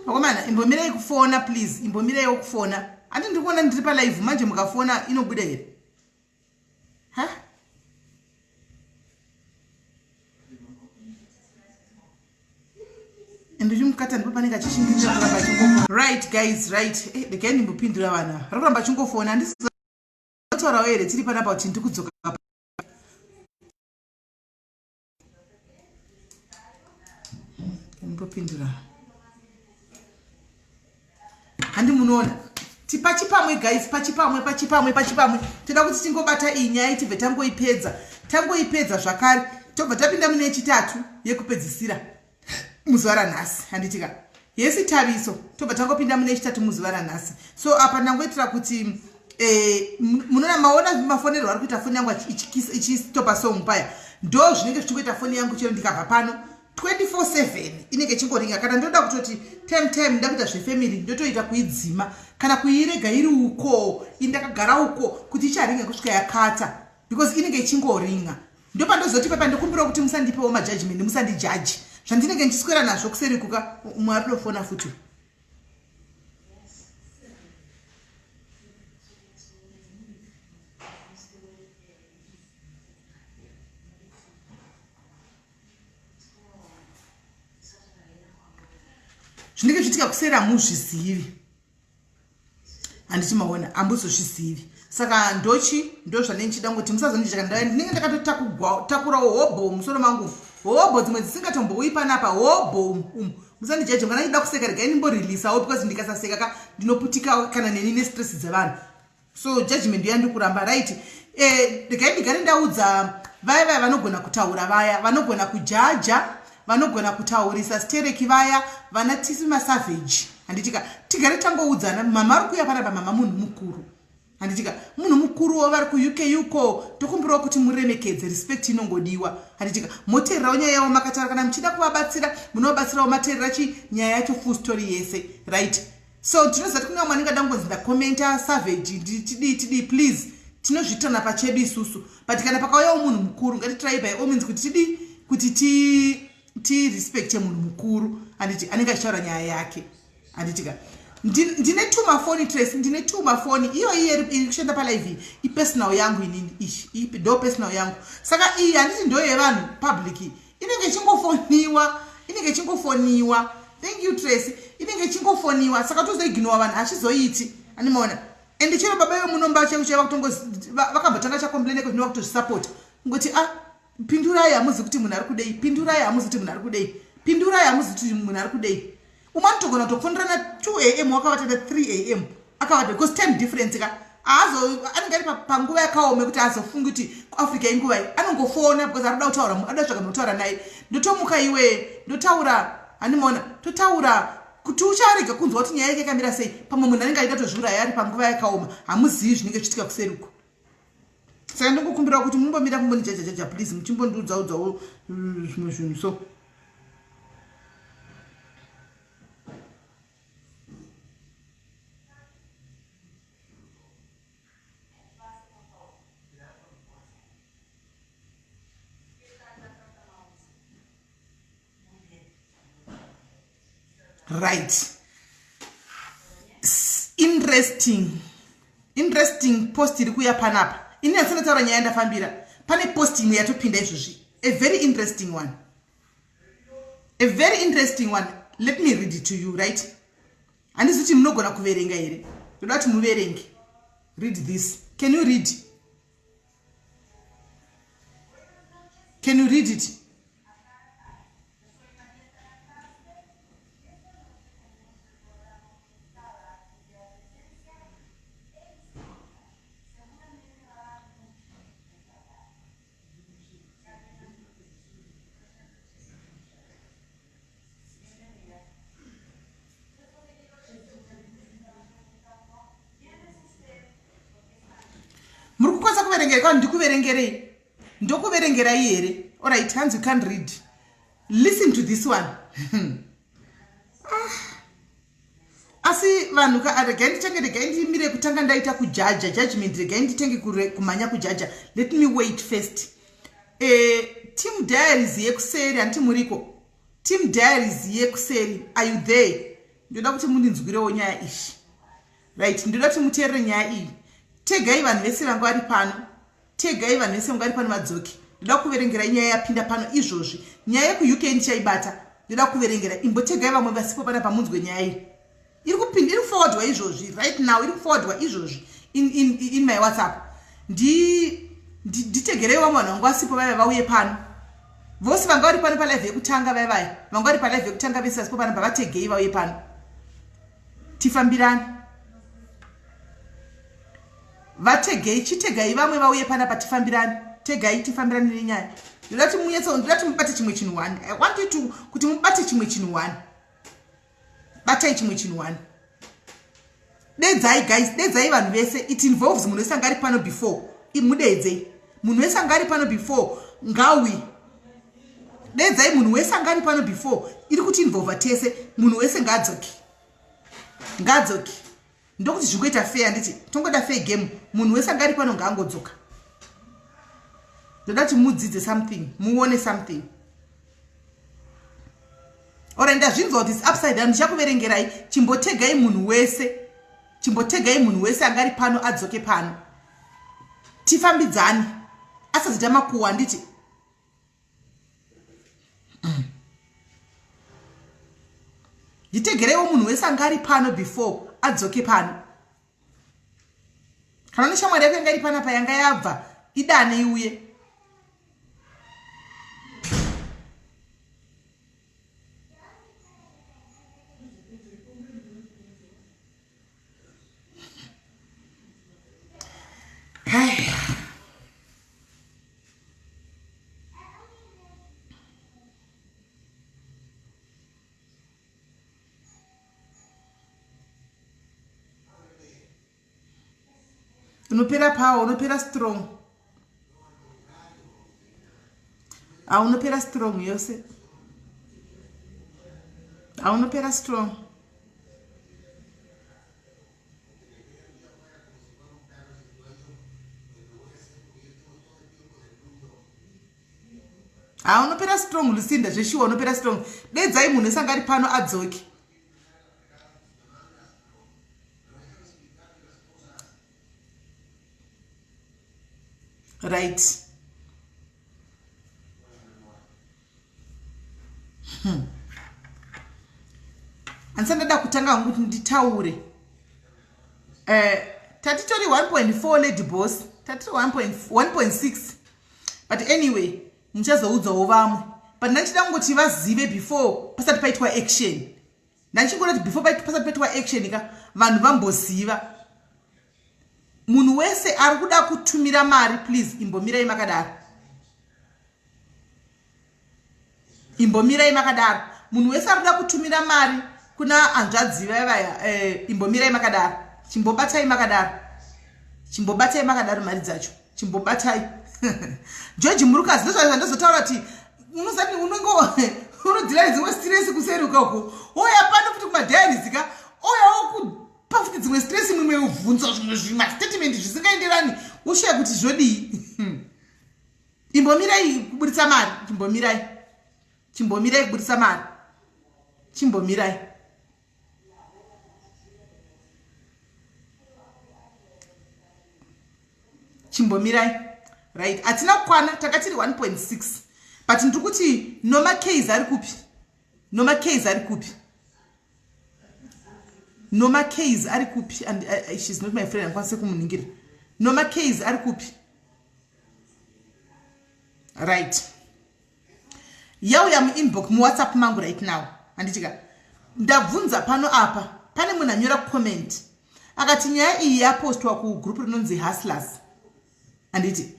Vakomana, imbomirai kufona please, imbomiraiwo kufona. Handi ndiri kuona ndiri palive manje mukafona inobuda here? Ha? And uchimukata ndipo panenge achishingirira kuramba achingofona. Right guys, right. Eh, regai ndimbopindura vana. Rakuramba achingofona. Handisi taurawo here tiri panapa kuti ndiri kudzoka ndopindura handi munoona tipachipamwe guys pachipamwe pachipamwe pachipamwe toda kuti tingobata iyi nyaya tibve tangoipedza tangoipedza zvakare tobva tapinda mune yechitatu yekupedzisira muzuva ranhasi handitika yesi taviso tobva tangopinda mune yechitatu muzuva ranhasi so apa ndangoitira kuti eh, munoona maona mafonerwo ari kuita foni yangu ichistopa song paya ndo zvinenge zvichingoita foni yangu chero ndikabva pano 24/7 inenge ichingoringa kana ndoda kutoti time time nda kuita zvefamily ndotoita kuidzima kana kuirega iri uko indakagara uko kuti icharinga kusvika yakata because inenge ichingoringa ndopandozoti papa ndikumbirawo kuti musandipewo majudgment musandijaji zvandinenge ndichiswera nazvo kuseri kuka umwe ari kutofona futi zvinenge zviitika kuseri hamuzvizivi handiti maona ambozozvizivi saka ndochi ndo zvandinenge ndichida ngoti musazondicheka ndinenge ndakatotakurawo hobho musoro mangu hobho dzimwe dzisingatombouyi panapa hobho umu musandijaje kana ndida kuseka regai ndimborilisawo because ndikasaseka ka ndinoputika kana neni nestress dzevanhu so judgment yandikuramba right eh, regai ndigare ndaudza vaya vaya vanogona kutaura vaya vanogona kujaja vanogona kutaurisa stereki vaya vana tisi masavage handitika tigare tangoudzana mama ari kuuya panapa mama munhu mukuru handitika munhu mukuruwo vari kuuk uko tokumbirawo kuti muremekedze respect inongodiwa handitika moteererawo nyaya yavo makataura kana muchida kuvabatsira munovabatsirawo mateerera chi nyaya yacho full story yese right so tinoziva kuti kune vamwe vanenge vada kungonzi ndakomenta savage tidii tidii please tinozviitana pachedu isusu but kana pakauyawo munhu mukuru ngatitry by all means kuti tidii kuti ti tirespecte munhu mukuru handiti anenge achitaura nyaya yake handiti ka ndine two mafoni trace ndine two mafoni iyo iye iri kushanda palive ipersonal yangu inini iyi ndo personal yangu saka iyi handiti ndo yevanhu public inenge ichingofoniwa inenge ichingofoniwa thank you tracy inenge ichingofoniwa saka tozoiginowa vanhu hazvizoiti animaona and chero baba vemunomba chaivo chaiva kutongo vakambotanga chacomplaine kuti ndova kutozvisapota kungoti ah pindurai hamuzi kuti munhu ari kudei pindurai hamuzi kuti munhu ari kudei pindurai hamuzi kuti munhu ari kudei umwe anotogona kutofonderana 2 am wakavata na 3 am akavata because time difference ka aazo anenge ari panguva yakaoma yekuti azofungi kuti kuafrica inguvai anongofona because arikuda kutaura anoda kutsvaga munhu kutaura naye ndotomuka iwe ndotaura handimaona totaura kuti ucharega kunzwa kuti nyaya yake yakamira sei pamwe munhu anenge achida tozviuraya ari panguva yakaoma hamuzivi zvinenge zvichiitika kuseri uko saka ndingokumbirawo kuti mumbomira kumbondijajajaja please muchimbondiudzaudzawo mm, zvimwe zvinhu so right interesting interesting post iri kuuya panapa ini handisandataura nyaya yandafambira pane post imwe yatopinda izvozvi a very interesting one a very interesting one let me read it to you right handizi kuti munogona kuverenga here ndoda kuti muverenge read this can you read can you read it muri kukwanisa kuverengera kwa ndikuverengerei ndokuverengerai here alright hanzi you can't read listen to this one ah. asi vanhu ka regai nditenge regai ndimire kutanga ndaita kujaja judgment regai nditenge kumhanya kujaja let me wait first eh, team diaries yekuseri handiti muriko team diaries yekuseri are you there Ndoda kuti mundinzwirewo nyaya iyi. Right, ndoda kuti muteerere nyaya iyi. Tegai vanhu vese vanga vari pano. Tegai vanhu vese vanga vari pano vadzoke. Ndoda kuverengerai nyaya yapinda pano izvozvi. Nyaya yekuUK ndichaibata. Ndoda kuverengera. Imbotegai vamwe vasipo panapa munzwe nyaya iyi. Iri kupinda, iri kuforwardwa izvozvi right now, iri kuforwardwa izvozvi in my WhatsApp. Ndi nditegerei vamwe vanhu vanga vasipo vaya vauye pano. Vose vanga vari pano palive yekutanga vaya vaya. Vanga vari palive yekutanga vese vasipo pano pavategei vauye pano. Tifambirane. Vategei, chitegai vamwe vauye panapa tifambirane. Tegai tifambirane nenyaya. Ndoda kuti munyatso, ndoda kuti mubate chimwe chinhu one. I want you to kuti mubate chimwe chinhu one. Batai chimwe chinhu one. Dedzai guys, dedzai vanhu vese. It involves munhu wese anga ari pano before. Mudedzei. Munhu wese anga ari pano before ngawi. Dedzai munhu wese anga ari pano before. Iri kuti involve tese. Munhu wese ngaadzoke. Ngaadzoke. Ndokuti zvingoita fair handiti tongoda fair game. Munhu wese anga ari pano ngaangodzoka. Ndoda kuti mudzidze something, muone something. Ora ndazvinzwa kuti it's upside down, ndichakuverengerai. Chimbotegai munhu wese. Chimbotegai munhu wese anga ari pano adzoke pano. Tifambidzane. Asazoita makuwa handiti. Nditegereiwo munhu wese anga ari pano before adzoke pano. Kana neshamwari yako yanga iri panapa yanga yabva, idane iuye. Hey. Unopera power, unopera strong. Ah, unopera strong yose. Ah, unopera strong. Ha, unopera strong Lucinda, zveshuwa unopera strong. Dedzai munhu wese anga ari pano adzoke. Right. Handisati ndada kutanga hangu kuti nditaure. Tatitori 1.4 lady boss, tatiri 1.6. But anyway, muchazoudzawo vamwe. But ndachida kungoti vazive before pasati paitwa action. Ndachingoda kuti before pasati paitwa action ka vanhu vamboziva. Munhu wese ari kuda kutumira mari, please imbomirai makadaro. Imbomirai makadaro. Munhu wese ari kuda kutumira mari kuna hanzvadzi vaya vaya, imbomirai makadaro. Chimbobatai makadaro. Chimbobatai makadaro mari dzacho. Chimbobatai. George Murukazi ndozvandazotaura kuti unozati unongo unodzira dzimwe stress kuseri ukoko. Oya pano futi kumadiaries ka. Oya okupa futi dzimwe stress mimwe ubvunza zvimwe zvima statement zvisingaenderani. Ushaya kuti zvodii. Imbomirai kuburitsa mari. Chimbomirai. Chimbomirai kuburitsa mari. Chimbomirai. Chimbomirai. Right. Hatina kukwana, takatiri 1.6. But ndiri kuti Noma Case ari kupi? Noma Case ari kupi? Noma Case ari kupi? And she's not my friend, handikwanise kumuningira. Noma Case ari kupi? Right. Yauya muinbox muWhatsApp mangu right now. Handitika. Ndabvunza pano apa, pane munhu anyora comment. Akati nyaya iyi yapostwa kugroup rinonzi Hustlers. Handiti.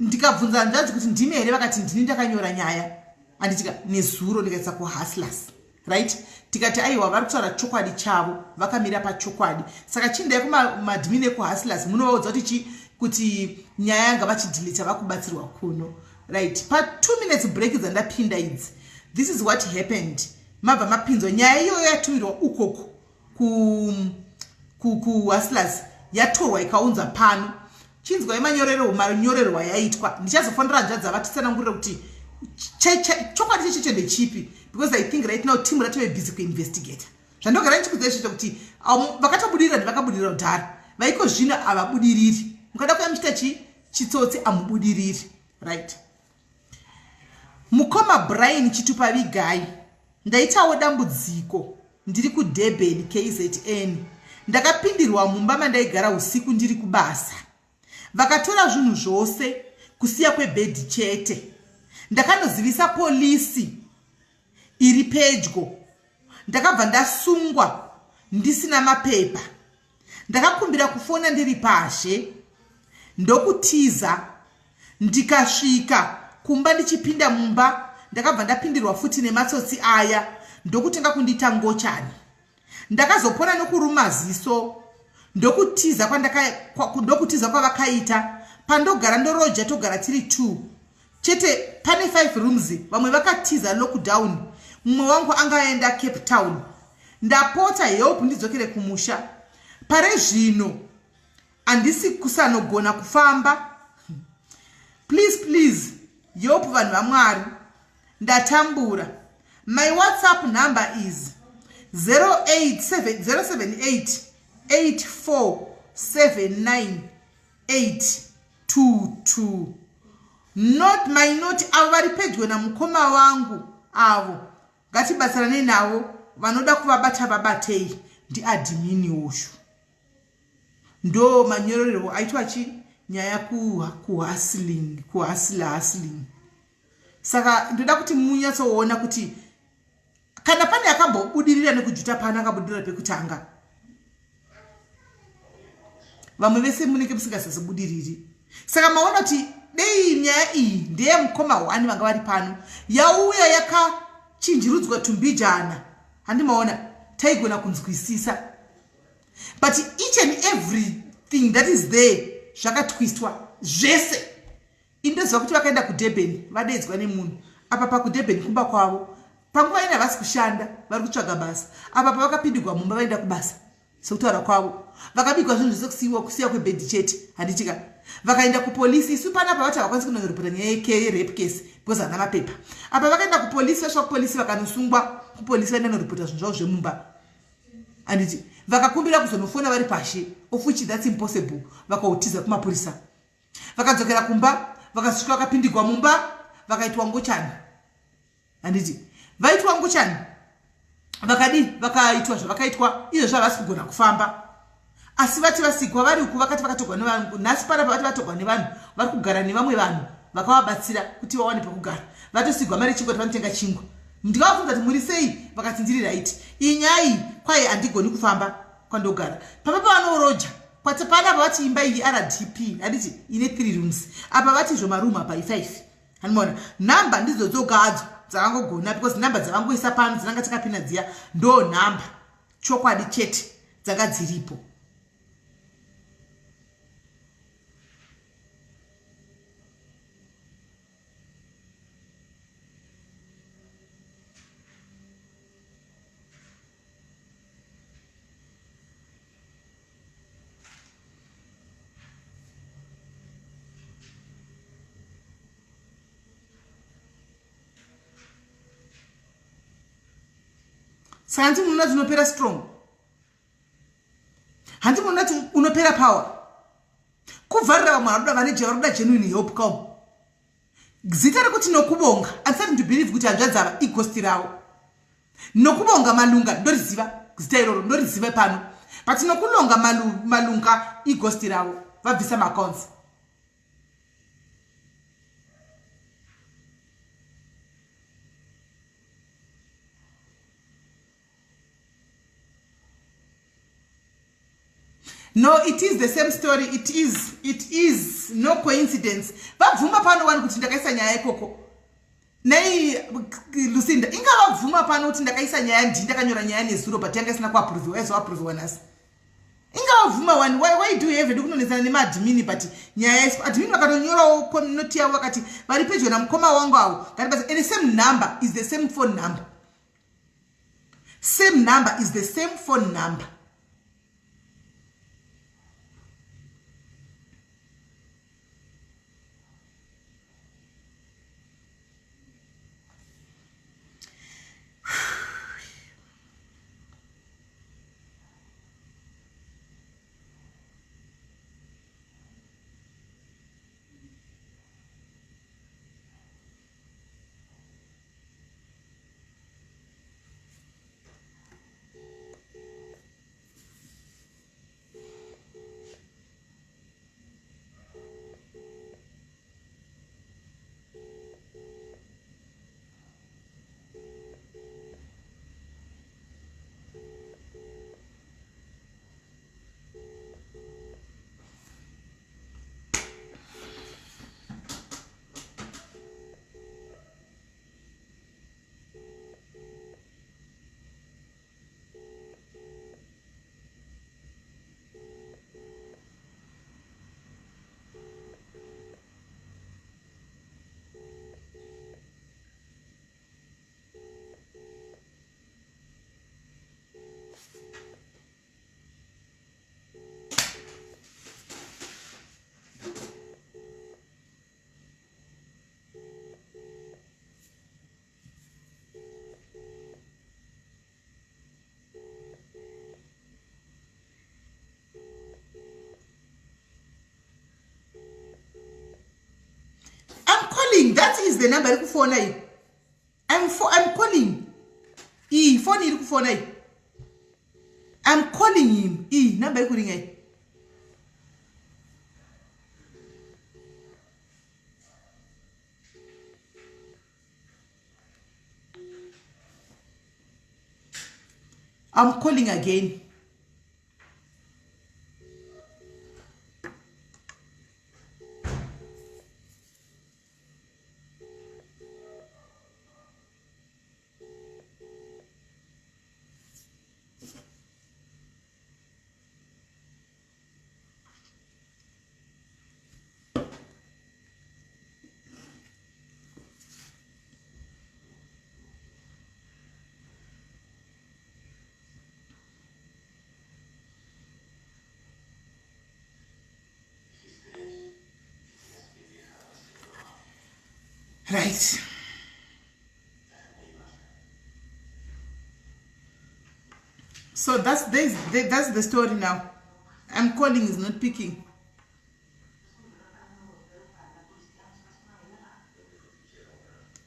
Ndikabvunza hanzvadzi kuti ndimi here, vakati ndini ndakanyora nyaya. Handitika nezuro ndikaisa kuHustlers. Right? Tikati aiwa vari kutaura chokwadi chavo, vakamira pachokwadi. Saka chiendai kumadmin ekuHustlers munovaudza kuti chi kuti nyaya yanga vachidelete vakubatsirwa kuno. Right? Pa 2 minutes break dzandapinda idzi. This is what happened. Mabva mapinzwa nyaya iyoyo yatumirwa ukoko ku Hustlers yatorwa ikaunza pano. Chinzwai manyorerwa yaitwa. Ndichazofonera hanzvadzi ava titsanangurire kuti Chokwadi chechecho ndechipi? Because I think right now team ratove busy kuinvestigata. Zvandogara ndichikudzai zvicho kuti vakatobudirira ndivakabudirira kudhara, vaiko zvino havabudiriri. Mukada kuya muchiita chi chitsotsi amubudiriri, right? Mukoma Brian Chitupa Vigai, ndaitawo dambudziko ndiri kuDurban KZN. Ndakapindirwa mumba mandaigara usiku ndiri kubasa, vakatora zvinhu zvose kusiya kwebhedhi chete. Ndakanozivisa polisi iri pedyo, ndakabva ndasungwa ndisina mapepa. Ndakakumbira kufona ndiri pazhe ndokutiza, ndikasvika kumba. Ndichipinda mumba ndakabva ndapindirwa futi nematsotsi aya ndokutanga kundiita ngochani. Ndakazopona nokuruma ziso ndokutiza ndokutiza kwavakaita. Pandogara ndoroja, togara tiri two chete, pane five rooms. Vamwe vakatiza lockdown, mumwe wangu anga aenda Cape Town. Ndapota help ndidzokere kumusha. Pare zvino handisi kusanogona kufamba. Please, please help, vanhu vaMwari, ndatambura. My WhatsApp number is 078 8479 822. Not my not avo vari pedyo namukoma wangu avo, ngatibatsiranei navo. Vanoda kuvabata vabatei. Ndiadmin uyu, ndo manyorerwo aitwa chi nyaya kuhustling, kuhustler, hustling. Saka ndoda kuti munyatsoona kuti kana pane akambobudirira nekujuta pano, akabudirira pekutanga. Vamwe vese munenge musingasazobudiriri. Saka maona kuti dei nyaya iyi ndeyemukoma one vanga vari pano yauya yakachinjirudzwa tumbijana, handimaona taigona kunzwisisa. But each and everything that is there zvakatwistwa zvese. Indoziva kuti vakaenda kuDurban vadeedzwa nemunhu apa pakuDurban kumba kwavo. Panguva ine havasi kushanda, vari kutsvaga basa. Apa pavakapindigwa mumba vaenda kubasa sekutaura kwavo, vakabigwa zvinhu zvese kusiyiwa, kusiya kwebhedhi chete, handitika? Vakaenda kupolisi. Isu panapa vati havakwanisi kunonoripota nyaya yerape case because havana mapepa. Apa vakaenda kupolisi, vasvika kupolisi vakanosungwa kupolisi, vaenda noripota zvinhu zvavo zvemumba, handiti? Vakakumbira kuzonofona vari pashe, of which that's impossible. Vakautiza kumapurisa, vakadzokera kumba, vakasvika vakapindigwa mumba, vakaitwa ngochani, handiti? Vaitwa ngochani, vakadii, vakaitwa zvavakaitwa izvozvo, havasi kugona kufamba. Asi vati vasikwa vari uku, vakati vakatogwa nevanhu. Nhasi panapa vati vatogwa nevanhu, vari kugara nevamwe vanhu vakavabatsira kuti vawane pekugara. Vatosigwa mari yechingwa kuti vanotenga chingwa. Ndikavabvunza kuti muri sei, vakati ndiri right. Iyi nyaya iyi kwai handigoni kufamba kwandogara papa pavanoroja kwati panapa. Vati imba iyi RDP, handiti? Ine three rooms. Apa vati izvo maroom apa i5, handimaona? Nhamba ndidzo dzoga hadzo dzavangogona, because nhamba dzavangoisa pano dzinanga takapinda dziya ndo nhamba chokwadi chete dzanga dziripo. Saka handiti munoona kuti unopera strong? Handiti munoona kuti unopera power? Kuvharira vamwe varuda vane varuda genuine help kaum. Zita rekuti Nokubonga, I'm starting to believe kuti hanzvadzi ava igosti ravo. Nokubonga Malunga, ndoriziva zita iroro, ndoriziva pano. But Nokulonga Malunga igosti ravo, vabvisa maaccounts. No, it is the same story. It is no coincidence. Vabvuma pano wani kuti ndakaisa nyaya ikoko. Nei Lucinda inga vabvuma pano kuti ndakaisa nyaya, ndii ndakanyora nyaya nezuro, but yanga isina kuapproviwa, yaizoapproviwa nhasi. Inga vabvuma wani. Why do you have ndikunonetsana nemaadmin? But nyaya yaiswa, admin vakatonyorawo note yavo, vakati vari pedyo namukoma wangu avo ngatibasa. And the same number is the same phone number, same number is the same phone number. That is the number iri kufona iyi. I'm, for, I'm calling. Iyi foni iri kufona iyi. I'm calling him. Iyi number iri kuringa iyi. I'm calling again. Right. So that's this, that's the story now. I'm calling is not picking.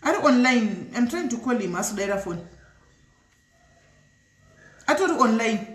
Ari online. I'm trying to call him. Asudaira phone. Atori online.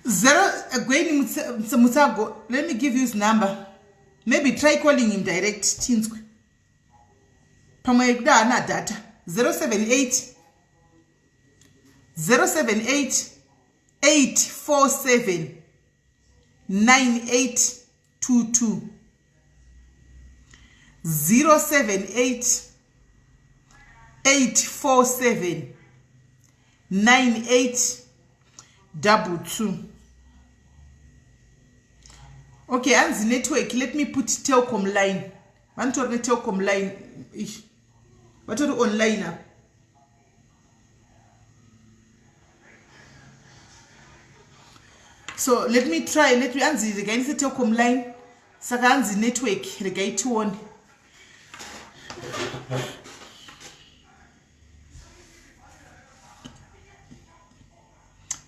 Zero Gweni Mutsago, let me give you his number. Maybe try calling him direct tinzwe. Pamwe kuda haana data. 078 078 847 9822 078 847 9822. Okay, hanzi network, let me put Telcom line. Vanotori neTelcom line. Ish. Vatori online apa. So let me try, let me hanzi regai ndise Telcom line. Saka hanzi network, regai tione.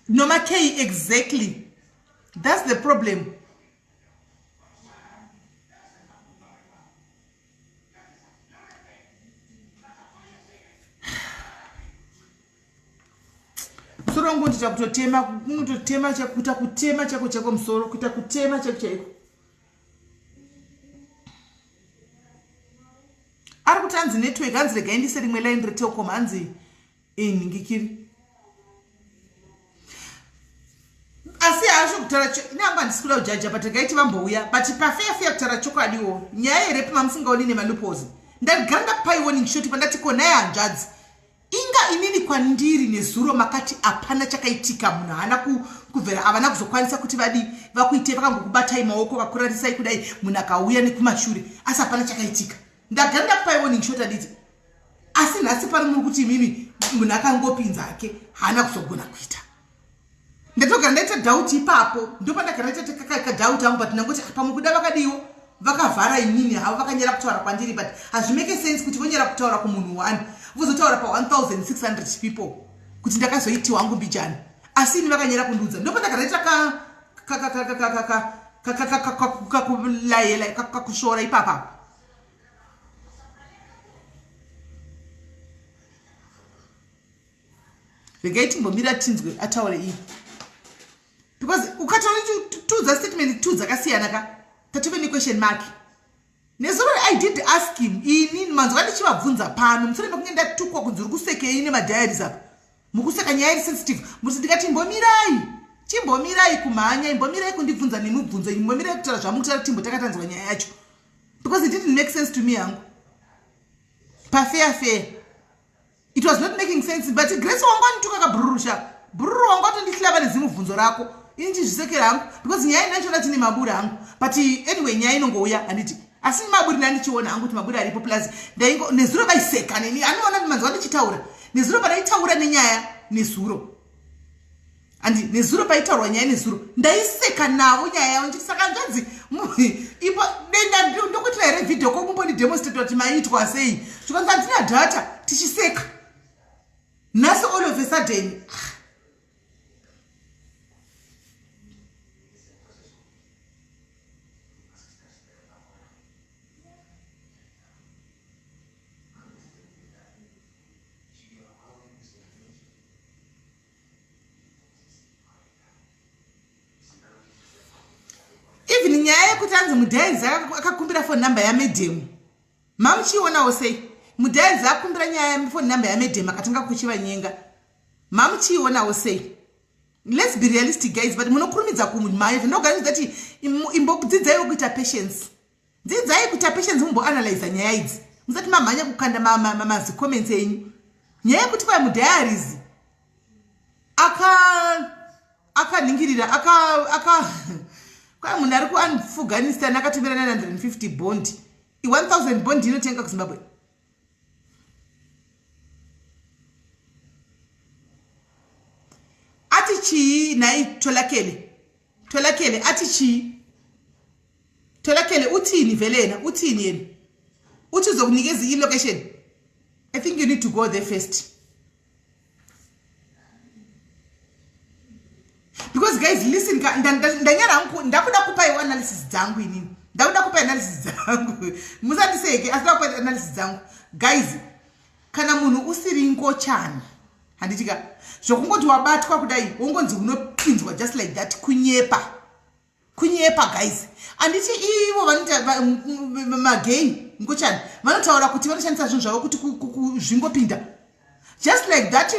Noma K exactly. That's the problem. Musoro wangu ndita kutotema, kunototema chakuita kutema chako chako musoro, kuita kutema chako chaiko. Ari kuti hanzi network, hanzi regai ndise rimwe line reTelcom, hanzi inhingikiri. Asi hazvo kutaura inangu handisi kuda kujaja, but regai tivambouya. But pafeya feya kutaura chokwadiwo, nyaya yerepi mamusingaoni nemaloopholes. Ndagara ndakupai warning shot pandati ko nhai hanzvadzi. Inga inini kwandiri nezuro makati hapana chakaitika, munhu haana kubvera, havana kuzokwanisa kuti vadi vakuite, vakangokubatai maoko vakurarisai kudai, munhu akauya nekumashure, asi hapana chakaitika. Ndagara ndakupai warning shot anditi, asi nhasi pari muri kuti imimi munhu akangopinza hake haana kuzogona kuita. Ndatogara ndaita doubt ipapo, ndopandagara ndaita kadoubt angu, but ndangoti pamwe kuda vakadiwo vakavhara inini havo vakanyara kutaura kwandiri, but hazvimake sense kuti vonyara kutaura kumunhu one vozotaura pa 1600 people kuti ndakazoitiwa hangu mbijani, asi ini vakanyara kundiudza. Ndopandagara ndaita kakulayela kakusvora ipapa. Regai timbomira tinzwe ataure iye. Because ukataura tiudza statement two dzakasiyana ka, tatove nequestion mark. Nezuro I did ask him, ini manzwa ndichivabvunza pano mushure mekunge ndatukwa kunzi uri kusekei nemadiaries apa, mukuseka nyaya iri sensitive, muti ndikati imbomirai, chimbomirai kumhanya, imbomirai kundibvunza nemibvunzo, imbomirai kutaura zvamukutaura, timbo takatanzwa nyaya yacho, because it didn't make sense to me hangu. Pafair fair, it was not making sense. But Grace wangu anituka kabhururusha bhururu wangu atondihlava nezimubvunzo rako, ini chizvisekera hangu because nyaya inachona tine maburi hangu. But anyway, nyaya inongouya handiti, asi maburi ndandichiona hangu kuti maburi aripo. Plus ndaingo nezuro vaiseka neni, anoona manzwa ndichitaura nezuro padaitaura nenyaya nezuro, andi nezuro paitaurwa nyaya nezuro ndaiseka navo nyaya yavo ndichiti saka nzvadzi ipo denda ndokuitira here vhidhio ko mumbondidemonstrate kuti maiitwa sei, zvikanzi handina data, tichiseka. Nhasi all of a sudden, even nyaya yekuti anzi mudhainzi akakumbira phone number yamadam, mamuchiionawo sei? Mudhainzi akumbira nyaya phone number yamadam, akatanga kuchivanyenga, mamuchiionawo sei? Let's be realistic, guys, but munokurumidza kumhanya. Ndinoganidza kuti imbodzidzaiwo kuita patience, dzidzai kuita patience, mumboanalyza nyaya idzi musati mamhanya kukanda mazicomments enyu. Nyaya yekuti kwai mudiaries akaningirira aka aka kwai munhu ari kuAfghanistan akatumira 950 bond, 1000 bond inotenga kuZimbabwe. Ati chii nhai Tolakele? Tolakele ati chii? Tolakele uthini vele yena? Uthini yena? Uthi uzokunikeza i-location. I think you need to go there first because, guys, listen, ndanyara hangu, ndakuda kupaiwo analysis dzangu inini, ndakuda kupa analysis dzangu, musandiseke, asi ndakupa analysis dzangu. Guys, kana munhu usiri ngochani, handitika zvokungoti wabatwa kudai wongonzi unopinzwa just like that, kunyepa, kunyepa, guys. Handiti ivo vanoita magay ngochani vanotaura kuti vanoshandisa zvinhu zvavo kuti zvingopinda just like that?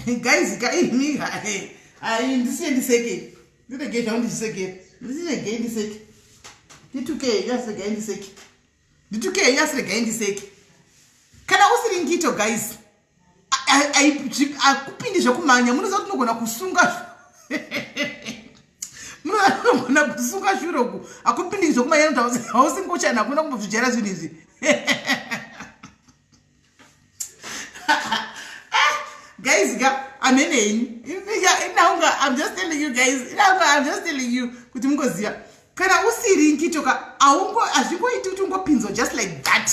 Guys, kaimi ai, ndisiye ndiseke, ndiregei zvangu ndichisekera, ndisiregei ndiseke, nditukei, asiregai ndiseke, nditukei, asiregai ndiseke. Kana usiri ngito, guys, akupindi zvekumhanya. Munoziva kuti unogona kusunga, munogona kusunga shuroku, akupindi zvekumhanya nokuti hausi ngochani, hakuna kumbozvijaira zvinhu izvi. Guys ka, amenei inaunga, I'm just telling you, guys, inaunga, I'm just telling you kuti mungoziva kana usiri ngito ka, hazvingoiti kuti ungopinzwa just like that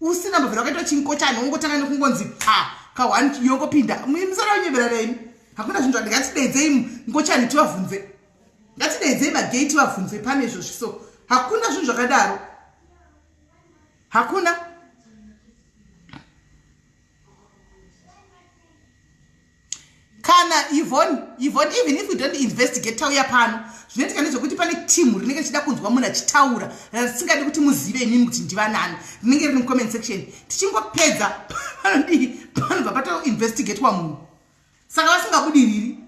usina mbobvira wakaitwa chinkochani, wongotanga nekungonzi pa ka1 yongopinda. Musara unyeberarei, hakuna zvinhu. Ngatidedzei ngochani tivavhunze, ngatidedzei magei tivavhunze pane izvozvi. So hakuna zvinhu zvakadaro, hakuna. Kana Yvonne, Yvonne, even if we don't investigate, tauya pano, zvinoitika ndezvekuti pane timu rinenge richida kunzwa munhu achitaura risingadi kuti muzive imimi kuti ndivanani, rinenge riri mucomment section. Tichingopedza panodii, panobva patoinvestigatwa munhu, saka vasingabudiriri.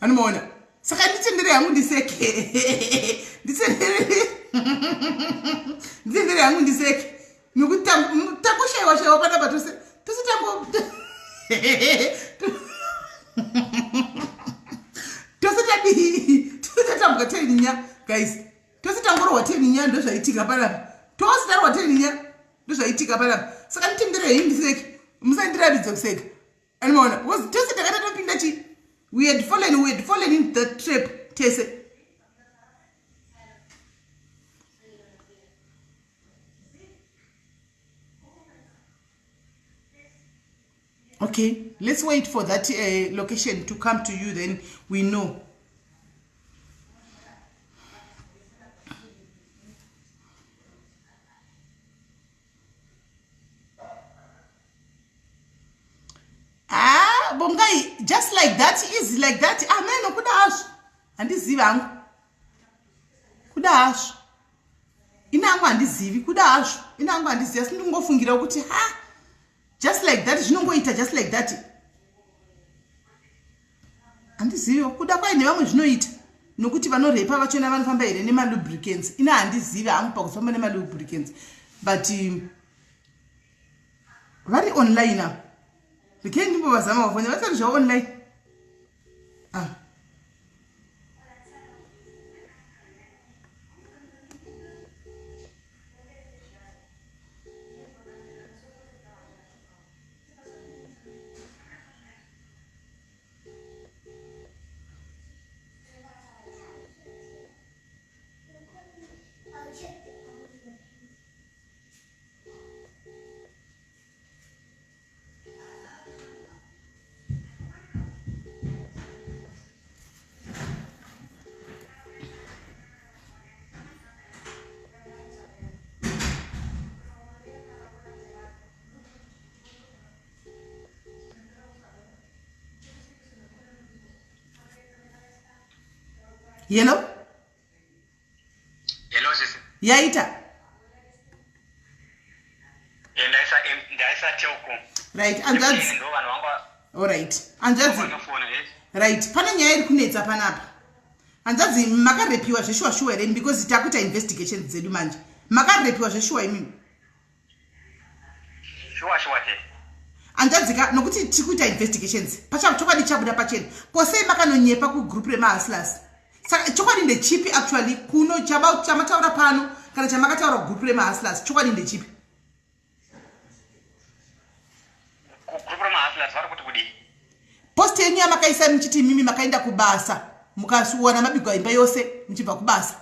Anomaona, saka nditendere hangu ndiseke, nditendere hangu ndiseke nekuti tangoshayiwa shayiwa panapa tose, tose tango tose tadii, tose tatambwa teninya, guys, tose tangorohwa teninya, ndozvaitika panapa, tose tarohwa teninya, ndozvaitika panapa. Saka nditenderei ndiseke, musandiratidze kuseka, anomaona, because tose takaita topinda chi we had fallen in the trap tese. Okay, let's wait for that location to come to you, then we know. Bongai just like that, easy like that. Amen, ah, kuda hazvo. Handizivi hangu. Kuda hazvo. Ini hangu handizivi, kuda hazvo. Ini hangu handizivi, asi ndingofungira kuti ha just like that zvinongoita just like that. Handiziviwo kuda kwai nevamwe zvinoita nokuti vanorepa vachona vanofamba here nemalubricants. Ini handizivi hangu pakufamba nemalubricants, but vari online apa. Rekei ndimbovazama vafone vasati zvavo online. Ah. Hello? Hello sisi. Yaita. Eh, ndaisa ndaisa Telkom. Right, anzvadzi. Ndo vanhu vangu. All right. Anzvadzi. Right, pane nyaya iri kunetsa panapa. Hanzvadzi makarepiwa zveshuwa shuwa here because takuita investigations dzedu manje. Makarepiwa zveshuwa imimi. Shuwa shuwa te. Hanzvadzi ka nokuti tiri kuita investigations. Pacha chokwadi chabuda pachena. Ko sei makanonyepa ku group remahustlers? Saka chokwadi ndechipi actually kuno chaba chamataura pano kana chamakataura ku group remahustlers chokwadi ndechipi? Ku group remahustlers vari kuti kudii? Post yenyu yamakaisa muchiti imimi makaenda kubasa mukasuwana mabigwa imba yose muchibva kubasa.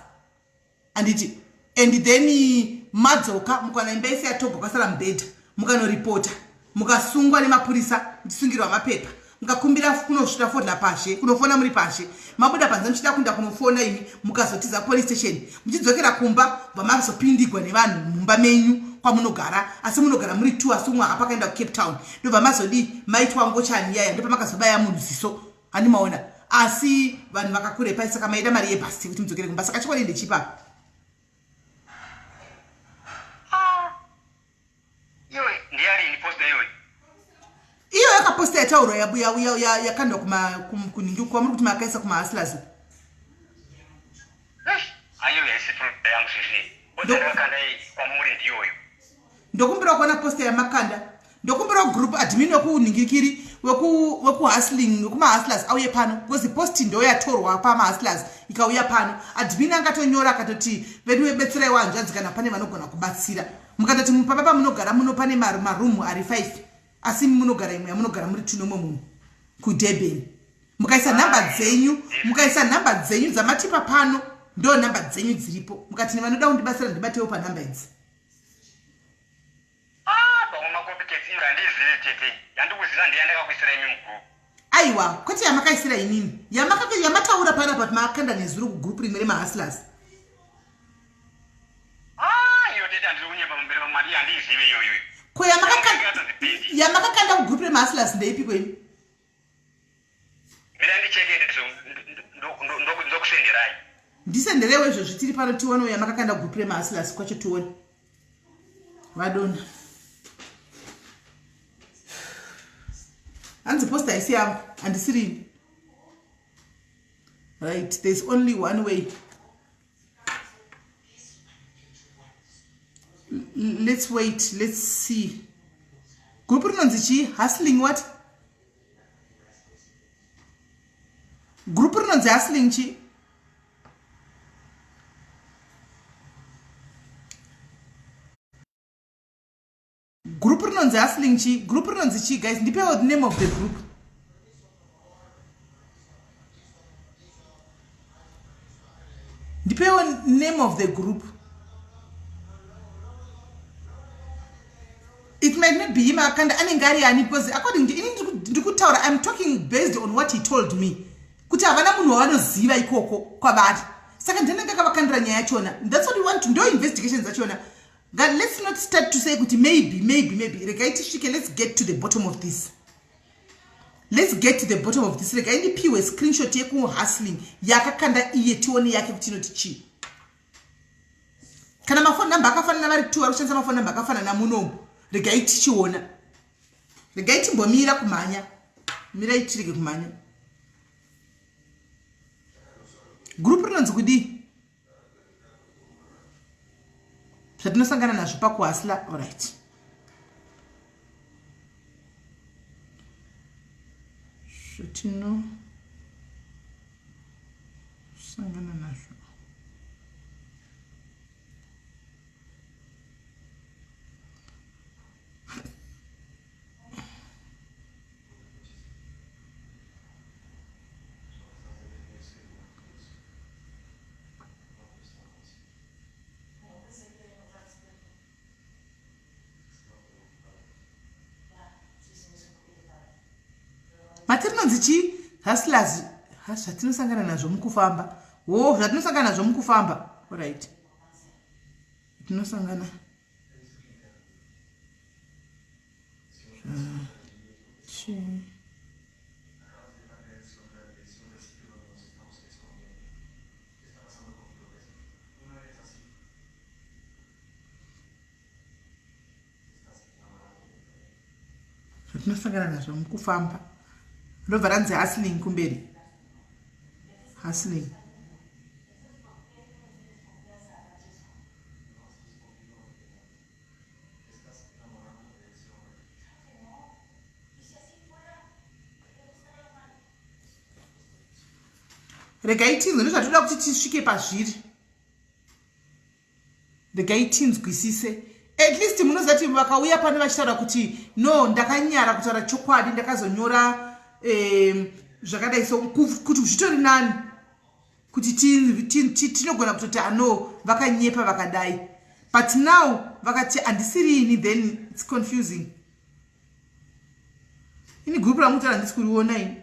Anditi and then madzoka mukawana imba yese yatogwa kwasara mubhedha mukanoripota mukasungwa nemapurisa muchisungirwa mapepa mukakumbira kunosvira fodla pashe kunofona muri pashe mabuda panze muchida kuenda kunofona imi mukazotiza police station muchidzokera kumba bva mazopindigwa nevanhu mumba menyu kwamunogara asi munogara muri two asi umwe apakaenda kucape town ndobva mazodii maitwa ngochani yaya ndopamakazobaya munhu ziso handi maona asi vanhu vakakurepai saka maida mari yebhasi kuti mudzokere kumba saka chokwadi ndechipa iyo yakaposta yataurwa yakandwa kunhingi kwamuri kuti makaisa kumahustlers Ndokumbira kuona posta yamakanda. Ndokumbira group admin wekunhingirikiri wekuhustling wekumahustlers auye pano because post ndo yatorwa pamahustlers ikauya pano. Admin angatonyora akatoti vedu vebetseraiwo hanzvadzi kana pane vanogona kubatsira. Mukatoti pamba pamunogara muno pane maroom ari 5 asi munogara imwe yamunogara muri two nomwe munhu kuDurban. Mukaisa nhamba dzenyu, mukaisa nhamba dzenyu dzamatipa pano ndo nhamba dzenyu dziripo. Mukati nevanoda kundibatsira ndibatewo panhamba idzi. Ah, pamwe macopycats iyo handiizivi tete. Yandikuziva ndeyandakakuisira imi mugroup. Aiwa, kwete yamakaisira inini. Yamataura panapa makanda nezuro kugroup rimwe remahustlers. Ah, iyo tete handiri kunyepa pamberi paMwari, handiizive iyoyo. Ko yamakakanda kugroup remahustlers ndeipiko imi? Mira ndicheke ndokusenderai. Ndisenderewo izvo zvitiri pano tione uya makakanda group remahustlers kwacho tione. Vadona. Hanzi post haisi yangu, handisirini. Right, there's only one way. Let's wait, let's see. Group rinonzi chii? Hustling what? Group rinonzi hustling chii? Group rinonzi hustling chii? Group rinonzi chii guys? Ndipewo the name of the group. Ndipewo name of the group. It might not be him akanda anenge ari ani because according to ini ndikutaura I'm talking based on what he told me kuti havana munhu wavanoziva ikoko kwavari saka ndinenge akavakandira nyaya yachona. That's what we want to ndo investigations dzachona. But let's not start to say kuti maybe maybe maybe regai tisvike, let's get to the bottom of this. Let's get to the bottom of this. Regai ndipiwe screenshot yekuhustling yakakanda iye tione yake kuti inoti chii. Kana mafoni number akafanana vari two vari kushandisa mafoni number akafanana munomu. Regai tichiona. Regai timbomira kumhanya. Mirai tirege kumhanya. Group rinonzi kudii? Zvatinosangana nazvo pakuhasla. Alright. Zvatinosangana nazvo. Mati rinonzi chii? Hustlers, zvatinosangana nazvo mukufamba. Wo, zvatinosangana nazvo mukufamba. Alright. Tinosangana. Zvatinosangana nazvo mukufamba. Ndobva ranzi hustling kumberi. Hustling. Regai tinzwe, ndozvatoda kuti tisvike pazviri. Regai tinzwisise. At least munoziva kuti vakauya pano vachitaura kuti no, ndakanyara kutaura chokwadi, ndakazonyora zvakadai so, kuti zvitori nani kuti tinogona kutoti ano vakanyepa vakadai, but now vakati handisiri ini, then it's confusing. Ini group ramutaura handisi kuriona ini.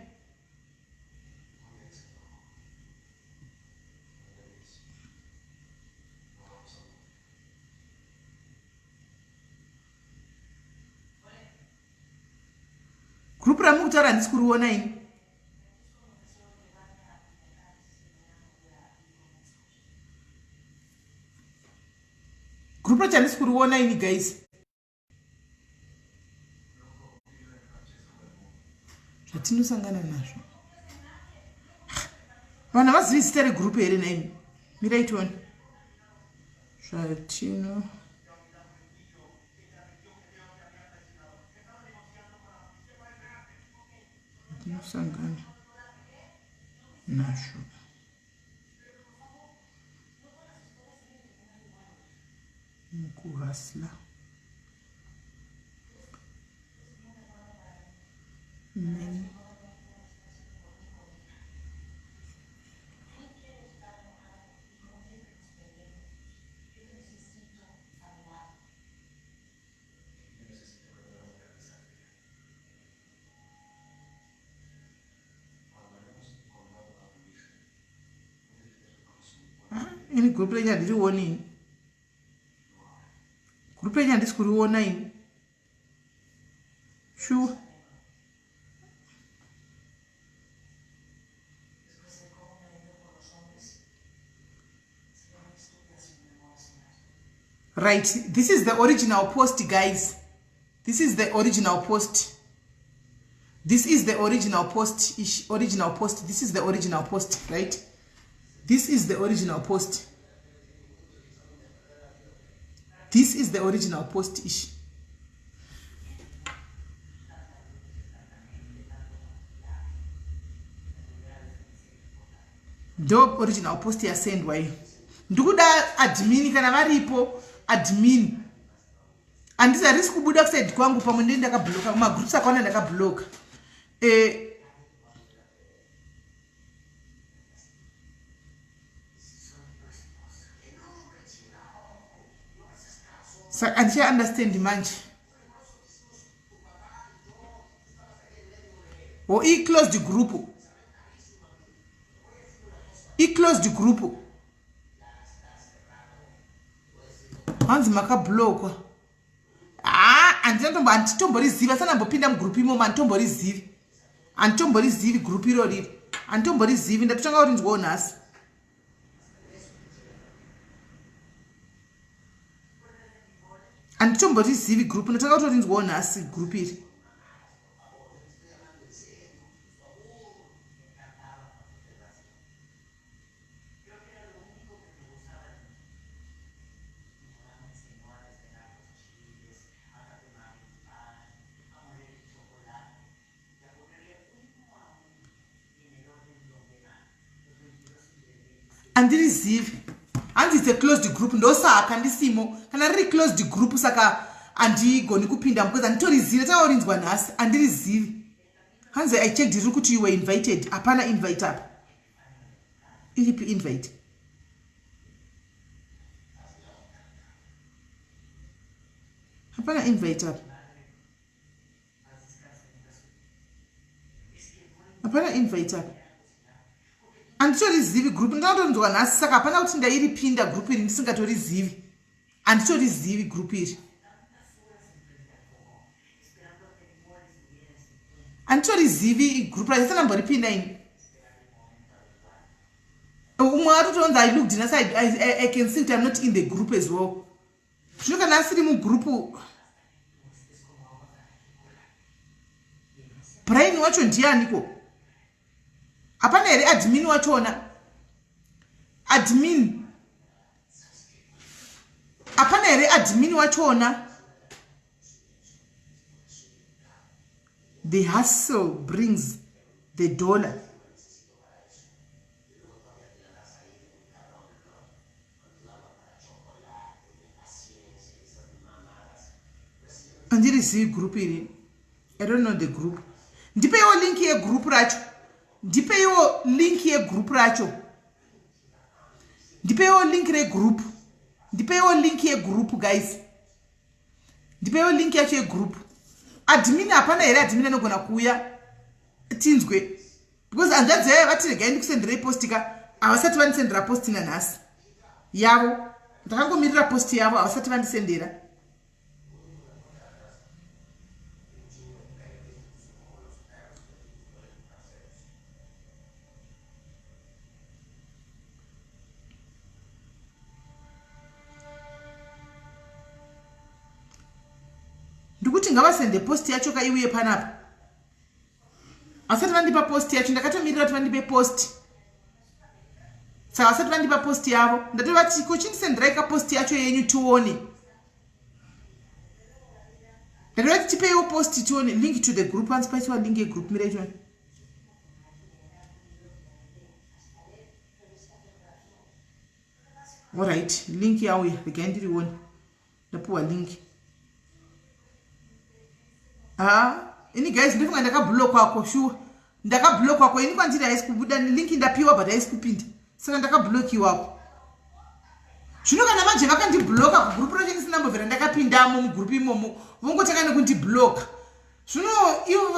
Group ramukutaura handisi kuriona ini. Group racho handisi kuriona ini guys. Zvatinosangana nazvo. Vanhu havazivi zita regroup here nhaimi? Mirai tione. Zvatino zatinosangana nazvo. Mukuhasla. Many. Ini group renyu handirioni ini. Group renyu handisi kuriona ini. Sure. Right, this is the original post, guys. This is the original post. This is the original post. Ish, original post. This is the original post, right? This is the original post. This is the original post. Ish. Ndo original post yasendwa iyo. Ndikuda admin kana varipo admin. Handisi harisi kubuda kuside kwangu, pamwe ndini ndakabloka kumagroups akawanda ndakabloka. Saka handicha understand manje. O i closed group. I closed group. Hanzi makablokwa. Ah, handitomboriziva, sanambopinda mugroup imomo, handitomborizivi. Handitomborizivi group irori, handitomborizivi, ndatotanga kurinzwawo nhasi. Handitomborizivi group, ndatanga kutorinzwawo nhasi group iri. Handirizivi. Hanzi its a closed group, ndosaka ndisimo. Kana riri closed group, saka handigoni kupinda because handitorizivi. Takaorinzwa nhasi, handirizivi. Hanzi I checked, riri kuti you were invited. Hapana invite apa. Iripi invite? Hapana invite apa, hapana invite apa. Handitorizivi group, ndinotorinzwa nhasi, saka hapana kuti ndairipinda group iri ndisingatorizivi. Handitorizivi group iri, handitorizivi group racho, sanamboripinda ini. Umwe atotonzi I looked nhasi, I can see kuti I'm not in the group as well. Zvino kana asiri mugroup, Brian wacho ndianiko? Hapana here admin wachona? Admin hapana here? Admin wachona? The hustle brings the dollar. Andirizivi group iri, I don't know the group. Ndipeiwo link yegroup racho, ndipeiwo link yegroup racho, ndipeiwo link regroup, ndipeiwo link yegroup guys, ndipeiwo link yacho yegroup. Admin hapana here? Admin anogona kuuya tinzwe, because hanzvadzi yayo vati regai ndikusenderei post ka. Havasati vandisendera post nanhasi yavo. Ndakangomirira post yavo, havasati vandisendera. Ndikuti ngavasende post yacho ka, iuye panapa. Vasati vandipa post yacho, ndakatomirira kuti vandipe post, saka vasati vandipa post yavo. Ndatovati ko chindisenderai ka post yacho yenyu tione. Ndatovati tipeiwo post tione. Link to the group, hanzi paisiwa link yegroup. Mirai tione. Alright, link yauya, regai ndirione. Ndapiwa link. Ha, ini guys, ndofunga ndakablokwako shuwa, ndakablokwako ini. Kwandiri haisi kubuda link, ndapiwa but haisi kupinda, saka ndakablokiwako. Zvino kana manje vakandibloka kugroup racho ndisina ndakapindamo mugroup imomo, vongotanga nekundibloka. Zvino ivo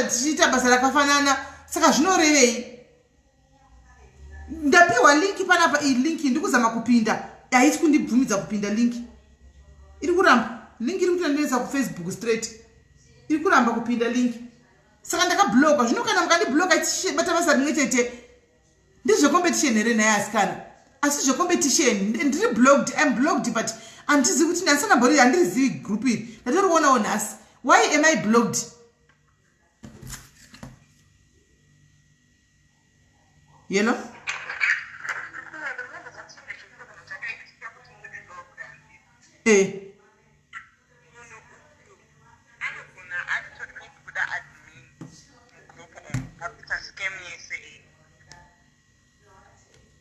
tichiita basa rakafanana, saka zvinorevei? Ndapiwa link panapa, iyi link ndikuzama kupinda, haisi kundibvumidza kupinda. Link iri kuramba, link iri kutondiendesa kuFacebook straight, iri kuramba kupinda link, saka ndakabloka. Zvino kana mukandibloka tichibata basa rimwe chete, ndezvecompetition here naye asikana? Asi zvecompetition, ndiri blocked, I'm blocked, but handizivi kuti ndandisandambori, handirizivi group iri, ndatorionawo nhasi. Why am I blocked? Yelo. Anogona aritori maybe kuda admin mugroup umu, akuita scam yese iyi.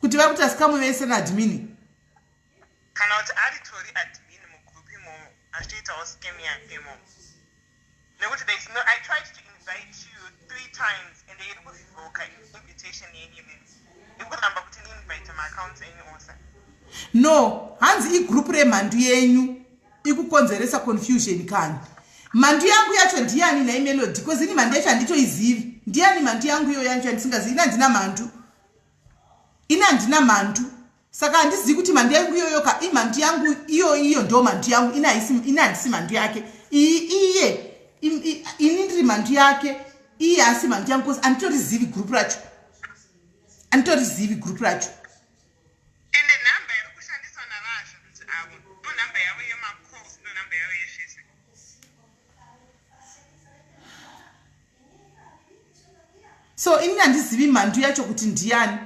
Kuti vari kuita scam vese naadmin? Kana kuti aritori admin mugroup imomo, achitoitawo scam yake imomo, nekuti there is no, I tried to invite you three times and iri kurevoka invitation yenyu imimi, iri kuramba kuti ndiinvite maaccounts enyu ose. No, hanzi igroup remhandu yenyu ikukonzeresa confusion. Kani mhandu yangu yacho ndiani nhai Melody? Because ini mhandu yacho handitoizivi. Ndiani mhandu yangu iyo yacho yandisingazivi? Ini handina mhandu, ini handina mhandu, saka handizivi kuti mhandu yangu iyoyo ka imhandu yangu iyo. Iyo ndo mhandu yangu ini haisi, ini handisi mhandu yake. Iye ini ndiri mhandu yake. Iye asi mhandu yangu cause anditorizivi group racho. Anditorizivi group racho. Ende number iri kushandiswa navazvandudzi avo ndo number yavo yemacalls ndo number yavo yezvese. So ini handizivi mhandu yacho kuti ndiyani.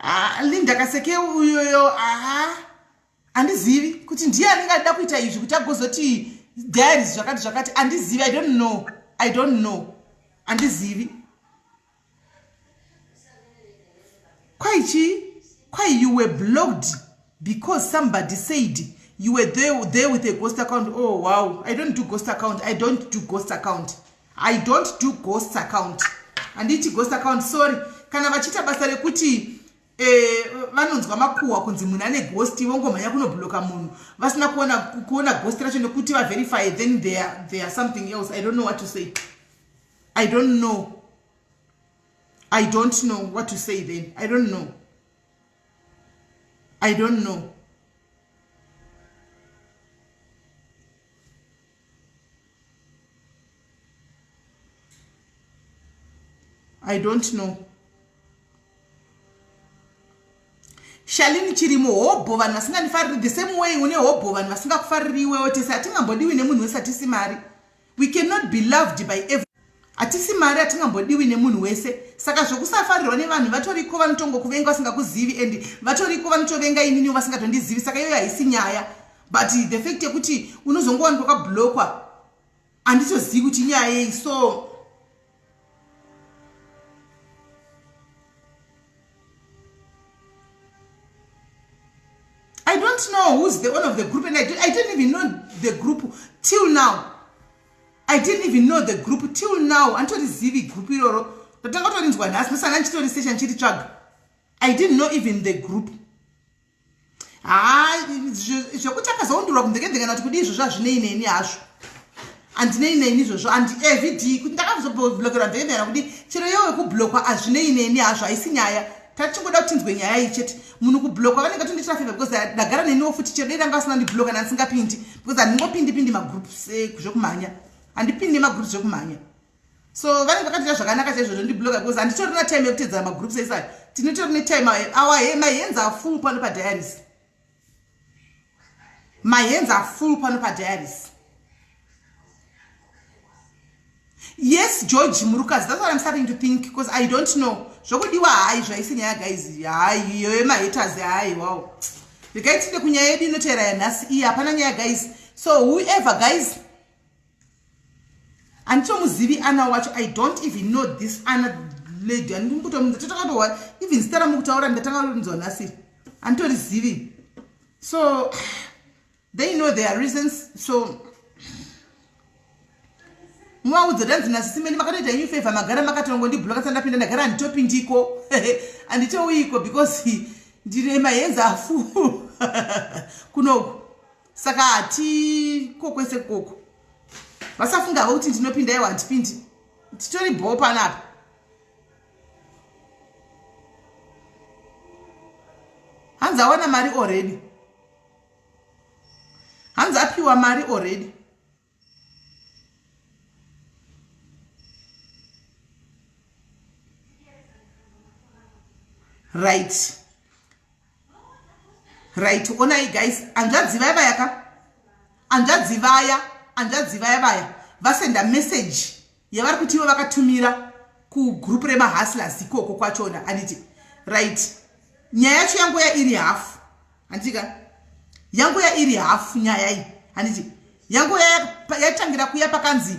Ah, Linda Kaseke uyoyo ah handizivi kuti ndiye anenge achida kuita izvi kuti agozoti diaries zvakati zvakati handizivi. I don't know. I don't know. Handizivi. Kwai chii? Kwai you were blocked because somebody said you were there with a ghost account. Oh wow. I don't do ghost account. I don't do ghost account. I don't do ghost account. Handiiti ghost account, sorry. Kana vachiita basa rekuti vanonzwa makuhwa kunzi munhu ane ghost vongomhanya kunobloka munhu vasina kuona ghost racho nekuti vaverify, then they are something else. I don't know what to say. I don't know. I don't know what to say then. I don't know. I don't know. I don't know. Shalini Chirimo hobho vanhu vasingandifariri the same way une hobho vanhu vasingakufariri iwewo tese hatingambodiwi nemunhu wese hatisi mari. We cannot be loved by every hatisi mari hatingambodiwi nemunhu wese. Saka zvokusafarirwa nevanhu vatoriko vanotongokuvenga vasingakuzivi and vatoriko vanotovenga inini vasingatondizivi saka iyoyo haisi nyaya. But the fact yekuti unozongowanikwa wakablockwa handitozivi kuti inyaya yei. So I don't know who's the owner of the group, and I didn't even know the group till now. I didn't even know the group till now. Anditorizivi group iroro. Ndatanga kutorinzwa nhasi, ndosanga ndichitorisecha ndichiritsvaga. I didn't know even the group. Ha, zvekuti akazoundurwa kunzekenzeka kuti kudii izvozvo hazvinei neni hazvo. Handinei neni izvozvo, handi evd kuti ndakazoblokerwa nzekenzeka kudii chero iwe wekublockwa hazvinei neni hazvo, haisi nyaya. Tachingoda kuti tinzwe nyaya iyi chete. Munhu kublockwa vanenge tondiitira favor because ndagara neniwo futi chero dei ndanga vasina ndibloka ndandisingapindi because handingopindi pindi magroups zvekumhanya. Handipindi magroups zvekumhanya. So vanenge vakatoita zvakanaka chaizvozvo ndibloka because handitorina time yekutedzera magroups ese aya. Tinotori netime, our my hands are full pano padiaries. My hands are full pano padiaries. Yes, George Murukazi, that's what I'm starting to think because I don't know. Zvokudiwa hayi zvaisi nyaya guys, hayi iyo yemahaters hayi wow. Regai tinde kunyaya yedu inoteera yanhasi iyi, hapana nyaya guys. So whoever guys, handitomuzivi Anna wacho. I don't even know this Anna lady. Handimbotomunza totakatowa even zita ramukutaura ndatanga kurinzwa nhasi. Handitorizivi. So they know their reasons. So muvaudze danzi nasisimeni makatoita inyu favor magara makatongo ndibloka sandapinda ndagara handitopindiko handitouyiko because ndine mahenzi afu kunoku saka hatiko kwese koko vasafunga kuti ndinopinda iwo handipindi titori bho panapa. Hanzi awana mari already, hanzi apiwa mari already. Right, onai guys, hanzvadzi vaya vaya ka, hanzvadzi vaya vaya vasenda message yavari kuti ivo vakatumira kugroup remahustlers ikoko kwachona, handiti? Right, nyaya yacho yangoya iri hafu, handiti ka? Yangoya iri hafu nyaya iyi, handiti? Yangoya yatangira kuya pakanzi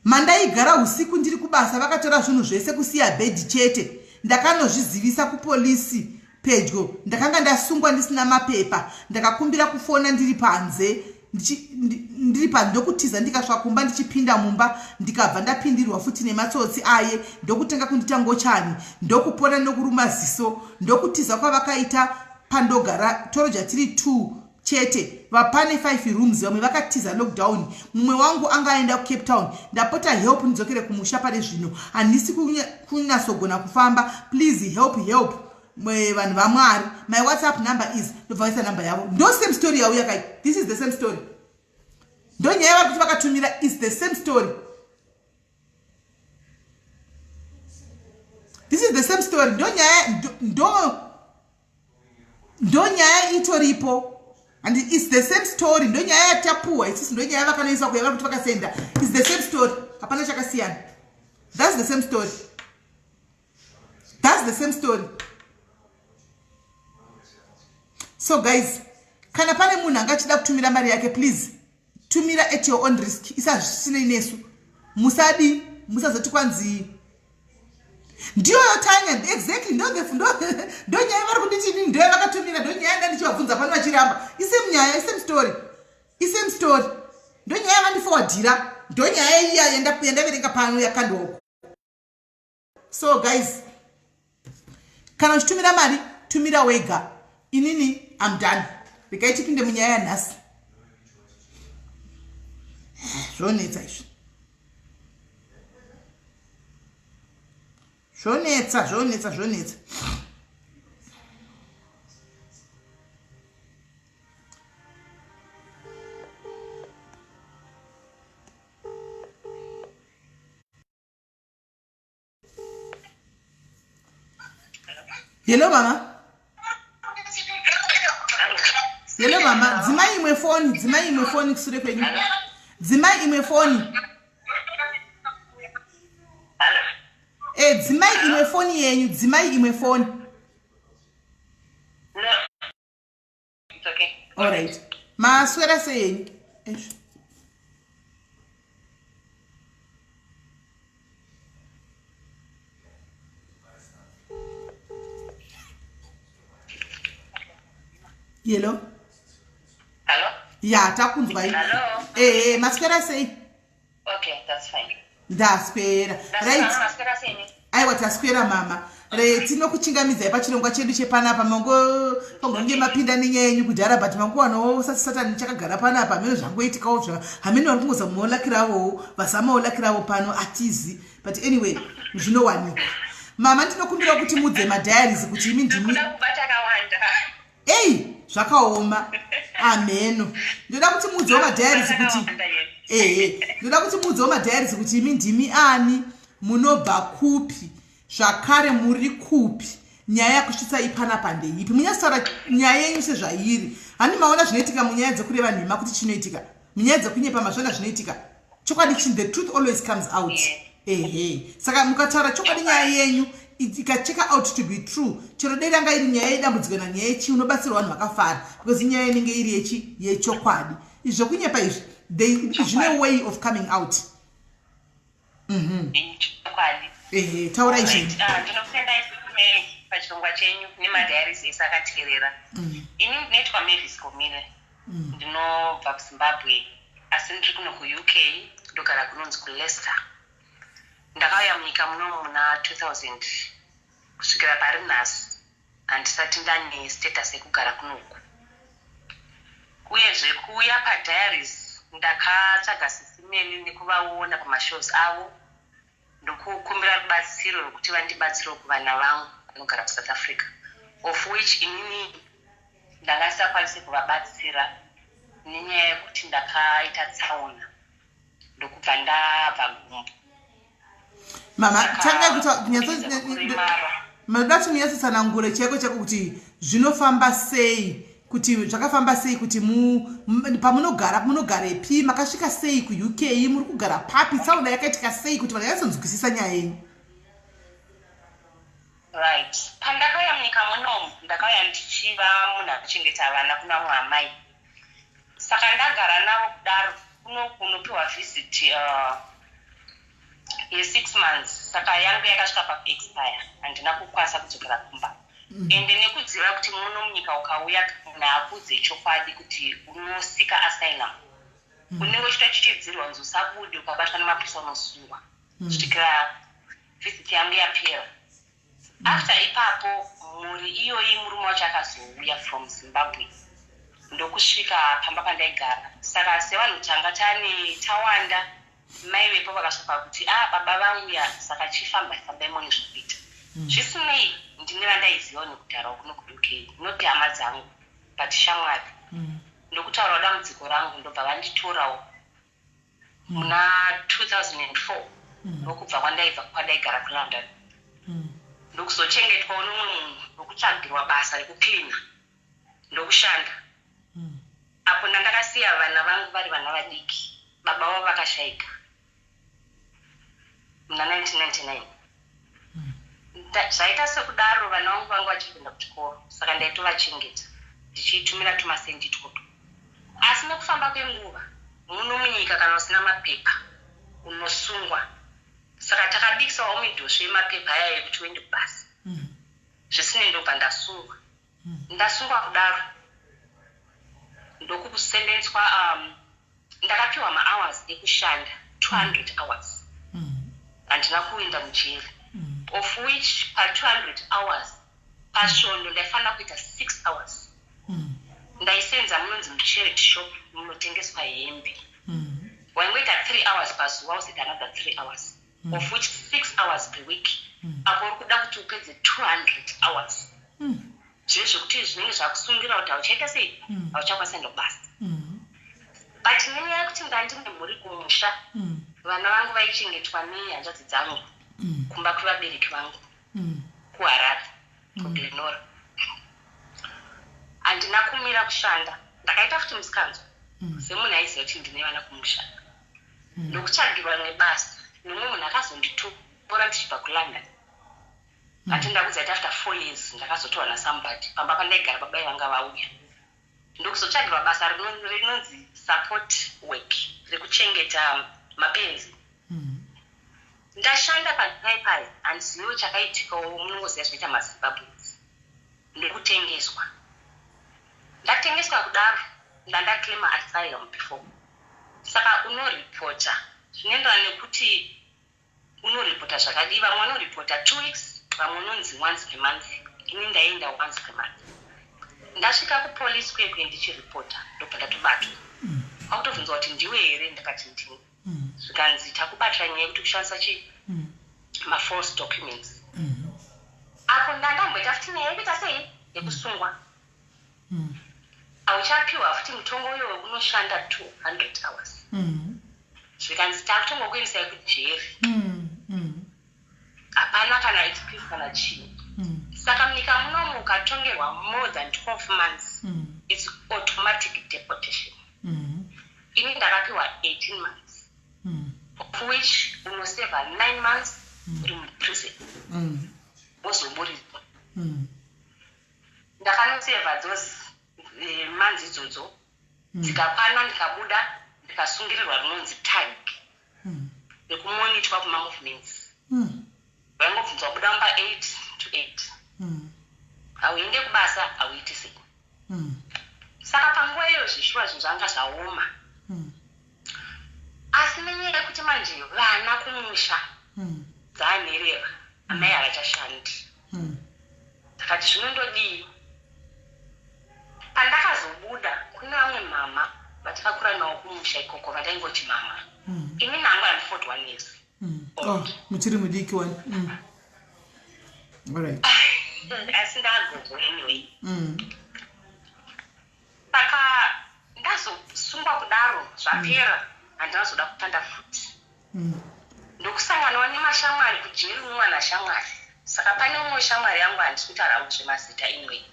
mandaigara usiku ndiri kubasa vakatora zvinhu zvese kusiya bhedhi chete. Ndakanozvizivisa kupolisi pedyo. Ndakanga ndasungwa ndisina mapepa. Ndakakumbira kufona ndiri panze ndiri panze ndokutiza. Ndikasvika kumba, ndichipinda mumba ndikabva ndapindirwa futi nematsotsi aye ndokutanga kundita ngochani ndokupona nokuruma ziso ndokutiza kwavakaita. Pandogara toroja tiri 2 chete, vapane 5 rooms. Vamwe vakatiza lockdown, mumwe wangu anga aenda kuCape Town. Ndapota help ndidzokere kumusha. Pane zvino handisi kunyatsogona kufamba. Please help, help vanhu vamwari. My WhatsApp number is, ndobva vaisa namba yavo. Ndo same story yauya kai. This is the same story, ndo nyaya vari kuti vakatumira is the same story. This is the same story. Ndo nyaya ndo ndo nyaya itoripo and it's the same story. Ndo nyaya yatapuwa isusu, ndo nyaya vakanoisa kuya vari kuti vakasenda. It's the same story. Hapana chakasiyana. That's the same story. That's the same story. So guys, kana pane munhu anga achida kutumira mari yake, please tumira at your own risk. Isazvisinei nesu. Musadi musazoti kwanzi ndiyoyo Tanya. Exactly, ndo nyaya vari kunditi inini ndoyo vakatumira, ndo nyaya ndandichivabvunza pano vachiramba. Isame nyaya, isame story, isame story. Ndo nyaya vandifowadhira, ndo nyaya iya yandaverenga pano yakandoko. So guys, kana uchitumira mari, tumira wega. Inini am done. Regai tipinde munyaya yanhasi. Zvonetsa izvi, zvonetsa, zvonetsa, zvonetsa. Hello mama, hello mama. Dzimai imwe foni, dzimai imwe foni kusure kwenyu, dzimai imwe foni. E, dzimai imwe foni yenyu, dzimai imwe foni. Alright, maswera sei yenyu? Ezvo. Hello. Hello? Ya, takunzwai. Hello? Ehe, maswera sei? Okay, that's fine. Ndaswera. Right. Maswera sei? Aiwa, taswera mama. Re, tinokuchingamidzai pachirongwa chedu chepanapa. Mango pangonge mapinda nenyaya yenyu kudhara, but manguwanawo satani chakagara panapa. Hameno zvangoitikawo zva hameno vari kungozamuwo lakiravowo, vazamawo lakiravo pano atizi, but anyway zvinowanikwa. Mama, ndinokumbira kuti mudze madiaries kuti imi ndimi Ndikuda kubata kawanda. Ei, zvakaoma, amheno. Ndoda kuti muudzewo madiaries kuti Kawanda yeni. Ehe, ndoda kuti muudzewo madiaries kuti imi ndimi ani, munobva kupi, zvakare muri kupi, nyaya yakusvitsa ipanapa ndeipi. Munyatsotaura nyaya yenyu sezvairi. Hani maona zvinoitika munyaya dzekureva nhema, kuti chinoitika munyaya dzekunyepa? Mazviona zvinoitika? Chokwadi chin, the truth always comes out. Ehe, saka mukataura chokwadi, nyaya yenyu ikacheka out to be true, chero dei ranga iri nyaya yedambudziko nanyaya yechi, unobatsirwa, vanhu vakafara, because inyaya inenge iri yechi yechokwadi. Izvi zvokunyepa izvi, zvine way of coming out. Chokwadi. Ehe, taurai zvenyu. Right, ah, ndinokutendai Mary pachirongwa chenyu nemadiaries ese akateerera. Ini ndinoitwa Mavis Gomire. Ndinobva kuZimbabwe, asi ndiri kuno kuUK, ndogara kunonzi kuLeicester. Ndakauya munyika munomu muna 2000. Kusvikira pari nhasi handisati ndane status yekugara kunoku. Uyezve kuuya padiaries, ndakatsvaga Sisi Meli nekuvaona pamashows avo, ndokukumbira rubatsiro rwekuti vandibatsirewo kuvana vangu vanogara kuSouth Africa, of which inini ndanga ndisakwanisi kuvabatsira nenyaya yekuti ndakaita tsaona, ndokubva ndabva gumbo. Mama, tangai Saka kuremara. Madoda kuti munyatsotsanangure chaiko chaiko kuti zvinofamba sei, kuti zvakafamba sei, kuti pamunogara munogarepi, makasvika sei kuUK, muri kugara papi, tsaona yakaitika sei, kuti vanhu vanyatsonzwisisa nyaya yenyu. Right, pandakauya munyika munomu, ndakauya ndichiva munhu anochengeta vana kuna vamwe amai. Saka ndagara navo kudaro, kuno kunopiwa visit ye6 months. Saka yangu yakasvika pakuexpire, handina kukwanisa kudzokera kumba. Ende nekuziva kuti muno munyika ukauya, munhu akudze chokwadi kuti unosika asylum, unenge uchitotyityidzirwa kunzi usabude, ukabatwa nemapurisa unosungwa, kusvikira visit yangu yapera. After ipapo, mhuri iyoyi, murume wacho akazouya from Zimbabwe, ndokusvika pamba pandaigara. Saka sevanhu tanga tane tawanda, mai vepo vakasvika kuti, "A, ah, baba vauya, saka chifambai fambai muone zvekuita." Zvisinei, ndine vandaizivawo nekudharawo kuno kuUK, noti hama dzangu but shamwari. Ndokutaurawo dambudziko rangu, ndobva vanditorawo muna 2004, ndokubva kwandaibva kwandaigara kuLondon. Ndokuzochengetwawo nomumwe munhu, ndokutsvagirwa basa rekucleana, ndokushanda. Apo ndandakasiya vana vangu vari vana vadiki, baba vavo vakashayika muna 1999. Zvaita sekudaro, vana vangu vanga vachiri kuenda kuchikoro, saka ndaitovachengeta ndichiitumira tumasendi itwoto. Asi nekufamba kwenguva, muno munyika kana usina mapepa unosungwa, saka takabikisawo midhosvo yemapepa aya yekuti uende kubasa. Zvisinei, ndobva ndasungwa. Ndasungwa kudaro, ndokusendenswa. Ndakapiwa mahours ekushanda, 200 hours. Handina kuenda mujeri, of which pa200 hours pasvondo ndaifanira kuita 6 hours. Ndaisenza munonzi mucharity shop munotengeswa hembe. Waingoita 3 hours pazuva, uzoita another 3 hours, of which 6 hours per week. Apo uri kuda kuti upedze 200 hours, zvive zvekuti zvinenge zvakusungira kuti hauchaita sei, hauchakwanisa kuenda kubasa. But nenyaya yekuti ndandine mhuri kumusha, vana vangu vaichengetwa nehanzvadzi dzangu kumba kwevabereki vangu kuHarare, kuGlen Norah, handina kumira kushanda. Ndakaita futi musikanzwa semunhu aiziva kuti ndine vana kumusha, ndokutsvagirwa rimwe basa nemumwe munhu akazonditora ndichibva kuLondon. Ati ndakudza kuti after 4 years ndakazotorwa nasomebody pamba pandaigara, babai vanga vauya, ndokuzotsvagirwa basa rinonzi support work, rekuchengeta mapenzi. Ndashanda papai pai, handiziviwo chakaitikawo, munongoziva zvinoita maZimbabweans, ndekutengeswa. Ndatengeswa kudaro, ndandaclaima asylum before, saka unoripota, zvinoenderana nekuti unoripota zvakadii. Vamwe vanoripota 2 weeks, vamwe unonzi once per month. Ini ndaienda once per month. Ndasvika kupolisi kwekwe ndichiripota, ndobva ndatobatwa, kwakutobvunzwa kuti ndiwe here. Ndakati ndini. Zvikanzi takubatira nyaya yekuti kushandisa chii, mafalse documents. Apo ndandamboita futi nyaya yekuita sei, yekusungwa. Hauchapiwa futi mutongo uyo wekunoshanda 200 hours. Zvikanzi takutongokuendesai kujeri. Hapana kana excuse kana chii. Saka munyika munomu ukatongerwa more than 12 months, it's automatic deportation. Ini ndakapiwa 18 months, of which unoseva 9 months uri muprison, wozoburitswa. Ndakanoseva those months idzodzo, dzikakwana, ndikabuda, ndikasungirirwa rinonzi tag rekumonitorwa kumamovements. Vaingobvunzwa buda mumba 8 to 8, hauende kubasa, hauiti sei. Saka panguva iyo zvishuwa zvinhu zvanga zvaoma. Asi nenyaya yekuti manje vana kumusha dzaanherera, amai havachashandi, takati zvinondodii. Pandakazobuda, kune vamwe mama vatakakura navo kumusha ikoko vandaingoti mama. Ini nangu am 41 years. Oh, muchiri mudiki wani. Alright. Asi ndagogo anyway. Saka ndazosungwa kudaro, zvapera, handinazoda kutanda futi. Ndokusanganawo nemashamwari kujeri, umwana shamwari. Saka pane umwe shamwari yangu, handisi kutaura zvemazita anyway.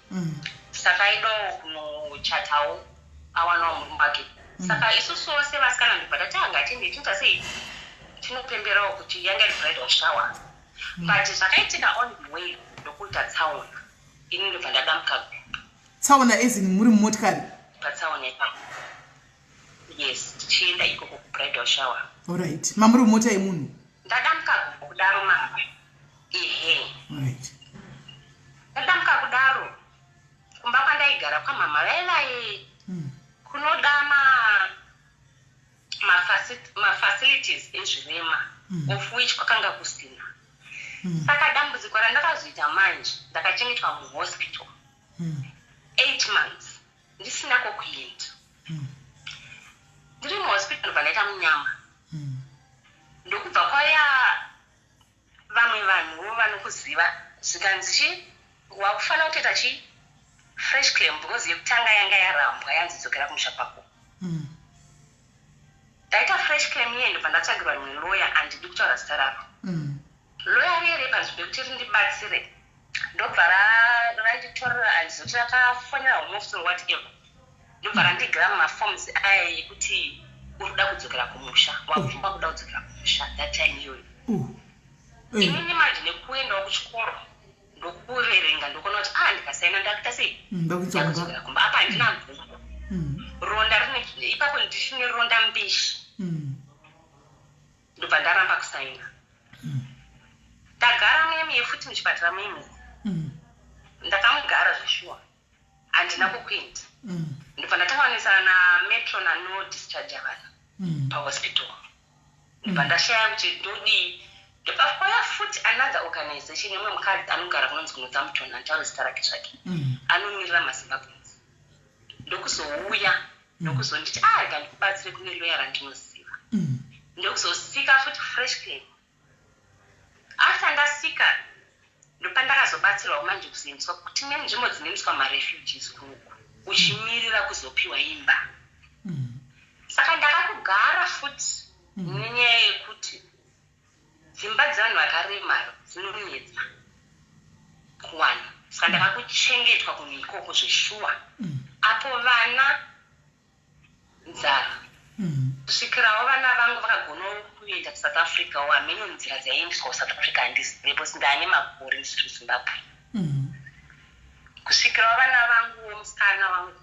Saka aidawo kunochatawo, awanawo murume wake. Saka isusuwo sevasikana ndobva tati hangatende, tinoita sei, tinopemberawo kuti yanga iri bridal shower. But zvakaitika on the way, ndokuita tsaona, ini ndobva ndadamuka. Tsaona as in muri mumotikari? Patsaona ipapo, yes, tichienda ikoko kubridal shower. Alright, mamuri mumota yemunhu? Ndadamuka kudaro mama, ehe. Alright. Ndadamuka kudaro, kumba kwandaigara kwamama vaivaye kunoda mafacilities ezvirema, of which kwakanga kusina. Saka dambudziko randakazoita manje, ndakachengetwa muhospital 8 months ndisina kwokuenda. Ndiri muhospital, ndobva ndaita munyama. Ndokubva kwauya vamwe vanhuwo vanokuziva, zvikanzi chi wakufanira kutoita chi fresh claim because yekutanga yanga yarambwa, yanzi dzokera kumusha kwako. Ndaita fresh claim iye, ndobva ndatsvagirwa rimwe lawyer, handidi kutaura zita raro. Lawyer riye repanzvimbo yekuti rindibatsire. Ndobva randitorera, handizoti rakafonera Home Office or whatever, ndobva randigira maforms aya yekuti uri kuda kudzokera kumusha, wabvuma kuda kudzokera kumusha that time iyoyo. Inini manje nekuendawo kuchikoro, ndokuverenga, ndokuona kuti a ndikasaina ndakuita sei? Ndakudzokera. Ndakudzokera kumba. Apa handina gumbo, ronda rine ipapo, ndichine ronda mbishi. Ndobva ndaramba kusaina. Ndagara muemiye futi muchipatara muemiye. Ndakamugara zveshuwa, handina kukuenda. Ndobva ndatanganisana nametro nanodischarge vanhu pahospital. Ndobva ndashaya kuti ndodii. Ndobva kwauya futi another organization yemumwe mukadzi anogara kunonzi kuNorthampton, handitaure zita rake zvake, anomirira maZimbabweans. Ndokuzouya, ndokuzonditi, "A, rega ndikubatsire, kune loya randinoziva." Ndokuzosika futi fresh claim. After ndasika, ndopandakazobatsirwa manje kuzoendeswa tine nzvimbo dzinoendeswa marefugees kunoku uchimirira kuzopiwa imba. Saka ndakakugara futi nenyaya yekuti dzimba dzevanhu vakaremara dzinonetsa kuwana. Saka ndakakuchengetwa kunhu ikoko zveshuwa, apo vana nzara, kusvikirawo vana vangu vakagonawo kuenda kuSouth Africa. Wo hameno nzira dzaiendeswa kuSouth Africa, handizive, because ndaane makore ndisiri kuZimbabwe. Kusvikirawo vana vangu, musikana wangu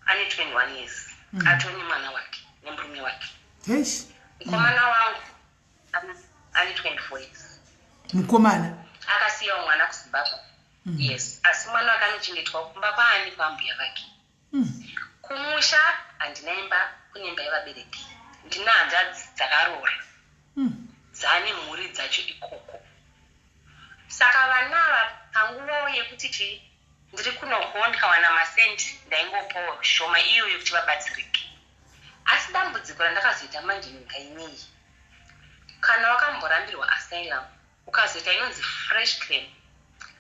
ane 21 years, atone mwana wake nemurume wake. Heish. Mukomana wangu ane 24 years. Mukomana? Akasiyawo mwana kuZimbabwe, yes, asi mwana wake anochengetwa kumba kwaani, kwambuya vake. Kumusha handina imba, kune imba yevabereki. Ndina hanzvadzi dzakaroora, dzane mhuri dzacho ikoko. Saka vana ava panguvawo yekuti chii, ndiri kunokuwo, ndikawana masendi ndaingopawo shoma iyoyo yekuti vabatsirike. Asi dambudziko randakazoita manje, nyika ineyi, kana wakamborambirwa asylum, ukazoita inonzi fresh claim,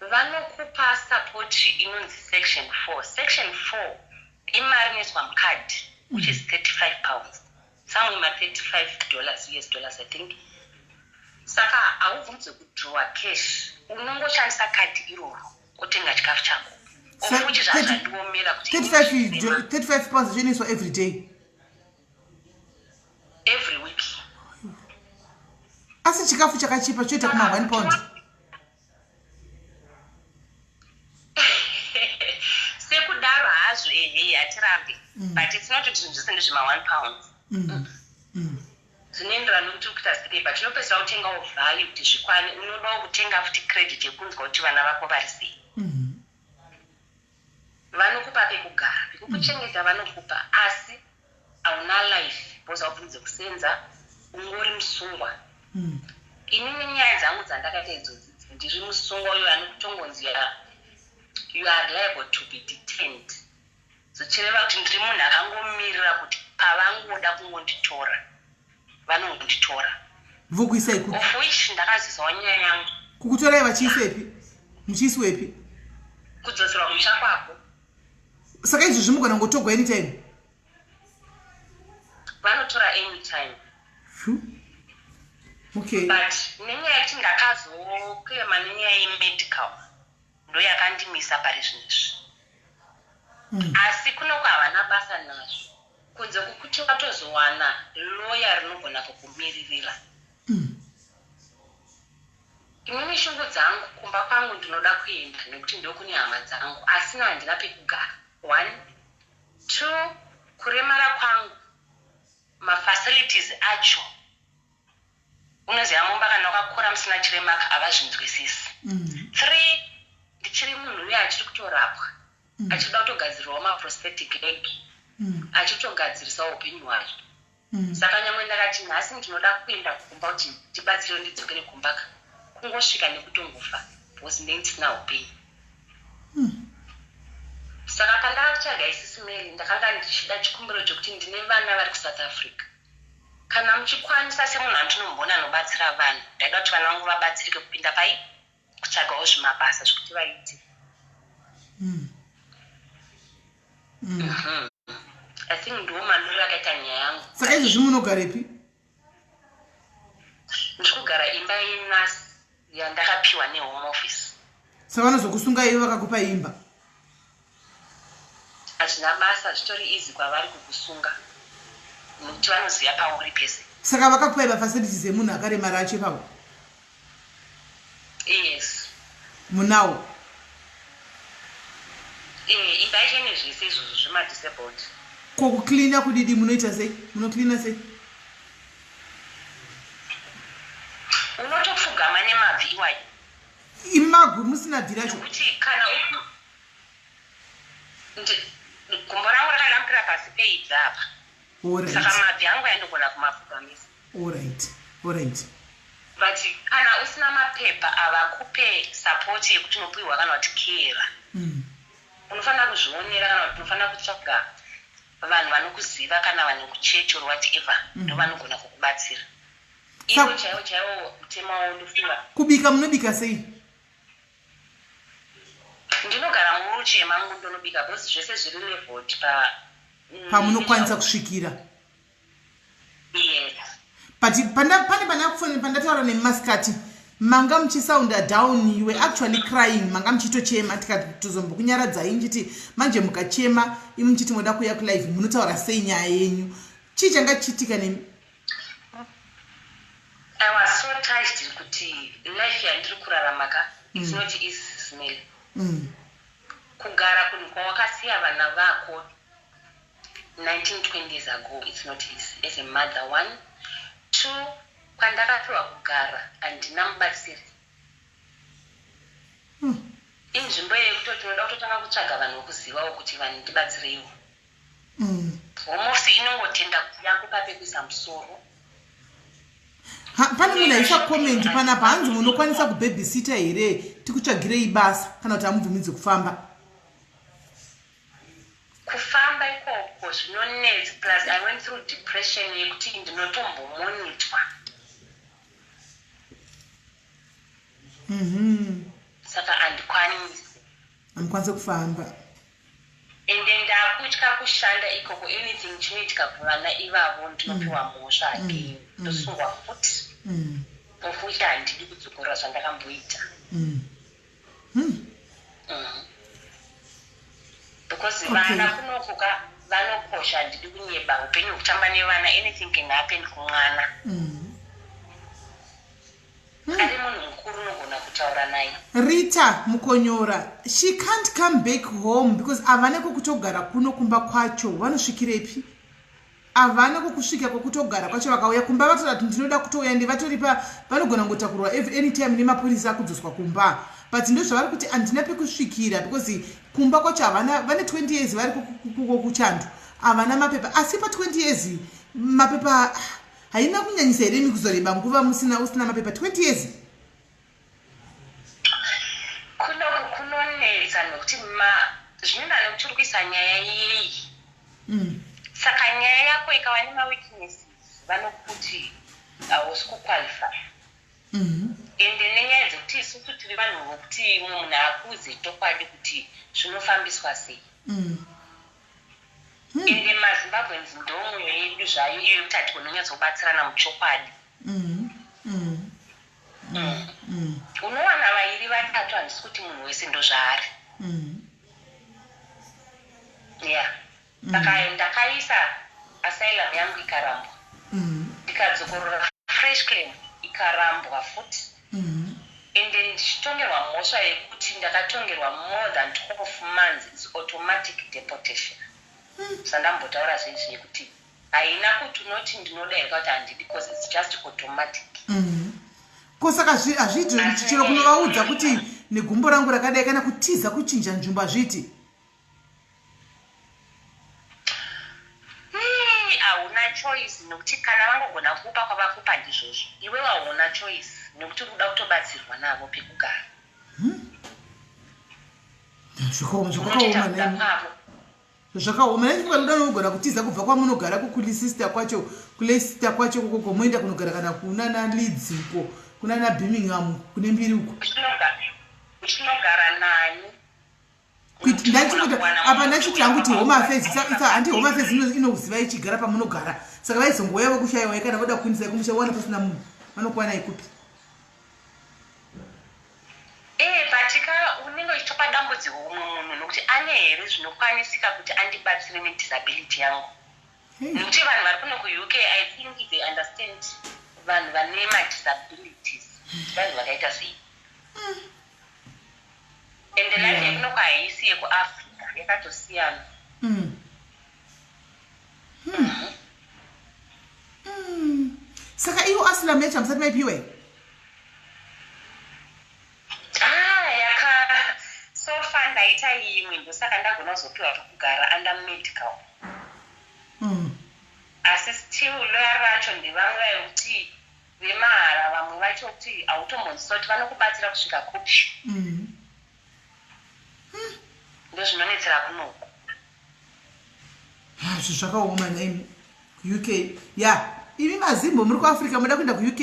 vanokupa support inonzi section 4. Section 4 imari inoiswa mukadhi, which is £35, somewhere ma$35 US dollars, I think. Saka haubvumidzwe kudrowa cash, unongoshandisa kadhi iroro otenga chikafu chako, of which zvazvandiomera kuti 35 £35 ichinoiswa every day? Every week. Asi chikafu chakachipa, choita kuma £1. Sekudaro hazvo, ehe, hatirambi, but it's not kuti zvinhu zvese ndezvema £1. Zvinoenderana nekuti uri kuita sei, but unopedzisira kutengawo value kuti zvikwane. Unodawo kutenga futi credit yekunzwa kuti vana vako vari sei. Vanokupa pekugara, pekukuchengeta vanokupa, asi hauna life because haubvumidze kusenza, ungori musungwa. Inini nyaya dzangu dzandakaita idzodzi, ndiri musungwa uyo anokutongonzi you are liable to be detained, zvichireva kuti ndiri munhu akangomirira kuti pavangoda kungonditora vanongonditora. Vokuisai kupi? Of which ndakazisawo nyaya yangu. Kukutorai vachiisepi, muchiiswepi? Kudzoserwa kumusha kwako. Saka izvo zvimugona kungotogwa anytime? Vanotora anytime. Phew. Okay. But nenyaya yekuti ndakazoclaima nenyaya yemedical, ndo yakandimisa pari zvinezvi. Asi kunoko havana basa nazvo, kunze kwekuti watozowana loya rinogona kukumiririra. Inini shungu dzangu, kumba kwangu ndinoda kuenda nekuti ndokune hama dzangu, asina handina pekugara, one. Two, kuremara kwangu, mafacilities acho, unoziva mumba kana wakakura musina chiremaka havazvinzwisisi. Three, ndichiri munhu uye achiri kutorapwa, achida kutogadzirwawo maprosthetic leg, achitogadzirisawo upenyu hwacho. Saka nyangwe ndakati nhasi ndinoda kuenda kumba kuti ndibatsire, ndidzokere kumba ka, kungosvika nekutongofa because ndenge ndisina upenyu. Saka pandakakutsvaga isisi Mary, ndakanga ndichida chikumbiro chekuti ndine vana vari kuSouth Africa. Kana muchikwanisa, semunhu andinomboona anobatsira vanhu, ndaida kuti vana vangu vabatsirike kupinda pai kutsvagawo zvimabasa zvekuti vaite. I think ndiwo mamiriro akaita nyaya yangu. Saka izvozvi munogarepi? Ndiri kugara imba yenasi yandakapiwa neHome Office. Saka vanozokusunga ivo vakakupa imba. Hazvina basa, zvitori easy kwavari kukusunga nekuti vanoziva pauri pese. Saka vakakupai mafacilities emunhu akaremara acho ipapo? Yes. Munawo? Eh, imba yacho ine zvese izvozvo zvemadisabled. Ko kucleaner kudidi munoita sei? Munocleaner sei? Unotopfugama nemabvi iwayo. Imagwi musina bvi racho. Nekuti kana gumbo rangu rakadambukira pasi peibvi apa. Saka mabvi angu aindogona kumapfugamisa. Alright. Alright. But kana usina mapepa avakupe support yekuti unopiwa kana kuti kera. Unofanira kuzvionera kana kuti unofanira kutsvaga vanhu vanokuziva kana vanhu kuchurch or whatever ndovanogona kukubatsira. Iwo chaiwo chaiwo mutemo wawo ndofunga. Kubika munobika sei? Ndinogara muwheelchair mangu ndonobika because zvese zviri leveled pa pamunokwanisa kusvikira. Yes. But panda, pane pandakufonera pandataura nemi masikati manga muchisounda down, you were actually crying, manga muchitochema, tikatozombokunyaradzai nchiti manje mukachema imi muchiti moda kuuya kulive munotaura sei nyaya yenyu, chii changa chichiitika nemi? I was so touched kuti life yandiri kurarama ka it's not easy Smell. Kugara kunhu kwawakasiya vana vako 19 20 years ago it's not easy as a mother one. Two, kwandakapiwa kugara handina mubatsiri. Inzvimbo yekutoti unoda kutotanga kutsvaga vanhu vokuzivawo kuti vanhu ndibatsireiwo. Home office inongotenda kuti yakupa pekuisa musoro. Ha, pane munhu aisa comment panapa hanzi munokwanisa kubhebhisita here tikutsvagirei basa kana kuti hamubvumidzi kufamba. Kufamba ikoko zvinonetsa plus I went through depression yekuti ndinotombomonitwa. Saka handikwanisi. Hamukwanisi kufamba. Ende ndakutya kushanda ikoko anything chinoitika kuvana ivavo ndinopiwa mhosva again ndosungwa futi of which handidi kudzokorora zvandakamboita. Because vana kunoku ka vanokosha, handidi kunyeba, upenyu hwekutamba nevana anything can happen kumwana. Ari munhu mukuru unogona kutaura naye. Rita Mukonyora, she can't come back home because havana kwekutogara kuno kumba kwacho vanosvikirepi? Havana kwekusvika kwekutogara kwacho, vakauya kumba vatoda kuti ndinoda kutouya ndi vatori pa vanogona kungotakurwa every anytime nemapurisa akudzoswa kumba, but ndozvavari kuti handina pekusvikira because kumba kwacho havana, vane 20 years vari kuchando havana mapepa, asi pa 20 years mapepa haina kunyanyisa here imi kuzoreba nguva musina usina mapepa 20 years? Kunoku kunonetsa nekuti zvinoenda nekuti uri kuisa nyaya yei. Saka nyaya yako ikava nemaweaknesses vanokuti hausi kuqualify. Ende nenyaya dzekuti isusu tiri vanhu vokuti mumwe munhu akuudze chokwadi kuti zvinofambiswa sei. Ende maZimbabweans ndomwoyo yedu zvayo iyo yekuti hatigoni kunyatsobatsirana muchokwadi. Unowana vairi vatatu, handisi kuti munhu wese ndozvaari. Yeah. Saka ndakaisa asylum yangu ikarambwa. Ndikadzokorora fresh claim ikarambwa futi. Ende ndichitongerwa mhosva yekuti ndakatongerwa more than 12 months, it's automatic deportation. Zvandambotaura zvinji yekuti haina kuti unoti ndinoda here kuti handidi because it's just automatic. Ko saka hazviiti chero kunovaudza kuti negumbo rangu rakadai kana kutiza kuchinja nzvimbo hazviiti? Hauna choice nekuti kana vangogona kupa kwavakupa ndizvozvo, iwewe hauna choice nekuti uri kuda kutobatsirwa navo pekugara. Zvakaoma nemi. Zvakaoma nai kuda unogona kutiza kubva kwamunogara kukulisista kwacho, kuleicester kwacho kokoko moenda kunogara kana kunana Leeds uko, kunana Birmingham kune mbiri uko. Uchinogara nani? Ndachikuta apa ndachiti hangu kuti Home Affairs isa handi Home Affairs inoziva ichigara pamunogara, saka vaizongouya vokushaiwai kana voda kuindisai kumusha wana pasina munhu vanokwanai kupi? But But ka unenge uchitopa dambudziko umwe munhu nokuti ane here zvinokwanisika kuti andibatsire nedisability yangu? Nekuti vanhu vari kuno kuUK, I think they understand vanhu vane madisabilities, vanhu vakaita sei. Ende life yekunoko haisi yekuAfrica, yakatosiyana. Saka iwo asylum yacho hamusati maipiwa here? Ah, yaka so far ndaita imwe, ndosaka ndagona kuzopiwa pekugara under medical. Asi still lawyer racho ndevamwe vaikuti vemahara, vamwe vacho kuti hautombonzwisa kuti vanokubatsira kusvika kupi. Ndozvinonetsera kunoku. Ha, zvinhu zvakaoma naimi kuUK ya. Imi mazimbo muri kuAfrica muda kuenda kuUK,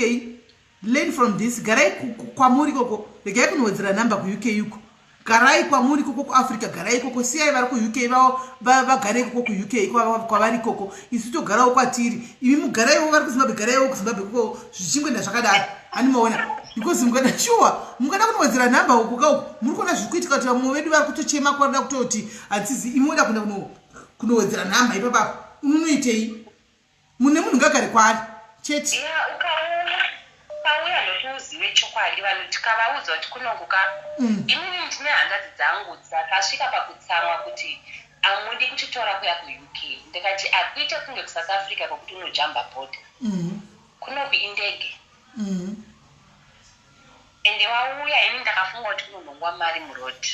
learn from this. Garai kwamuri ikoko, regai kunowedzera nhamba kuUK uko. Garai kwamuri ikoko kuAfrica, garai ikoko. Siyai vari kuUK vagare ikoko kuUK kwavari ikoko. Isu togarawo kwatiri. Imi mugaraiwo, vari kuZimbabwe garaiwo kuZimbabwe ikoko, zvichingoenda zvakadaro. Handimaona, because mukada shuwa mukada kunowedzera nhamba uko kauko, muri kuona zviri kuitika kuti vamwe vedu vari kutochema kwarida kutoti handizizi. Imi woda kuenda kunowedzera nhamba ipapapo, unonoitei? Mune munhu ngagare kwaari chete. Ya, ukauya ukauya ndoti uzive chokwadi. Vanhu tikavaudza kuti kunokuka, inini ndine hanzvadzi dzangu dzakasvika pakutsamwa kuti amudi kutitora kuya kuUK. Ndikati akuite kunge kuSouth Africa kwekuti unojamba bhodha. Kunoku indege. Ende wauya, ini ndakafunga kuti kunonhongwa mari muroad.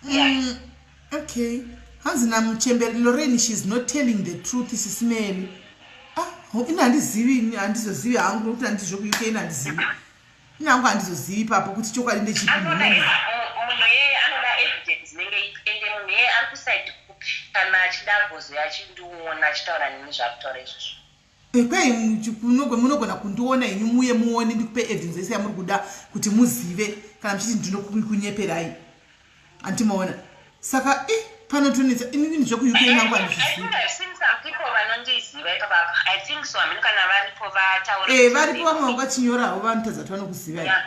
Yeah. Okay, hanzi namuchemberi Lorraine, she's not telling the truth. Sisimeli, ah, ini handizivi, ini handizozivi hangu nokuti handizvo kuUK. Ini handizivi, ini hangu handizozivi ipapo kuti chokwadi ndechipi. Anoda munhu yeye anoda evidence inenge ende munhu yeye ari kusaidi kupi kana achida agozoya achindiona achitaura neni zvaari kutaura izvozvo. Kwei munogona kundiona henyu, muye muone, ndikupe evidence yese yamuri kuda kuti muzive kana muchiti ndinokunyeperai. Handimaona, saka i panotonetsa. Inini zvekuUK nangu I handizvizivi. think I've seen some people vanondiziva ipapapa. I think so. Hameno kana varipo vataure. Varipo vamwe vangachinyorawo vanotadza kuti vanokuzivai. Yeah.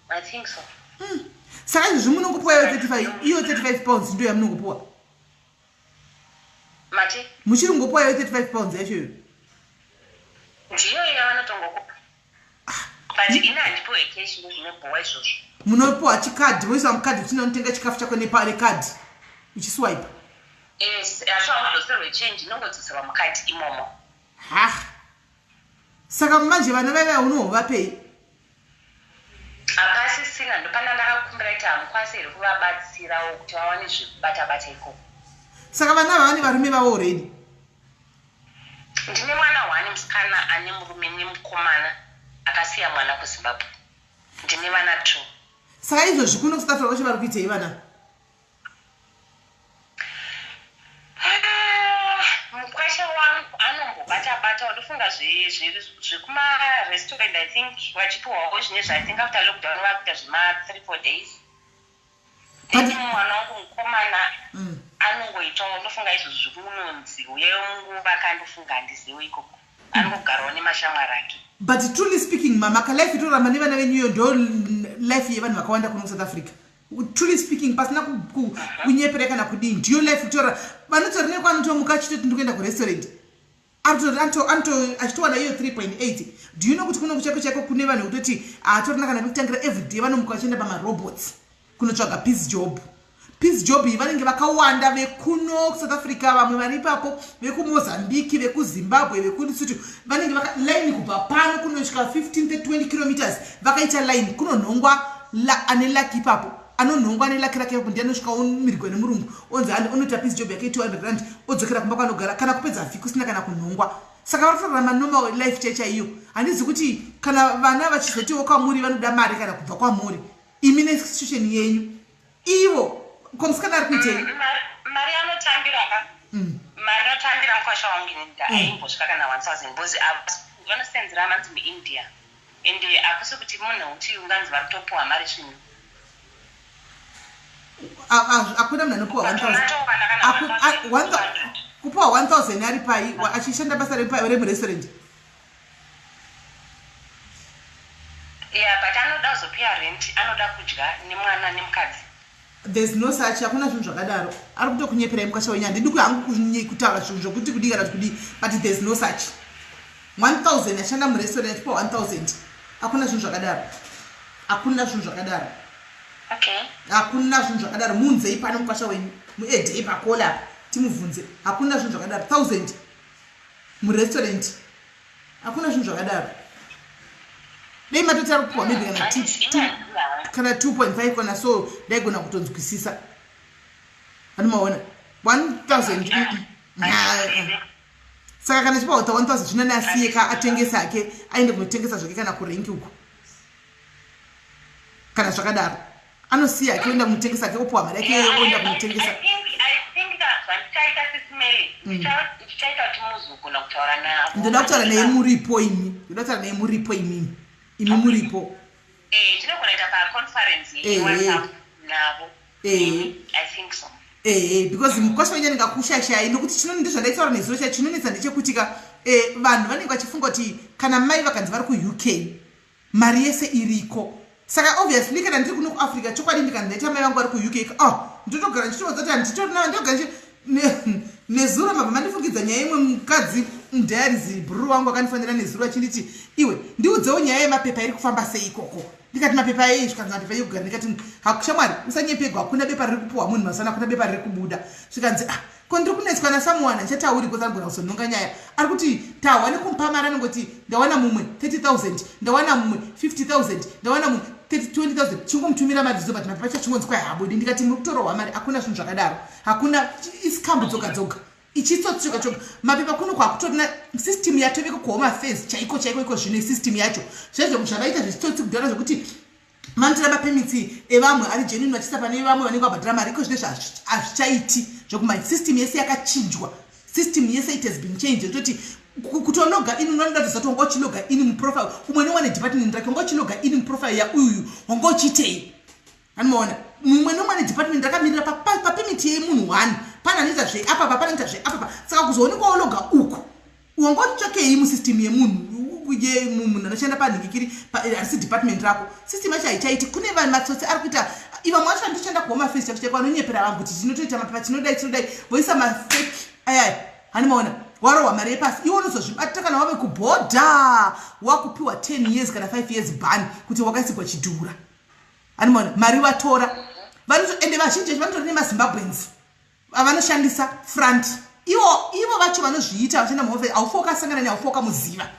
I think so. Saka izvozvi munongopuwa iyo 35, iyo £35 ndo yamunongopuwa? Mati? Muchiri kungopuwa iyo £35 yacho iyo? Ndiyo yavanotongokupa. But ini handipiwe cash, ndozvinobhowa izvozvo. Munopuwa chikadhi, moisa mukadhi kuti unotenga chikafu chako nekadhi uchiswipe? Yes, asi haudzoserwe change, inongodzoserwa mukadhi imomo. Ha, saka manje vana vaiva unohovapei? Hapasisina. Ndopana ndakakumbira kuti hamukwanisi here kuvabatsirawo kuti vawane zvekubata-bata ikoko. Saka vana ava vane varume vavo already? Ndine mwana one musikana ane murume, nemukomana akasiya mwana kuZimbabwe. Ndine vana two. Saka izvozvi kuno kuSouth Africa vacho vari kuitei vana? Ah, mukwasha wangu anombobata-bata, ndofunga zvekumarestaurant, I think vachipiwawo zvine zva, I think after lockdown vakuita zvema 3 4 days. Then mwana wangu mukomana anongoitawo, ndofunga izvozvo zvekunonzi uyayo munguva kandofunga handizivo ikoko anongogarawo nemashamwari ake. But truly speaking, mama, kalife itorarama nevana venyu iyo ndo life yevanhu vakawanda kuno kuSouth Africa. Truly speaking, pasina kunyepera kana kudii, ndiyo life itora vanotori nekwanotomuka achitoti ndikuenda kurestaurant, achitowana iyo 3.8. Do you know kuti kuno kuchako chako kune vanhu vekutoti haatorina kana pekutangira? Everyday vanomuka vachienda pamarobots kunotsvaga piece job. Piece job iyi vanenge vakawanda vekuno South Africa, vamwe vari ipapo vekuMozambique, vekuZimbabwe, vekuLesotho, vanenge line kubva pano kunosvika 15 20 kilometers vakaita line kunonhongwa. Ane lucky ipapo, anonhongwa ane lucky rake ipapo ndiye anosvika omirigwa nemurungu, onzi onoita piece job yake R200, odzokera kumba kwanogara. Kana kupedza vhiki usina kana kunhongwa. Saka vari kutorarama normal life chaichaiyo. Handizi kuti kana vana vachizotiwo kwamuri vanoda mari kana kubva kwamuri imi nesituation yenyu ivo, komusikana ari kuitei? Mari anotambira ka, mari inotambira mukwasha wangu inini aimbosvika kana 1000 because vanosenzera manzi muIndia, ende hakusi kuti munhu kuti unganzi vari kutopiwa mari zvinhu. Hakuna munhu anopiwa 1000. Ukatowana kana 1200. Kupiwa 1000 ari pai achishanda basa remurestaurant? Yeah, but anoda kuzopeya rent, anoda kudya nemwana nemukadzi. There's no such, hakuna zvinhu zvakadaro. Ari kutokunyeperai mukwasha wenyu. Handidi hangu kutaura zvinhu zvokuti kudii kana kuti kudii, but there's no such. 1000 ashanda murestaurant achipa 1000. Hakuna zvinhu zvakadaro. Hakuna zvinhu zvakadaro. Okay. Hakuna zvinhu zvakadaro. Muunzei pano mukwasha wenyu. Muedhei pakola apa timubvunze. Hakuna zvinhu zvakadaro. 1000 murestaurant. Hakuna zvinhu zvakadaro. Dai matoti ari kupiwa maybe kana kana 2.5 kana so ndaigona kutonzwisisa. Anomaona 1000. Saka kana chipa 1000 zvino nasiye ka atengesa hake aende kunotengesa zvake kana kurenki uko. Kana zvakadaro. Anosiya hake oenda kunotengesa hake opiwa mari yake oenda kunotengesa. Ndoda kutaura naye muripo imi. Ndoda kutaura naye muripo imimi. Imi muripo. Eh, tinogona kuita pa conference ye WhatsApp navo. Eh. I think so. Eh, because mukwasha wenyu anenge akushashai nokuti chinoni ndizvandaitaura nezuro cha chinonetsa ndechekuti ka eh, vanhu vanenge vachifunga kuti kana mai vakanzi vari kuUK mari yese iriko, saka obviously kana ndiri kuno kuAfrica chokwadi ndikanzi ndaita mai vangu vari kuUK, oh, ndotogara ndichitoudza kuti handitorina ndogara nezuro mabva mandifungidza nyaya imwe mukadzi mudiaries bhururu wangu akandifonera nezuro achinditi iwe ndiudzewo nyaya yemapepa iri kufamba sei ikoko. Ndikati mapepa ei? Zvikanzi mapepa ekugara. Ndikati hakushamwari usanyepegwa, hakuna bepa riri kupuwa munhu mazana, hakuna bepa riri kubuda. Zvikanzi ah, ko ndiri kunetswa nasamuwana ndichatauri because anogona kuzononga nyaya. Ari kuti tahwa nekumupa mari anongoti ndawana mumwe 30,000, ndawana mumwe 50,000, ndawana mumwe 20,000, chingomutumira mari dzidzo but mapepa acho achingonzi kwai haabudi. Ndikati muri kutorohwa mari, hakuna zvinhu zvakadaro, hakuna iscambu dzoga dzoga, ichitsotsi choga choga. Mapepa kuno kwakutorina system yatoveko kuhome affairs chaiko chaiko iko zvino system yacho zvezvo zvavaita zvechitsotsi kudhara zvekuti vanotora mapermits evamwe ari genuine vachiisa pane vamwe vanenge vabhadhara mari. Iko zvino hazvichaiti zvokumai, system yese yakachinjwa, system yese it has been changed yekutoti kutologa in unoda kuzoti wanga uchiloga in muprofile umwe neumwe nedepartment rake, wanga uchiloga in muprofile yauyu wanga uchiitei? Anomaona mumwe nemumwe nedepartment rakamirira papermit yemunhu one, pane anoita zveapapa, pane anoita zveapapa, saka kuzoonekwa wologa uku wanga uchitsvakei musystem yemunhu munhu anoshanda panhingikiri harisi department rako. System yacho haichaiti. Kune vanhu matsotsi ari kuita ivamwe vacho vanotoshanda kuhome affairs chaiko chaiko, vanonyepera vanhu kuti tinotoita mapepa, tinodai tinodai, voisa mafake ayaya. Hanimaona warohwa mari yepasi, iwe unozozvibata kana wave kubhodha wakupiwa 10 years kana 5 years ban kuti wakaisigwa chidhura. Hanimaona mari vatora ende vazhinji vanotora nemaZimbabweans vanoshandisa front ivo ivo vacho vanozviita vachienda muhove. Haufa wakasangana nehaufa wakamuziva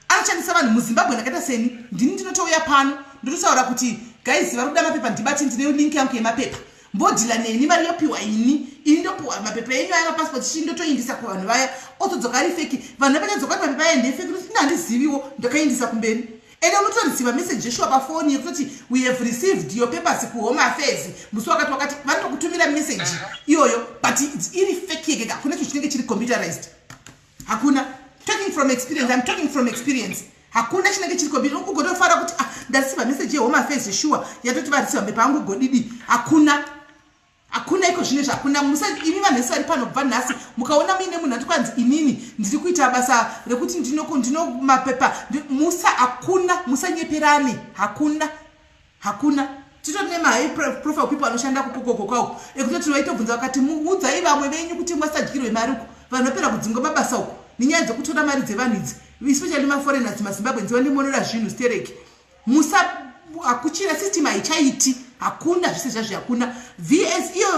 anoshandisa vanhu muZimbabwe ndakaita seni. Ndini ndinotouya pano ndototaura kuti guys, vari kuda mapepa, ndibati, ndine link yangu yemapepa, mbodhila neni, mari yopiwa ini, ini ndopiwa mapepa enyu aya, mapasipoti chii, ndotoindisa kuvanhu vaya, otodzoka ari fake. Vanhu vapachadzoka kuti mapepa aya ndefake, ine handiziviwo, ndakaindisa kumberi. Ende unotorisiva message yeshuwa pafoni yekutoti we have received your papers kuhome affairs musi wakati wakati, vanotokutumira message iyoyo, but iri fake yekeka. Hakuna cho chinenge chiri computerized, hakuna. Talking from experience, I'm talking from experience, hakuna chinenge chiri computer. Ugotofara kuti ah, ndarisiva message yehome affairs shuwa yatoti varisiva mapepa angu, godidi. Hakuna, hakuna iko zvino izvi hakuna. Musa imi vanhu vese vari pano, kubva nhasi mukaona muine munhu ati kwanzi inini ndiri kuita basa rekuti ndino mapepa, musa, hakuna, musanyeperane, hakuna, hakuna. Titori nemahigh profile people anoshanda kukokokokauko ekutoti vaitobvunza vakati udzai vamwe venyu kuti mwasadyirwe mari uko, vanhu vapera kudzingwa mabasa uko nenyaya dzekutora mari dzevanhu idzi, especially maforeigners, maZimbabweans vandimonera zvinhu stereki. Musa, hakuchina system, haichaiti, hakuna zvese zvazvo, hakuna vs iyo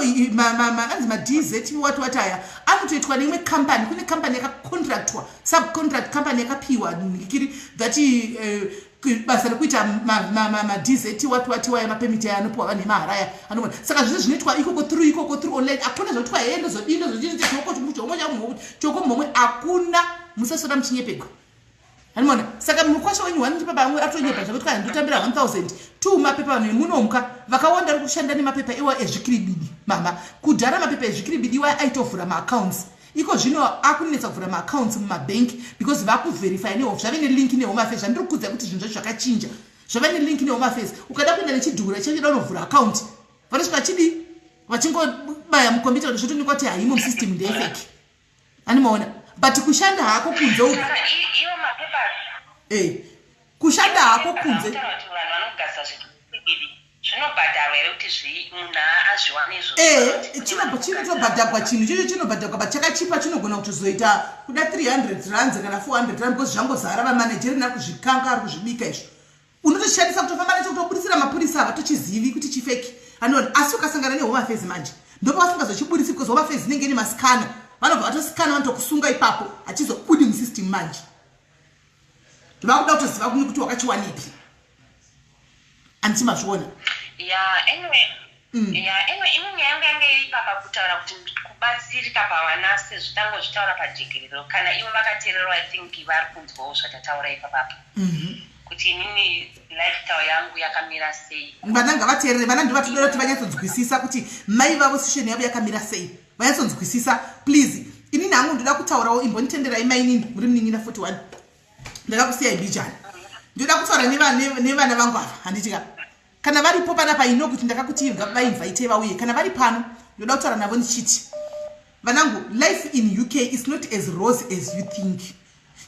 anzi maDZ wati wati aya anotoitwa neimwe company. Kune company yakacontractwa, subcontract company yakapiwa nhikiri that basa rekuita maDZ wati wati waya, mapermit aya anopiwa vanhu emahara aya anogona. Saka zvese zvinoitwa ikoko through ikoko through online, hakuna zvokutwa hee ndozodii ndozodii choko choko choko mhomwe, hakuna. Musasora muchinyepegwa. Hanimona saka mukwasha wenyu one baba amwe atonyepa zvekuti kana ndotambira 1000 two mapepa, vanhu vemunomuka vakawanda vari kushanda nemapepa iwa ezvikiribidi. Mama, kudhara mapepa ezvikiribidi iwa aitovhura maaccounts. Iko zvino akunetsa kuvhura maaccounts mumabhenki because vakuverify nehof, zvave nelink nehome affairs. Zvandiri kukudza kuti zvinhu zvacho zvakachinja, zvava nelink nehome affairs. Ukada kuenda nechidhura chachoda unovhura account, vanosvika vachidii, vachingobaya mukombiyuta kuti zvotoonekwa kuti haimo musystem, ndeyefake. Animaona, but kushanda hako kunze uku Iwo mapapers eh. Kushanda hako kunze. Vanhu vanogadzira zvinhu zvinobhadharwa here kuti munhu azviwane izvozvo? Eh, chinotobhadhagwa chinhu ichocho chinobhadhagwa but chakachipa chinogona kutozoita kuda 300 rands kana 400 rand because zvangozara vamanejeri nari kuzvikanga ari kuzvibika izvo unotoshandisa kutofamba nacho kutobudisira mapurisa havatochizivi kuti chifeki anoona asi ukasangana nehome affairs manje ndopavasingazochiburisi because home affairs inenge ine masikana vanobva vatosikana vanotokusunga ipapo hachizobudi musystem manje vakuda kutoziva kuni kuti wakachiwanepi anditi mazviona ya anyway mm. ya anyway imwe nyaya yangu yange iri ipapa kutaura kuti kubatsirika pavana sezvo tangozvitaura pajekerero kana ivo vakateererwa i think vari kunzwawo zvatataura ipapapa mm-hmm. kuti inini lifestyle yangu yakamira sei vana ngavateerere vana ndovatoda kuti vanyatsonzwisisa kuti mai vavo sisheni yavo yakamira sei vanyatsonzwisisa please inini hangu ndoda kutaurawo imbonitenderai mainini muri munin'ina 41 ndakakusiyai mbijana ndoda kutaura nevana vangu ava handiti ka kana varipo panapa ino kuti ndakakuti vainvite vauye kana vari pano ndoda kutaura navo ndichiti vanangu life in uk is not as rose as you think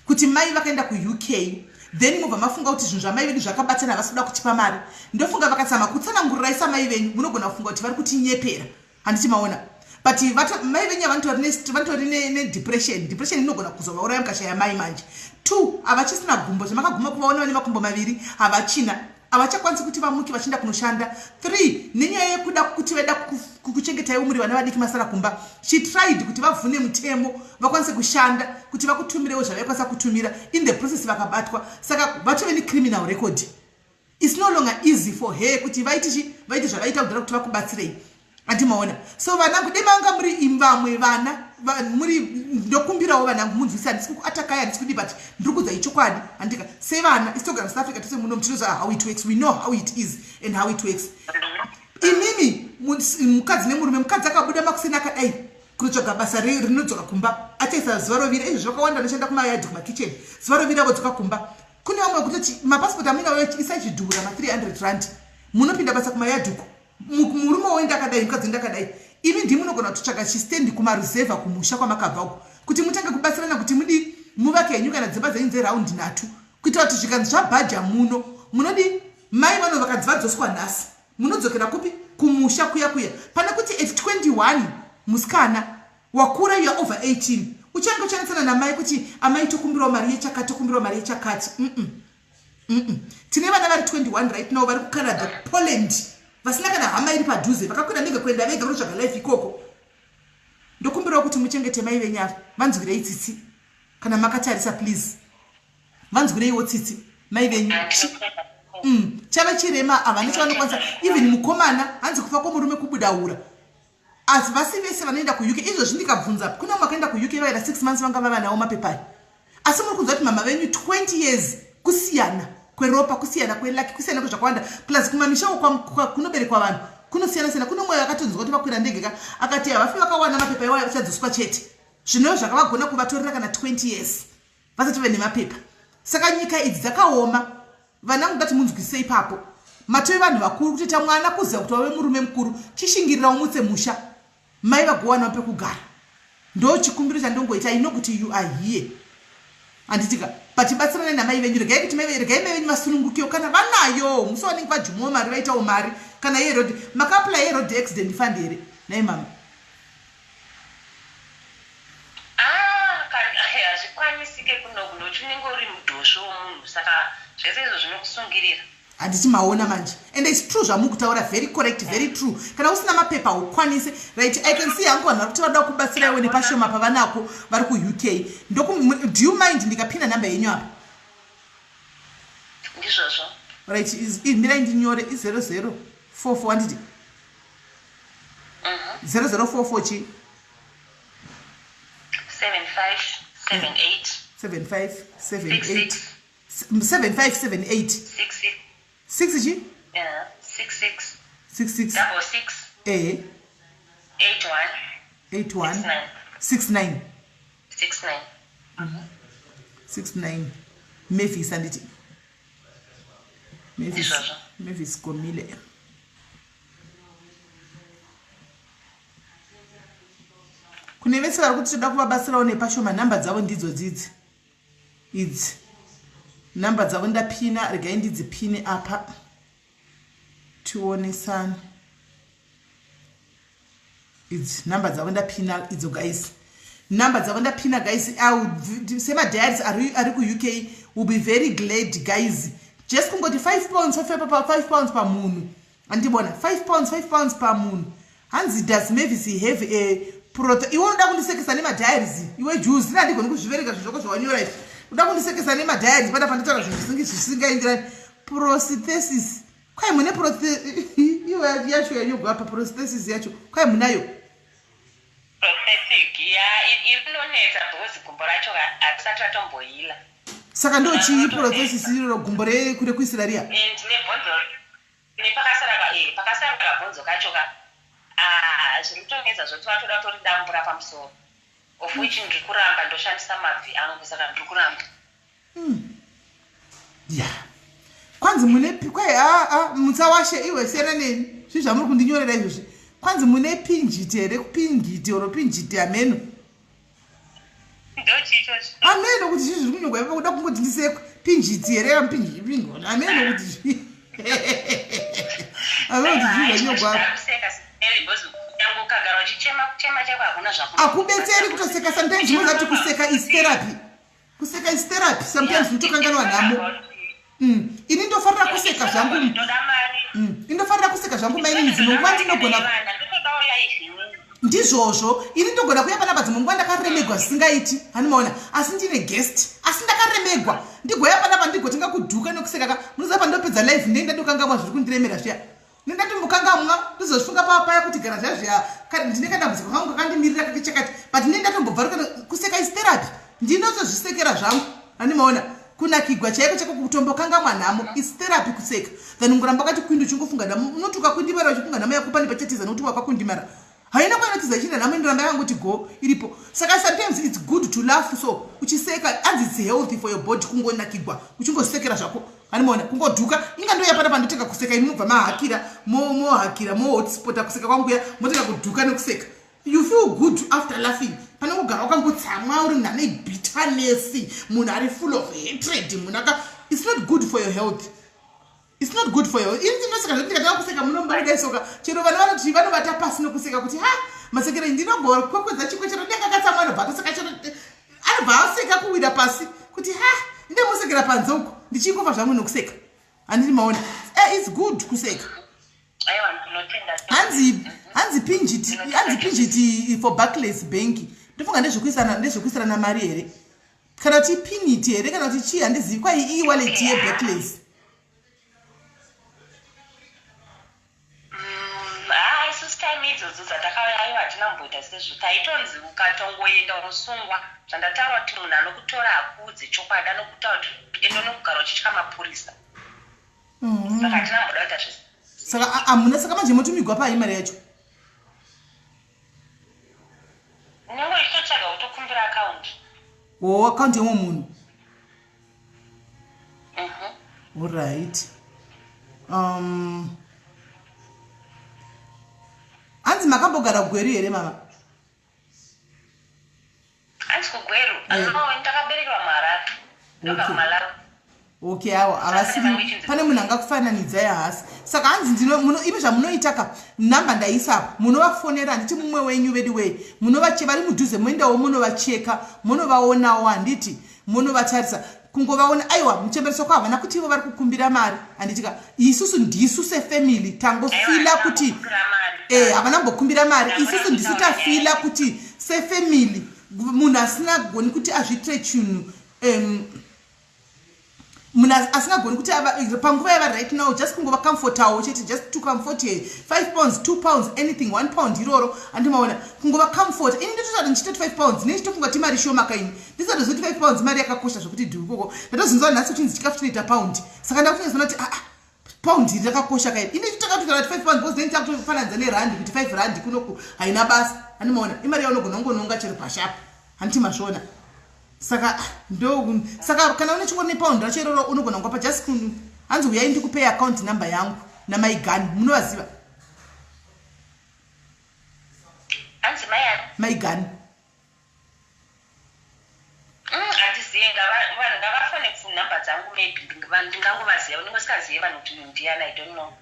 kuti mai vakaenda kuuk then mobva mafunga kuti zvinhu zvamai vedu zvakabatana havasi kuda kutipa mari ndofunga vakatama kutsanangurirai samai venyu munogona kufunga kuti vari kutinyepera handiti maona but mai venyu vanotori nedepression depression inogona kuzovauraya mukashaya mai manje two havachisina gumbo zvamakaguma kuvaona vane makumbo maviri havachina havachakwanisi kuti vamuke vachienda kunoshanda three nenyaya yekuda kuti vaida kukuchengetaiwo muri vana vadiki masara kumba she tried kuti vavhune mutemo vakwanise kushanda kuti vakutumirewo zvavaikwanisa kutumira in the process vakabatwa saka vatove necriminal record It's no longer easy for her kuti vaite chi vaite zvavaita kudhara kuti vakubatsirei anti maona so vanangu dai manga muri vamwe vana va, muri ndokumbirawo vanangu munzwisi handisi kuatakai handisi kudii but ndiri kudzai chokwadi handika sevana isu togara south africa tose muno tinoziva how it works we know how it is and how it works imimi mukadzi nemurume mukadzi akabuda makuseni akadai kunotsvaga basa rinodzoka kumba achaisa zuva rovira izvo zvakawanda anoshanda kumayadhi kumakitchen zuva rovira vodzoka kumba Kune vamwe vekutoti mapasipoti amuinawo isai chidhura ma 300 rand munopinda basa kumayadhi uko murume woenda akadai mukadzi oenda akadai imi ndimi munogona kutotsvaga chistendi kumaruzevha kumusha kwamakabva uko kuti mutange kubatsirana kuti mudii muvake henyu kana dzimba dzenyu dzeraundi nhatu kuitira kuti zvikanzi zvabhaja muno munodii mai vano vakanzi vadzoswa nhasi munodzokera kupi kumusha kuya kuya pane kuti at 21 musikana Wakura you are over 18 uchange uchanetsana namai kuti amai tokumbirawo mari yechakati tokumbirawo mari yechakati mm -mm. Mm -mm. Tine vana vari 21 right now vari kuCanada Poland vasina kana hama iri padhuze vakakwira ndege kuenda vega kunotsvaga life ikoko ndokumbirawo kuti muchengete mai venyu ava vanzwirei tsitsi kana makatarisa please vanzwireiwo tsitsi mai venyu chava chirema havana chavanokwanisa even mukomana hanzi kufa kwomurume kubuda ura Asi vasi vese vanoenda kuUK izvozvi ndikabvunza kune vamwe vakaenda kuUK vaida 6 months vanga vava nawo mapepa ayo asi muri kunzwa kuti mama venyu 20 years kusiyana kweropa kusiyana kwelaki kusiyana kwezvakawanda plus kumamisha kunoberekwa vanhu kunosiyana siyana kune mwoyo akatonzwa kuti vakwira ndege ka akati havafi vakawana mapepa iwayo vachadzoswa chete zvinova zvakavagona kuvatorera kana 20 years vasati vane mapepa saka nyika idzi dzakaoma vana mungati munzwisise ipapo matove vanhu vakuru kutoita mwana kuziva kuti wave murume mukuru chishingirira umutse musha mai vagowanawo pekugara ndo chikumbiro chandongoita ino kuti you are here handitika but batsiranai namai venyu regai kuti regai mai venyu vasunungukewo kana vanayo musi wanenge vajumawo mari vaitawo mari kana yeroad makaaply yeroad accident fund here nai mama Ah, kana hazvikwanisike kunoku nokuti unenge uri mudhosvo womunhu saka zvese izvo zvinokusungirira. Handiti maona manje and its true zvamukutaura very correct very true kana usina mapepa haukwanise right i can see hangu vanhu vari kuti vanoda kubatsira iwe nepashoma pavanako vari kuuk ndoku do you mind ndikapinda number yenyu apa ndizvozvo right mirai ndinyore i 0044 handiti 0044 chii 7578 7578 7578 6 chi 66 66 ehe 81 81 69 69 69 mavis anditi mavis mavis komile Kune vese vari kuti toda kuvabatsirawo nepashoma number dzavo ndidzo dzidzi idzi. Number dzavo ndapina, regai ndidzipine apa tionesane. Idzi number dzavo ndapina idzo guys, number dzavo ndapina guys. Semadiaries ari kuUK will be very glad guys, just kungoti £5, £5 pamunhu, andibona £5, £5 pamunhu. Hanzi, "Does Mavis have a proto?" Iwe unoda kundisekesa nemadiaries iwe juzi, ina handigoni kuzviverenga zvinhu zvako zvawanyora izvi. Uda kundisekesa nemadiaries pana panditaura zvinhu zvisingaenderani. Prosthesis, kwai mune iwe yacho yanyogwa apa, prosthesis yacho kwai munayo? Prosthetic ya inonetsa because gumbo racho harisati ratomboheala. Saka ndo chii prosthesis iroro, gumbo rekuisira riya? And nebhonzo nepakasara pakasara kabhonzo kacho ka, ah, zviri kutonetsa zvoti vatoda kutoridambura pamusoro, of which ndiri kuramba, ndoshandisa mabvi angu, saka ndiri kuramba. Ya, kwanzi mune kwai aa mutsawashe iwe, siyana neni, zvii zvamuri kundinyorera izvozvi? Kwanzi mune pinjiti here? Kupingiti oro pinjiti, hameno. Ndochiichocho. Hameno kuti zvii zviri kunyorwa ipapo, kuda kungoti ndisekwe. Pinjiti here? Hameno kuti zvii, hameno kuti zvii zvanyorwa apa. Kuseka because nyange ukagara uchichema, kuchema chako hakuna zvaku Hakubetseri kutoseka. Sometimes unoziva kuti kuseka is therapy, kuseka is therapy. Sometimes unotokanganwa nhamo. Ini ndofarira kuseka zvangu. Ndoda mari. Ini ndofarira kuseka zvangu mainini, dzimwe nguva ndinogona Ndotodawo life inini. Ndizvozvo, ini ndogona kuya panapa dzimwe nguva ndakaremegwa zvisingaiti, handimaona, asi ndine guest, asi ndakaremegwa, ndigoya panapa ndigotenga kudhuka nekuseka ka. Munoziva pandopedza live ndei ndatokangamwa zviri kundiremera zviya, nendatombokangamwa, ndozozvifunga paya kuti gara zviya zviya, ndine kadambudziko kangu kakandimirira kake chakati, but ndine ndatombobva. Kuseka is therapy, ndinotozvisekera zvangu, handimaona, kunakigwa chaiko chaiko, kutombokangamwa nhamo is therapy kuseka, than kungoramba wakati kwindi uchingofunga nhamo. Unoti ukakwindimara uchifunga nhamo yako, pane pachatiza nokuti wakakwindimara haina kwainotiza ichienda, nhamo inoramba yakangoti go iripo. Saka sometimes it's good to laugh, so uchiseka, anzi it's healthy for your body, kungonakigwa uchingosekera zvako, animaona, kungodhuka. Inga ndoya pana pandotenga kuseka, imi mubva mahakira, mohakira, mohotspota kuseka kwanguya, motenga kudhuka nekuseka. You feel good after laughing, pane kugara wakangotsamwa, uri munhu ane bitterness, munhu ari full of hatred, munhu aka, it's not good for your health, it's not good for you. Ini ndinoseka zvekuti ndikatanga kuseka munombaidaisoka, chero vana vanoti vanovata pasi nokuseka kuti ha, masekero, ndinogokwekwedza chikwe, chero ndakakatsamwa anobva atoseka, chero anobva aseka kuwira pasi kuti ha, ndemusekera panze uko, ndichingofa zvangu nokuseka, handiri maona. It's good kuseka. Aiwa, ndinotenda. Hanzi pinjiti, hanzi pinjiti for Barclays Bank. Ndofunga ndezvekuisana mari here, kana kuti piniti here, kana kuti chii, handizivi. Kwai e-wallet yeBarclays. Ha, isusu time idzodzo dzatakauya, aiwa, hatina kumboita sezvo. Taitonzi ukatongoenda unosungwa. Zvandataura kuti munhu anokutora hakuudze chokwadi, anokutaura kuti ende unogara uchitya mapurisa, saka hatina kumboda kuita zvese. Saka hamuna, saka manje motumigwa pai mari yacho? Unenge uchitotsvaga kutokumbira akaunti. O, akaunti yemwe munhu. Alright, hanzi makambogara Gweru here, mama? Hanzi kuGweru? No, ndakaberekerwa muHarare, ndobva kuMalawi. Okay, awo havasiri, pane munhu angakufananidzai hasi. Saka hanzi imi zvamunoita ka, namba ndaisapo, munovafonera, handiti? Mumwe wenyu vedu wei munovache vari mudhuze, moendawo munovacheka, munovaonawo, handiti? Munovatarisa, kungovaona. Aiwa, muchembereso kwa havana kuti ivo vari kukumbira mari, handiti ka? Isusu ndisu sefamily tangofeela kuti havana kumbokumbira mari. Isusu ndisu tafeela kuti sefamily munhu asina goni kuti azviitire chinhu, munhu asingagoni kuti panguva yava right now, just kungova comfortawo chete, just to comfort her, £5, £2, anything, £1 iroro, handimaona, kungova comfort. Ini ndotosati ndichitoti £5 nechitofunga kuti mari shoma kaini, ndisatozoti £5 mari yakakosha zvokuti dhuru koko. Ndatozvinzwa nhasi uchinzi chikafu chinoita paundi, saka ndakutonyatsona kuti aa, paundi iri rakakosha kaini. Ini takatotaura kuti £5 because then takutofananidza nerandi kuti R5 kunoku haina basa, handimaona, imari yaunogona kungononga chero pashapu, handiti mazviona? Saka ndo saka kana une chingori nepaundi racho iroro, unogona kungapa just hanzi uyai ndikupei account number yangu namaigani, munovaziva? Hanzi mai ani? Maigani. Handizivi, vanhu ngavafone. nhamba dzangu maybe ndingangovaziva unenge usikazive vanhu kuti uyu ndiyani i don't know.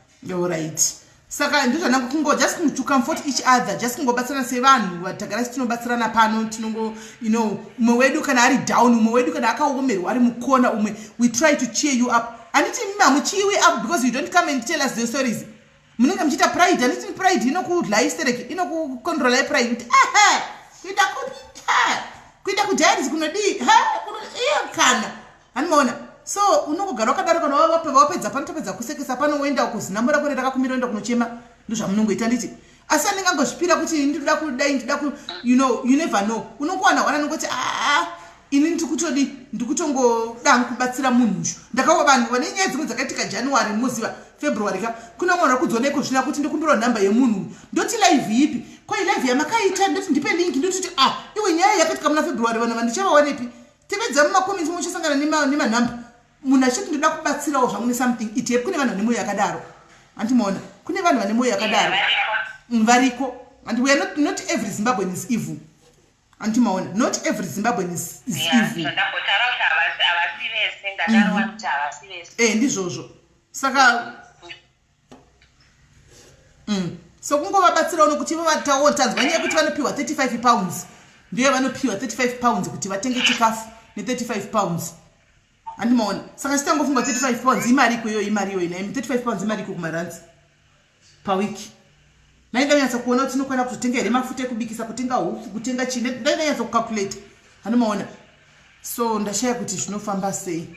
Alright, saka ndozvanangu kungo just to comfort each other, just kungobatsirana sevanhu tagara tinobatsirana pano. Tinongo umwe wedu kana ari down, umwe wedu kana akaomerwa ari mukona, umwe we try to cheer you up. Handiti mimi hamucheeriwe up because you don't come and tell us the stories. Munenge muchiita pride, handiti? Pride inokudlai stereki, inokucontrolai pride kuti ehe, kuita kupi, kuita kudiaries kunodii, iyo kana handimaona. So unongogara wakadaro. Kana wapedza pano, topedza kusekesa pano, woenda kuzinambo rako rerakakumira, oenda kunochema. Ndozvamunongoita, nditi? Asi anenge angozvipira kuti ndinoda kudai, ndinoda ku you never know. Unongowana wana nongoti, aa, ini ndikutodi, ndikutongoda kubatsira munhu uyu. Ndakawa vanhu vane nyaya dzimwe dzakaitika January, muziva February ka. Kuna munhu ari kudzona iko zvina kuti ndikumbirawo nhamba yemunhu uyu. Ndoti live ipi? Kwai live yamakaita. Ndoti ndipe link. Ndotiti, ah, iwe, nyaya yakaitika muna February, vanhu vandichavawanepi? Tevedza mumacomments, muchasangana nemanhamba. Munhu achiti ndoda kubatsirawo zvangu nesomething. It kune vanhu vane mwoyo yakadaro, handimaona? Kune vanhu vane mwoyo yakadaro. Variko. And we are not every Zimbabwean is evil, handimaona? Not every Zimbabwean is evil. Zvandambotaura kuti havasi vese, ndadarova kuti havasi vese. E, ndizvozvo. Saka so kungovabatsirawo nokuti ivo tanzwa nyaya yekuti vanopiwa £35. Ndiyo vanopiwa £35 kuti vatenge chikafu ne£35, handimaona? Saka chitangofunga £35 imari iko iyoyo, imari iyoyo naimi. £35 imari iko kumaranzi pawiki? Naida kunyatsa kuona kuti tinokwana kuzotenga here mafuta ekubikisa, kutenga hufu, kutenga chii. Ndaida nyatsa kucalculate, handimaona? So ndashaya kuti zvinofamba sei.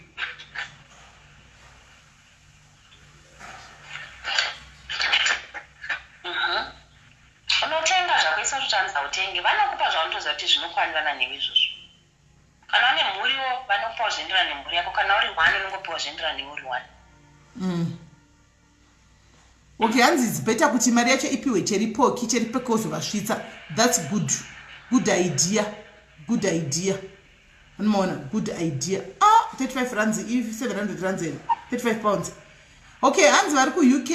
Unotenga zvakuisa kuti hanzi hautenge, vanokupa zvaunotoziva kuti zvinokwanirana newe izvozvo. Kana une mhuriwo, vanokupawo zvoenderana nemhuri yako. Kana uri one, unongopiwa zvoenderana newe uri one. Okay, hanzi it's better kuti mari yacho ipiwe Cheripoki, Cheripoki ozovasvitsa. That's good, good idea, good idea. Anomaona? Good idea. Ah, 35 rands i 700 rands here, £35. Okay, hanzi vari kuUK,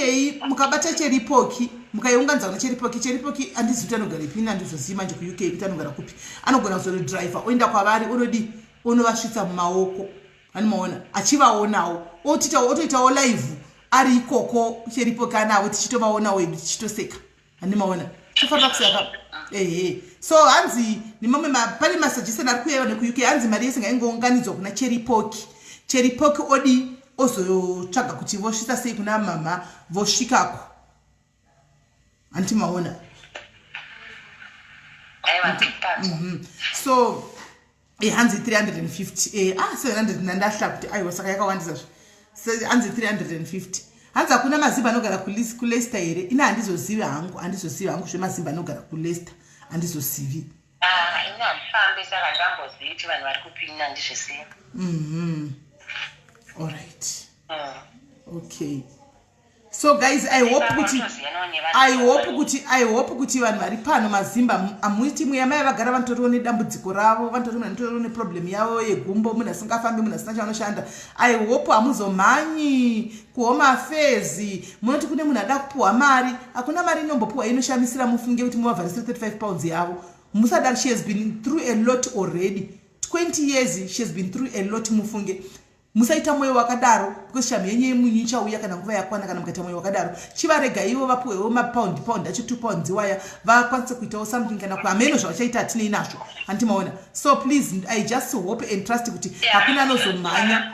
mukabata Cheripoki, mukaiunganidza kuna Cheripoki. Cheripoki handizivi kuti anogara ipini, handizozivi manje kuUK kuti anogara kupi. Anogona kuzonodriver oenda kwavari, onodi onovasvitsa mumaoko, anomaona? Achivaonawo, otoitawo live ari ikoko Cheripoki anavo, tichitovaonawo edu, tichitoseka, handimaona? Tofanira kuseka, ehe. So hanzi nemamwe pane masuggestion ari kuuya nekuUK. Hanzi mari yese ngaingounganidzwa kuna Cheripoki, Cheripoki odi ozotsvaga kuti vosvitsa sei kuna mama, vosvikako, handiti maona? Aiwa, ndikupanzwa. So hanzi 350, ah, 700. Nandahla kuti aiwa, saka yakawandisa zve. Hanzi 350. Hanzi hakuna mazimba anogara kuLeicester here? Ina handizozivi hangu, handizozivi hangu zvemazimba anogara kuLeicester, handizozivi. Ah, ini handifambi, saka handingambozivi kuti vanhu vari kupinda, handizvizivi. Alright. Okay, so guys, I hope kuti I hope kuti vanhu vari pano mazimba hamuiti mweya mai vagara vanotoriwo nedambudziko ravo, vanotoriwo neproblem yavo yegumbo, munhu asingafambi, munhu asina chavanoshanda. I hope hamuzomhanyi kuHome Affairs munoti kune munhu ada kupiwa mari. Hakuna mari inombopiwa inoshamisira. Mufunge kuti muvavharisire £35 yavo, musadaro. She has been through a lot already. 20 years, she has been through a lot. Mufunge, musaita mwoyo wakadaro, because shamu yenyu yemunyu ichauya kana nguva yakwana. Kana mukaita mwoyo wakadaro, chivarega ivo vapiwewo mapaundi paundi acho, £2 iwaya, vakwanise kuitawo something kana kuhameno zvavachaita, hatinei nazvo, handimaona? So please, I just hope and trust kuti hakuna anozomhanya.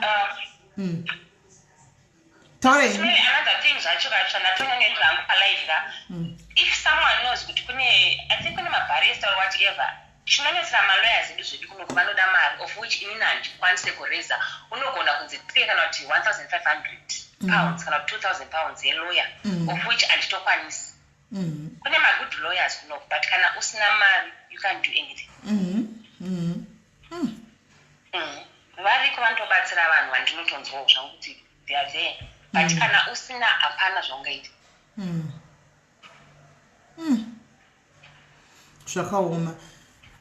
Taura henyu. Another thing zvacho kacho ndatonyanya hangu palive ka, if someone knows kuti kune, I think kune mabarrister or whatever, chinonetsera malawyers edu zvedu kunoku vanoda mari, of which inini handikwanise kureza. Unogona kunzi pay kana kuti £1500 kana kuti £2000 yelawyer, of which handitokwanisi. Kune magood lawyers kunoku, but kana usina mari, you can't do anything. Variko vanotobatsira vanhu, vandinotonzwawo zvangu kuti they are there, but kana usina, hapana zvaungaita. Zvakaoma.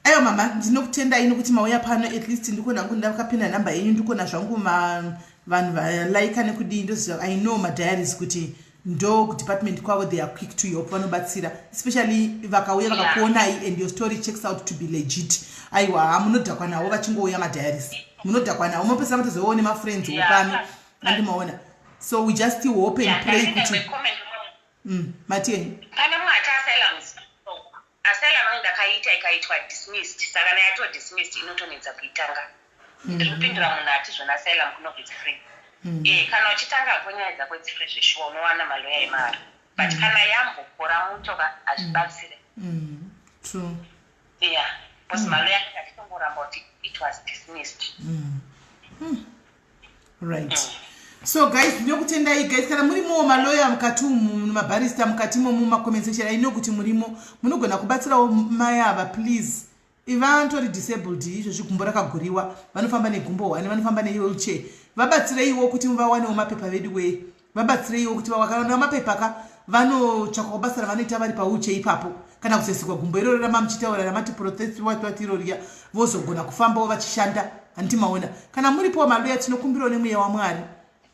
Aiwa mama, ndinokutendai nokuti mauya pano. At least ndikona hangu ndakapinda nhamba yenyu, ndikona zvangu vanhu valaika nekudii. Ndoziva, I know madiaries kuti ndo kudepartment kwavo, they are quick to help, vanobatsira, especially vakauya vakakuonai and your story checks out to be legit. Aiwa, hamunodhakwa navo vachingouya madiaries. Munodhakwa nawo, mopedzisira matozovawo nemafriends wopano, andimaona. So we just still hope and pray kuti mati henyu. Pane mumwe ati asylums, asylum angu ndakaita ikaitwa dismissed, saka kana yato dismissed inotonetsa kuitanga. Ndiri kupindura munhu ati zvona asylum kunobva it's free. Kana uchitanga hako nyaya dzako, it's free zveshuwa, unowana maloya emari, but kana yambopora muto ka, hazvibatsire. True. Yeah, because maloya anenge achitongoramba kuti it was dismissed. Right, so guys, ndinokutendai guys. Kana murimowo maloya mukati umu, mabarista mukatimo mumacomment section, I know kuti murimo, munogona kubatsirawo mai ava, please. Ivantori disabled izvozvi, gumbo rakaguriwa, vanofamba negumbo one, vanofamba newheelchair. Vabatsireiwo kuti vawanewo mapepa vedu wee. Vabatsireiwo kuti vakawanawo mapepa ka, vanotsvakawo basa ravanoita vari pawheelchair ipapo, kana kuzoisigwa gumbo iroro ramamuchitaura ramati prosthesis iroriya, vozogona kufambawo vachishanda. Handiti maona? Kana muripowo maloya, tinokumbirawo nemweya waMwari,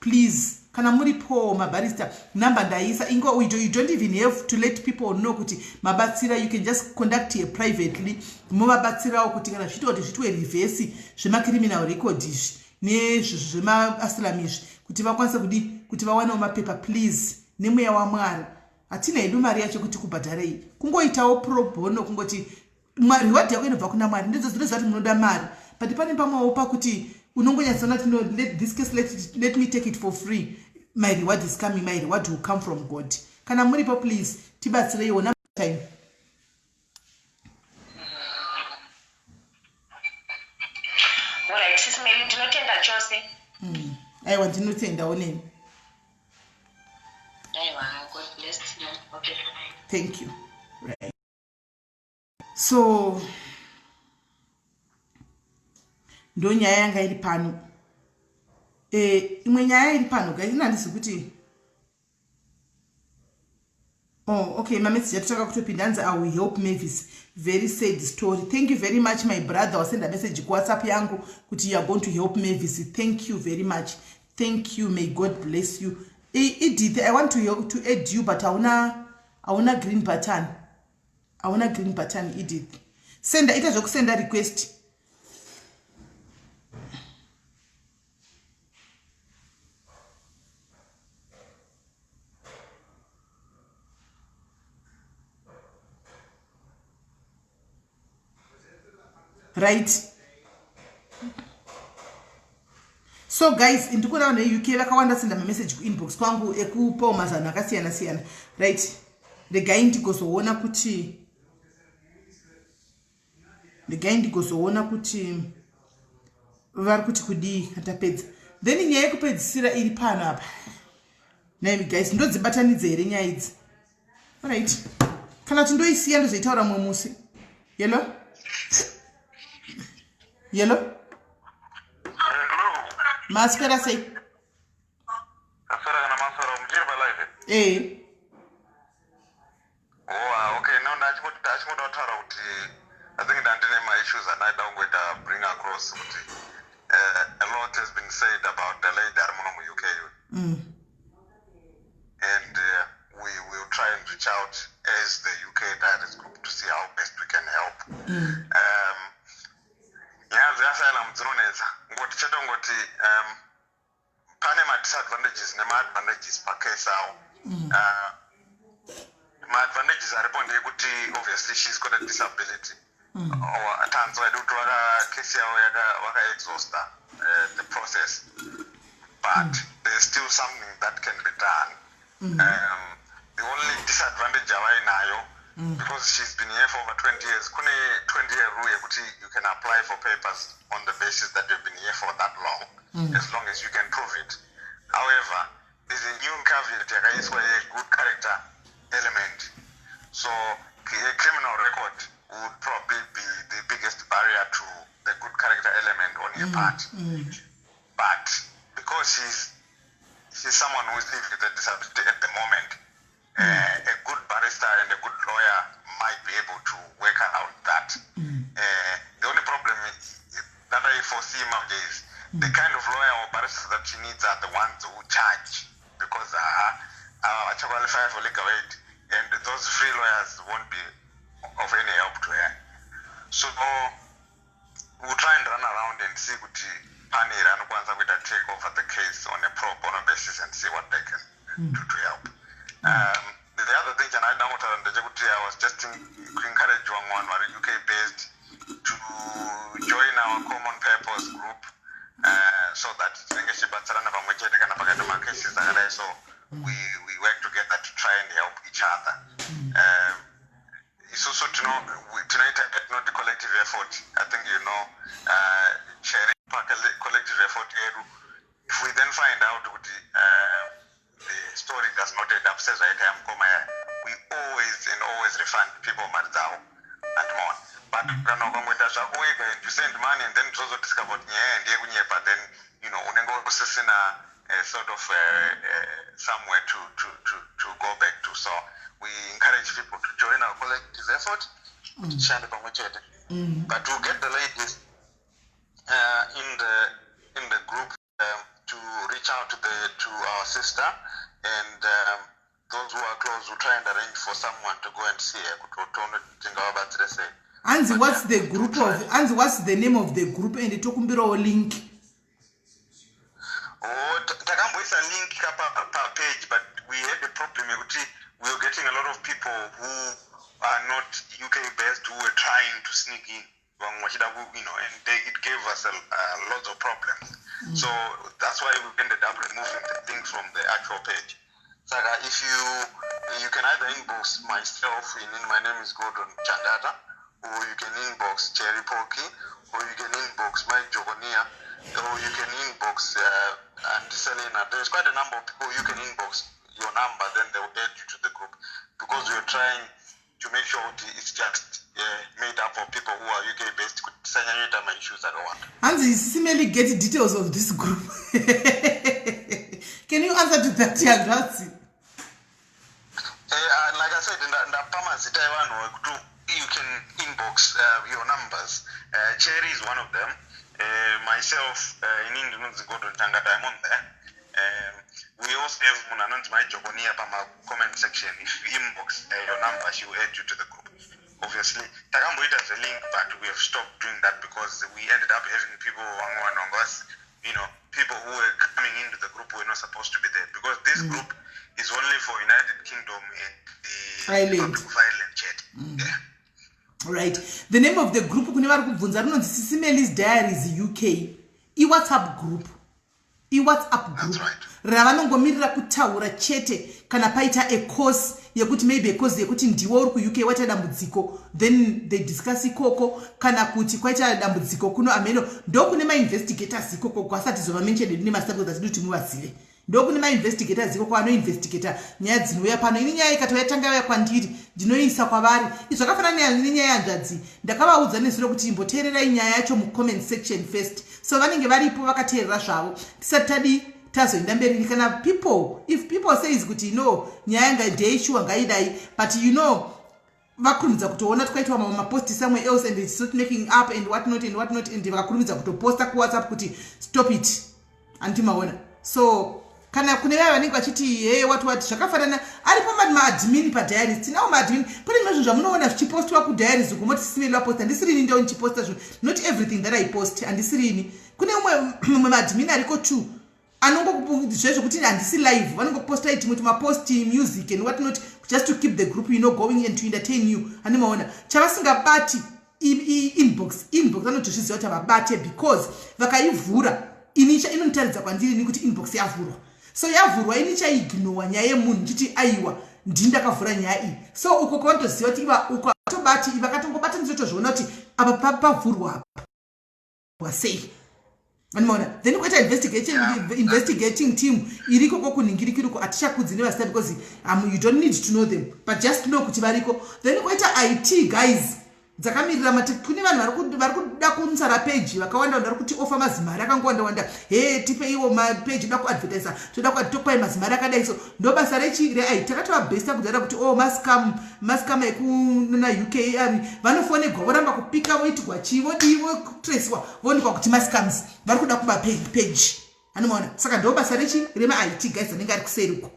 please. Kana muripowo mabarista, namba ndaisa ingo. You don't even have to let people know kuti mabatsira. You can just conduct here privately, movabatsirawo kuti kana zvichiita kuti zvitwe reverse zvemacriminal record izvi nezvizvo zvemaasylum izvi, kuti vakwanise kudi kuti vawanewo mapepa. Please, nemweya waMwari. Hatina hedu mari yacho kuti kubhadharei, kungoitawo pro bono, kungoti reward yako inobva kuna Mwari. Ndidzo dzinoziva kuti munoda mari, but pane pamwewo pakuti unongonyatsoona kuti no, let this case, let me take it for free. My reward is coming. My reward will come from God. Kana muripo, please tibatsireiwo time. Alright, Sis Meli, ndinotenda chose. Aiwa, ndinotendawo neni. Aiwa, God bless you. Okay. Thank you. Right, so ndo nyaya yanga iri pano. Imwe nyaya iri pano guys, inhandisi kuti, oh okay, mameseji atotanga kutopinda. Hanzi, "I will help Mavis, very sad story." Thank you very much, my brother. Wasenda message kuWhatsApp yangu kuti you are going to help Mavis. Thank you very much, thank you, may God bless you. Edith, I want to add you, but hauna green button, hauna green button. Edith, senda, ita zvekusenda request. Right, so guys, ndikuona vanhu veUK vakawanda senda mameseji kuinbox kwangu ekupawo mazano akasiyana siyana. Right, regai ndigozoona kuti vari kuti kudii katapedza. Then nyaya yekupedzisira iri pano apa naimi guys, ndodzibatanidza here nyaya idzi? Alright, kana kuti ndoisiya, ndozoitaura mumwe musi. Hello, hello. Hello. Maswera sei? Maswera kana maswera, muchiri palive? Ee. Oh, ah, okay. No, ndachingoda kutaura kuti I think ndandine ma-issues andaida kungoita bring across kuti a lot has been said about the lady ari muno muUK and we will try and reach out as the UK Diaries Group to see how best we can help. Nyaya dzeasylum dzinonetsa, ngoti chetongoti pane madisadvantages nemaadvantages pacase awo. Maadvantages aripo ndeyekuti obviously she's got a disability. Tanzwa hedu kuti vaka case yavo vakaexhausta the process, but there's still something that can be done. The only disadvantage yavainayo, because she's been here for over 20 years, kune 20 year rule yekuti you can apply for papers on the basis that you've been here for that long, as long as you can prove it. However, there's a new caveat yakaiswa ye-good character element, so a criminal record would probably be the biggest barrier to the good character element on her part. But because she's someone who is living with a disability at the moment, a good barrister and a good lawyer might be able to work out that. The only problem that I foresee manje is the kind of lawyer or barrister that she needs are the ones who charge, because qualify for legal aid, and those free lawyers won't be of any help to her. So we'll try and run around and see kuti Pane here anokwanisa kuita take over the case on a pro bono basis and see what they can do to help. The other thing chandaida kutaura ndechekuti I was just to encourage vamwe vanhu vari UK based to join our common purpose group so that tinenge tichibatsirana pamwe chete kana pakaita macases akadai. So we work together to try and help each other. Isusu tinoita yatinoti collective effort. I think Cherry, collective effort yedu, if we then find out kuti the story does not end up sezvaita yamukoma yaya, we always and always refund people mari dzavo and more. But kana ukangoita zvako wega and you send money and then tozodiscover kuti nyaya ndeyekunyepa, then unenge usisina a sort of somewhere to go back to. So we encourage people to join our collective effort kuti tishande pamwe chete. But to get the ladies in the group to reach out to our sister, and those who are close will try and arrange for someone to go and see her kuti tione kuti tingavabatsire sei. Hanzi what's the group of, hanzi what's the name of the group, and tokumbirawo link. Oh, takamboisa link ka pa page, but we had a problem yekuti we were getting a lot of people who are not UK based who were trying to sneak in, vamwe vachida and it gave us lots of problems. So that's why we ended up removing the link from the actual page. Saka if you can either inbox myself, in my name is Gordon Changata, or you can inbox Cherry Poki, or you can inbox Mike Jogonia, or you can inbox Auntie Selena. There's quite a number of people you can inbox your number, then they will add you to the group, because we're trying to make sure that it's just made up of people who are UK based kuti tisanyanyoita maissues akawanda. Hanzi, "Sis Melly, get details of this group." Can you answer to that, hanzvadzi? Like I said, ndapa mazita evanhu ekuti you can inbox your numbers. Cherry is one of them. Myself, inini ndinonzi Gordon Changata, I'm on there. We also have munhu anonzi Mai Jokonia pama-comment section. If you inbox your number, she will add you to the group. Obviously takamboita zvelink, but we have stopped doing that because we ended up having people, vamwe vanhu vanga people who were coming into the group were not supposed to be there, because this group is only for United Kingdom and the Ireland. Republic of Ireland chete. Yeah. Right, the name of the group, kune vari kubvunza, rinonzi Sis Melly's Diaries UK. IWhatsApp group, iWhatsApp group That's right. ravanongomirira kutaura chete kana paita a case yekuti maybe a case yekuti ndiwe uri kuUK, waita dambudziko, then they discuss ikoko, kana kuti kwaita dambudziko kuno ameno. Ndokune mainvestigators ikoko kwasati zovamentioned nemazita because hatidi kuti muvazive. Ndokune mainvestigators ikoko anoinvestigata nyaya dzinouya pano. Ini nyaya ikatouya, tanga yauya kwandiri, ndinoisa kwavari. Zvakafanana nenyaya yanzvadzi, ndakavaudza nezuro kuti imboteererai nyaya yacho mucomment section first. So vanenge varipo vakateerera zvavo tisati tadi tazoenda mberi. Kana people, if people says kuti no, nyaya ndeishuwa, ngaidai, but vakurumidza kutoona twaitwa mamwe mapost somewhere else and it's not making up and what not and what not, and vakakurumidza kutoposta kuWhatsApp kuti stop it, handimaona. So kana kune vaya vanenge vachiti he, what what, zvakafanana, aripo maadmin padiaries, tinawo maadmin. Pane zvimwe zvinhu zvamunoona zvichipostwa kudiaries uko, moti Sis Melly vaposta. Handisirini ndeo ndichiposta zvinhu. Not everything that I post, handisirini. Kune umwe maadmin ariko too anongozvezvokuti handisi live, vanongopostai timwe tumapost, music and what not, just to keep the group going and to entertain you. Handimaona chavasingabati inbox. Inbox vanotozviziva kuti havabate, because vakaivhura ini inonitaridza kwandiri ini kuti inbox yavhurwa. So yavhurwa, ini chaiignowa nyaya yemunhu ndichiti aiwa, ndini ndakavhura nyaya iyi. So uko kwavanotoziva kuti iva uko atobati, vakatongobata, nditotozviona kuti apa pavhurwa apa sei. Anomaona, then kuita investigating team iriko kokunhingirikiriko. Hatichakudzi nevasita because you don't need to know them, but just know kuti variko. Then kuita IT guys dzakamirira mati kune vanhu vari kuda kunsara peji vakawanda wanda, vari kuti ofa mazimari akangowanda wanda. He, tipeiwo mapeji, toda kuadvertisa, toda tokupai mazimari akadai. So ndo basa rechi reIT. Takatovabhesta kudhara kuti o oh, mascam, mascam ekunana UK vanofonegwa, voramba kupika, voitirwa chii, vodii, votreswa, voonekwa kuti mascams vari kuda kuba page. Anomaona, saka ndo basa rechi remaIT guys anenge ari kuseri uko,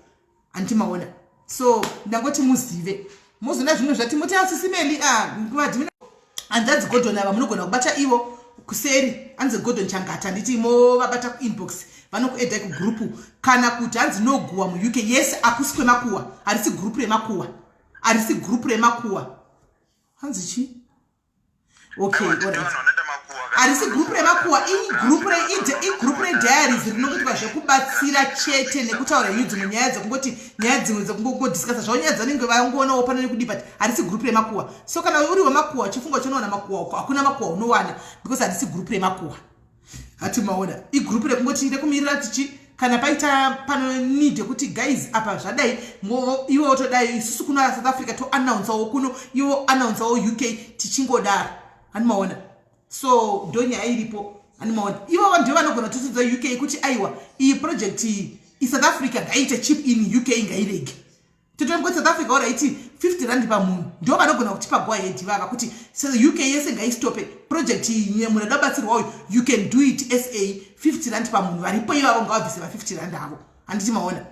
handimaona. So ndangoti muzive, mozoona zvimwe zvati moti a Sis Melly, hanzvadzi Gordon ava munogona kubata ivo. Kuseri hanzi Gordon Changata, handiti movabata kuinbox, vanokuedai kugroup, kana kuti hanzi noguwa muUK. Yes, hakusi kwemakuwa, harisi group remakuwa, harisi group remakuwa. Hanzi chii? Okay, harisi group remakuwa, igroup rediaries rinongoitwa zvekubatsira chete nekutaura inyu dzimwe nyaya dzekungoti nyaya dzimwe dzekungodiscussa zvavo, nyaya dzavanenge vangoonawo pano nekudii, but harisi group remakuwa. So kana uri wemakuwa uchifunga uchinowana makuwa uko, hakuna makuwa unowana because harisi group remakuwa. Hati maona, igroup rekungoti rekumirira tichi kana paita pano need yekuti, "Guys, apa zvadai," iwe wotodai, isusu kuno South Africa toannouncewo kuno, iwo announcewo UK, tichingodaro. Hani maona? So ndo nyaya iripo. Hani maona, ivovo ndio vanogona kutotidza UK kuti, "Aiwa, iyi project iyi, iSouth Africa ngaiite chip in, UK ngairege." Totomboti South Africa, alright, R50 pamunhu. Ndo vanogona kutipa go ahead vava kuti UK yese ngaistope project iyi. Munhu ada kubatsirwa uyu, you can do it sa R50 pamunhu. Varipo ivavo, ngavabvise va50 rand avo. Handiti maona?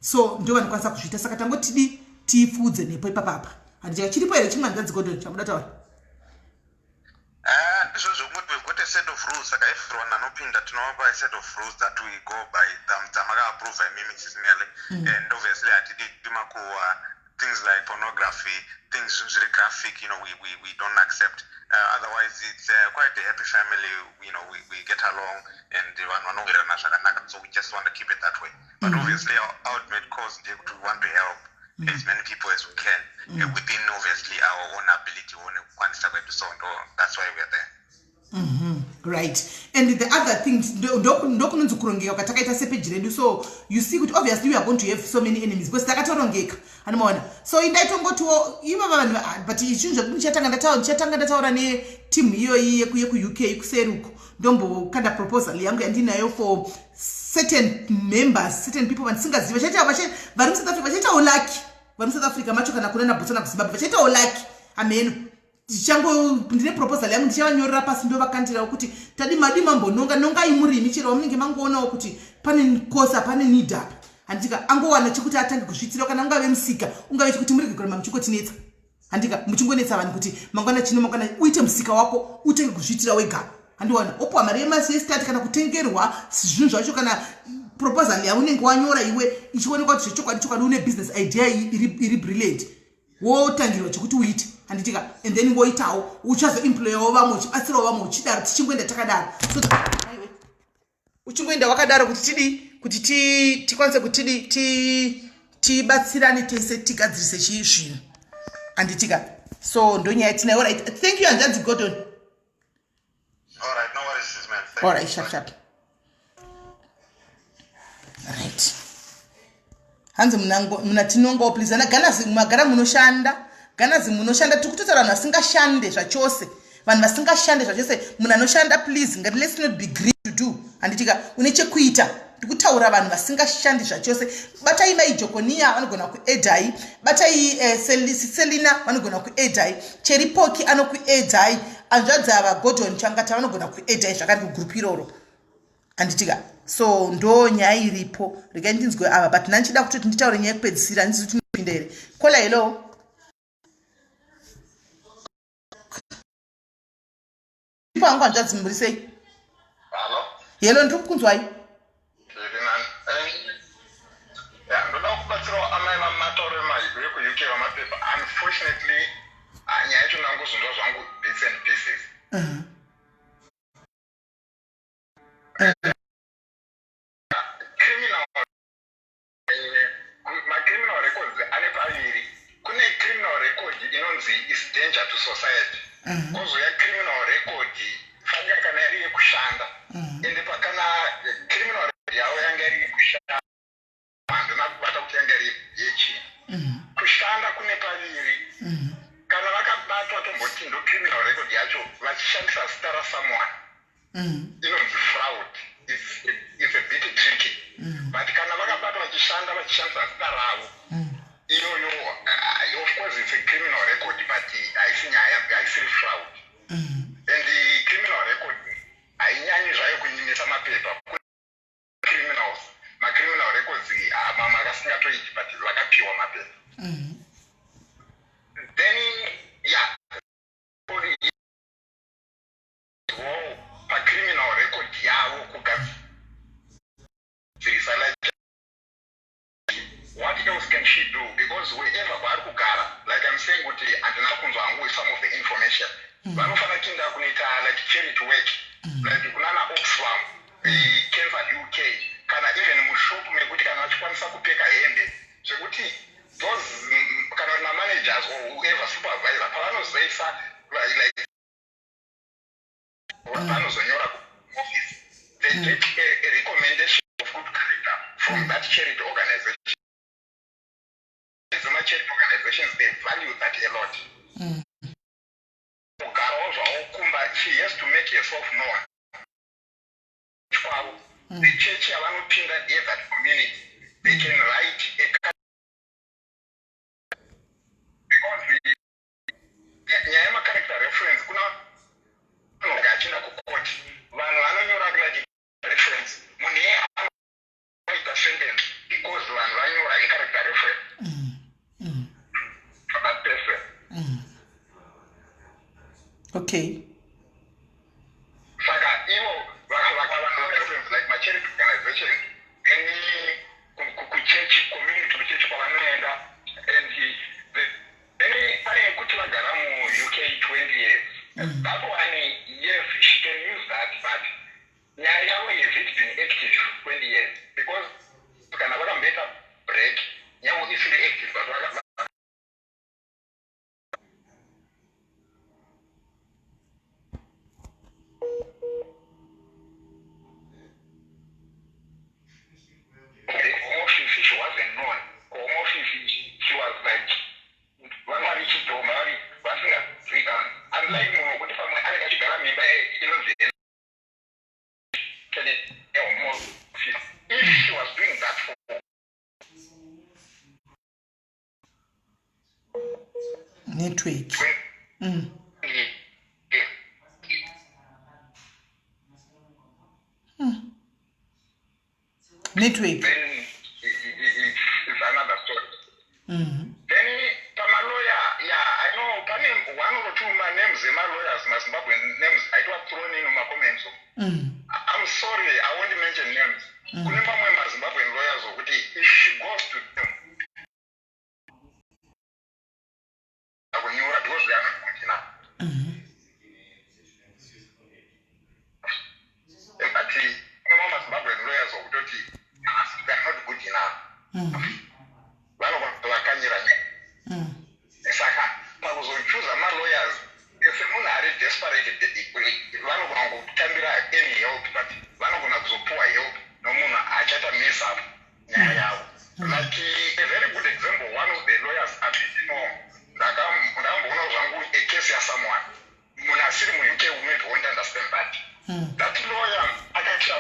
So ndo vanokwanisa kuzviita. Saka tangotidi tipfuudze nepo ipapapa. Handiti chiripo here chimwe, hanzvadzi Gordon, chamuda taura? Ah, ndizvo zvekuti we've got a set of rules. Saka everyone anopinda tinovapa a set of rules that we go by, dzamakaapprova imimi chisinele. And obviously hatidi makuwa, things like pornography, things zviri graphic, we don't accept. Otherwise it's quite a happy family. We get along and vanhu vanowirirana zvakanaka, so we just want to keep it that way. But obviously our ultimate cause ndeyekuti we want to help as many people as we can within obviously our own ability, nekukwanisa kwedu. So ndo that's why we are there. Right, and the other thing, ndokunonzi kurongeka kwatakaita sepeji redu. So you see kuti obviously we are going to have so many enemies because takatorongeka. Anomaona? So indaitongotiwo ivava vanhu, ah, but zvinhu zvekuti ndichatanga ndataura netimu iyoyi yekuUK kuseri uko, ndombokanda proposal yangu yandinayo for certain members, certain people vandisingazivi, vari muSouth Africa, vachaitawo lucky. Vari muSouth Africa macho, kana kuna naBotswana, kuZimbabwe, vachaitawo lucky. Ameno ndichango ndine proposal yangu, ndichavanyorera pasi, ndovakandirawo kuti tadi madi mambononga nongai murimi chero wamunenge mangoonawo kuti pane kosa, pane need apa. Handika angowana chekuti atange kuzviitira, kana ungave musika, ungave chekuti murege kuramba muchingotinetsa. Handika muchingonetsa vanhu kuti mangwana chino, mangwana uite musika wako, utange kuzviitira wega. Handiwana opiwa mari yemasestart kana kutengerwa zvinhu zvacho, kana proposal yaunenge wanyora iwe ichionekwa kuti zvechokwadi chokwadi une business idea iri brilliant, wotangirwa chekuti uite. Handitika? And then woitawo, uchazoemployawo vamwe, uchibatsirawo vamwe, uchidaro, tichingoenda takadaro. So uchingoenda wakadaro kuti tidii, kuti tikwanise kuti tidii, tibatsirane tese, tigadzirise chii zvinhu. Handitika? So ndonyaya tinayo. Alright, thank you, hanzvadzi Gordon. All right, no worries, man. Thank All right. you. Sharp sharp. Right, hanzi muna tinongawo, please. Ana ganazi, magara munoshanda, ganazi munoshanda. Tiri kutotaura vanhu vasingashande zvachose, vanhu vasingashande zvachose. Munhu anoshanda, please, ngati let's not be greedy to do. Handitika une chekuita? Ndikutaura vanhu vasingashandi zvachose. Batai Mai Jokoniya, vanogona kuedhai. Batai Selina, vanogona kuedhai. Cheripoki anokuedhai. Hanzvadzi ava, Gordon Changata, vanogona kuedhai zvakari kugroup iroro. Handitika? So ndo nyaya iripo. Regai ndinzwe ava, but ndandichida kutoti nditaure nyaya yekupedzisira. Handizi kuti tinopinda here. Caller, hello. Ipo hangu, hanzvadzi, muri sei? Hello? Hello, ndiri kukunzwai. Zviri nani. Ya, ndoda kubatsirawo amai vamatauro vemahigo yekuUK vamapepa. Unfortunately, ah, nyaya yacho ndangozvinzwa zvangu bits and pieces. Criminal macriminal records ane paviri. Kune criminal record inonzi is danger to society, kozouya criminal record fanika kana iri yekushanda. Ende pakana criminal record yavo yanga iri yekushanda, handina kubata kuti yanga iri yechii. Kushanda kune paviri. Kana vakabatwa, tomboti ndo criminal record yacho, vachishandisa zita rasomeone, inonzi fraud. It's a bit tricky, but kana vakabatwa vachishanda vachishandisa zita ravo, iyoyo of course it's a criminal record, but haisi nyaya, haisiri fraud. And the criminal record hainyanyi zvayo kunyimisa mapepa. Criminals, macriminal records, ah, mamwe akasingatoiti, but vakapiwa mapepa. Then yeah. Wow. vanozoisa like vanozonyora kuoffice, they get a recommendation of good character from that charity organization. Dzema-charity organizations, they value that a lot. Kugarawo zvavo kumba, she has to make herself known kwavo. The church yavanopinda, that community, they can write a, because nyaya yemacharacter reference, kuna vanhu achienda kukoti, vanhu vanonyora like reference, munhu iye anoita sentence because vanhu vanyora icharacter reference for that person. Saka ivo vanhu reference like macharity organization, any kuchechi, community, kuchechi kwavanoenda, and then pane yekuti vagara muUK 20 years. That one, yes, she can use that, but nyaya yavo, has it been active 20 years? Because kana vakamboita break, nyaya isiri active, but the Home Office, she wasn't known. Home Office, she was like vanga richidhoma, vari vasingazivikanwi, unlike munhu wekuti pamwe anenge achigara mimba inonzi Home Office. If she was doing that for Network. 20 years, Network. Then it's another story. Then pamaloya, yeah, I know pane one or two manames emalawyers, maZimbabwean names aitwa thrown in mumacomments. I'm sorry, I won't mention names. Kune mamwe maZimbabwean lawyers okuti if she goes to them kunyora, because they are not good enough. But kune mamwe maZimbabwean lawyers okutoti they are not good enough, vanogona vakanyira nyaya. Saka pakuzochuza malawyers, semunhu ari desperate, vanogona kutambira any help, but vanogona kuzopuwa help nomunhu achaita mess up nyaya yavo. Like a very good example, one of the lawyers andino ndakamboonawo zvangu a case yasomeone, munhu asiri muUK maybe won't understand that. That lawyer akaitira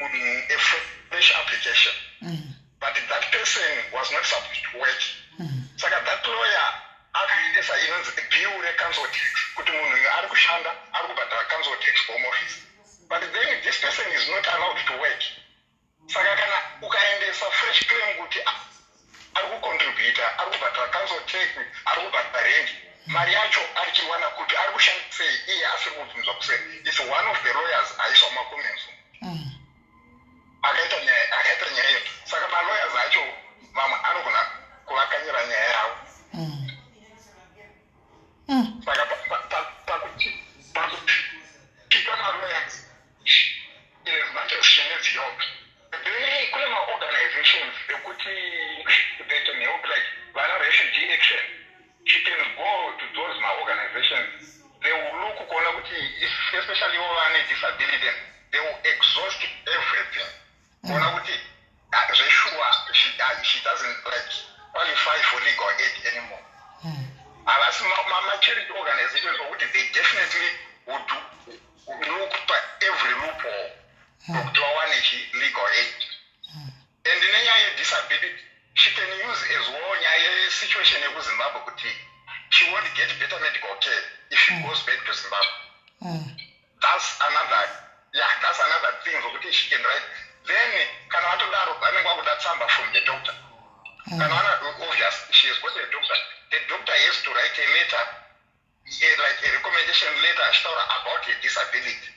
munhu a fresh application, but that person was not supposed to work. Saka that lawyer akaendesa inonzi bill recouncil tax, kuti munhu uyu ari kushanda, ari kubhadhara council tax, Home Office. But then this person is not allowed to work. Saka kana ukaendesa fresh claim kuti ari kucontributa, ari kubhadhara council tax, ari kubhadhara rent, mari yacho ari chiwana kuti ari kushanda sei iye asiri kubvunzwa kusei? It's one of the lawyers aiswa mumacomments akaita nyaya iyo. Saka malawyers acho mamwe anogona kuvakanyira nyaya yavo. Saka pakuti malawyers, in as much as she needs help, then kune maorganizations ekuti they can help, like vana Refugee Action. She can go to those maorganizations, they will look kuona kuti especially ivo vane disability, they will exhaust everything kuona kuti zvesure she doesn't like qualify for legal aid anymore. Havasi macharity organizations okuti they definitely would look pa every loophole kuti vawane chi legal aid. And nenyaya yedisability, she can use as well nyaya yesituation yekuZimbabwe, kuti she won't get better medical care if she goes back to Zimbabwe. That's another, yeah, that's another thing zvokuti she can write. Then kana vatodaro, vanenge vakuda tsamba from the doctor. Kana vana, obvious she has got a doctor, the doctor has to write a letter, like a recommendation letter, achitaura about her disability,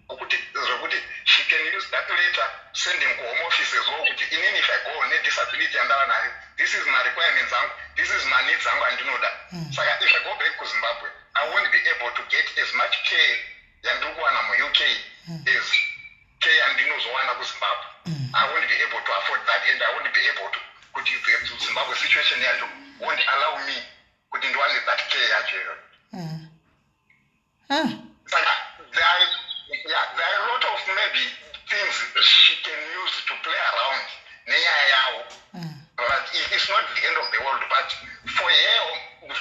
kuti zvokuti she can use that letter, sending kuHome Office as well, kuti inini if I go nedisability yandava nayo, this is my requirements angu, this is my needs angu andinoda. Saka if I go back kuZimbabwe, I won't be able to get as much care yandiri kuwana muUK as care yandinozowana kuZimbabwe. I won't be able to afford that, and I won't be able to, kuti the Zimbabwe situation yacho won't allow me kuti ndiwane that care yacho iyoyo. Saka yeah, there are a lot of maybe things she can use to play around nenyaya yavo, but it's not the end of the world. But for her,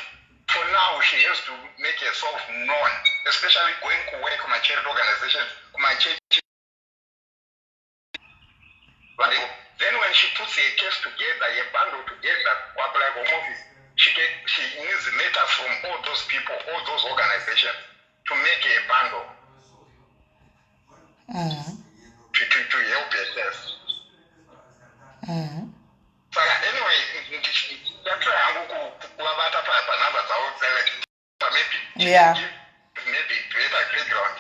for now, she has to make herself known, especially going to work kuma-charity organizations, kuma-church. But then when she puts her case together, her bundle together, apply home office, she needs letters from all those people, all those organizations, to make a bundle to help her case. Saka anyway, ndatry hangu kuvabata panhamba dzavo, maybe maybe better background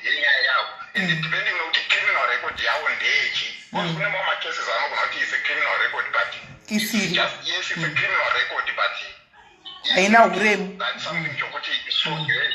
yenyaya yavo, and depending nokuti criminal record yavo ndeyechi, because kune mamwe macases anogona kuti is a criminal record, but Isiri. Just, yes, it's a criminal record, but Haina uremu. That's something chokuti so great,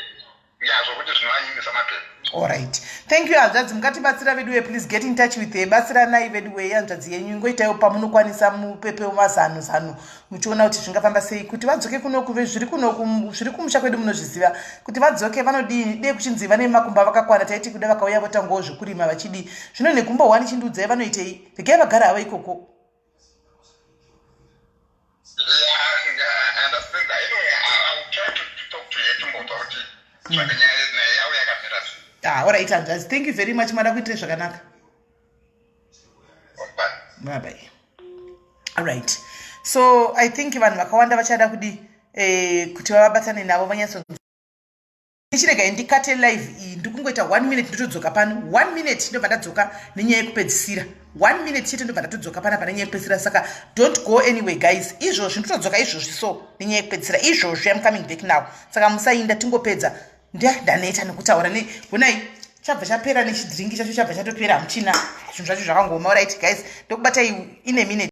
ya, zvokuti zvinovanyimisa mapepa. Alright, thank you, hanzvadzi. Mukatibatsira veduwe. Please get in touch with her. Batsiranai veduwe, hanzvadzi yenyu. Ingoitaiwo pamunokwanisa, mupepewo mazano zano, muchiona kuti zvingafamba sei kuti vadzoke kunoku. Zviri kunoku, zviri kumusha kwedu, munozviziva kuti vadzoke vanodii. Dei kuchinzi vane makumba vakakwana, taiti kuda vakauya votangawo zvekurima vachidii. Zvino negumbo hwani, chindiudzai, vanoitei? Regai vagara havo ikoko. Yeah, I understand that. Anyway, I will try to talk to her timbonzwa kuti tsvake nyaya yavo yakamira sei. Ah, alright, hanzvadzi, thank you very much. Mada kuitire zvakanaka. Bye. Bye bye. Alright, so I think vanhu vakawanda vachada kudi kuti vavabatane navo vanyatso. Ndichiregai ndikate live iyi, ndikungoita one minute, ndotodzoka pano. One minute, ndobva ndadzoka nenyaya yekupedzisira. One minute chete, ndobva ndatodzoka panapa nenyaya yekupedzisira. Saka don't go anyway, guys. Izvozvi ndotodzoka izvozvi, so nenyaya yekupedzisira izvozvi. Am coming back now, saka musainda, tingopedza. Ndaneta nekutaura. Honai, chabva chapera, nechidhiringi chacho chabva chatopera, hamuchina. Zvinhu zvacho zvakangoma. Right guys, ndokubatai in a minute.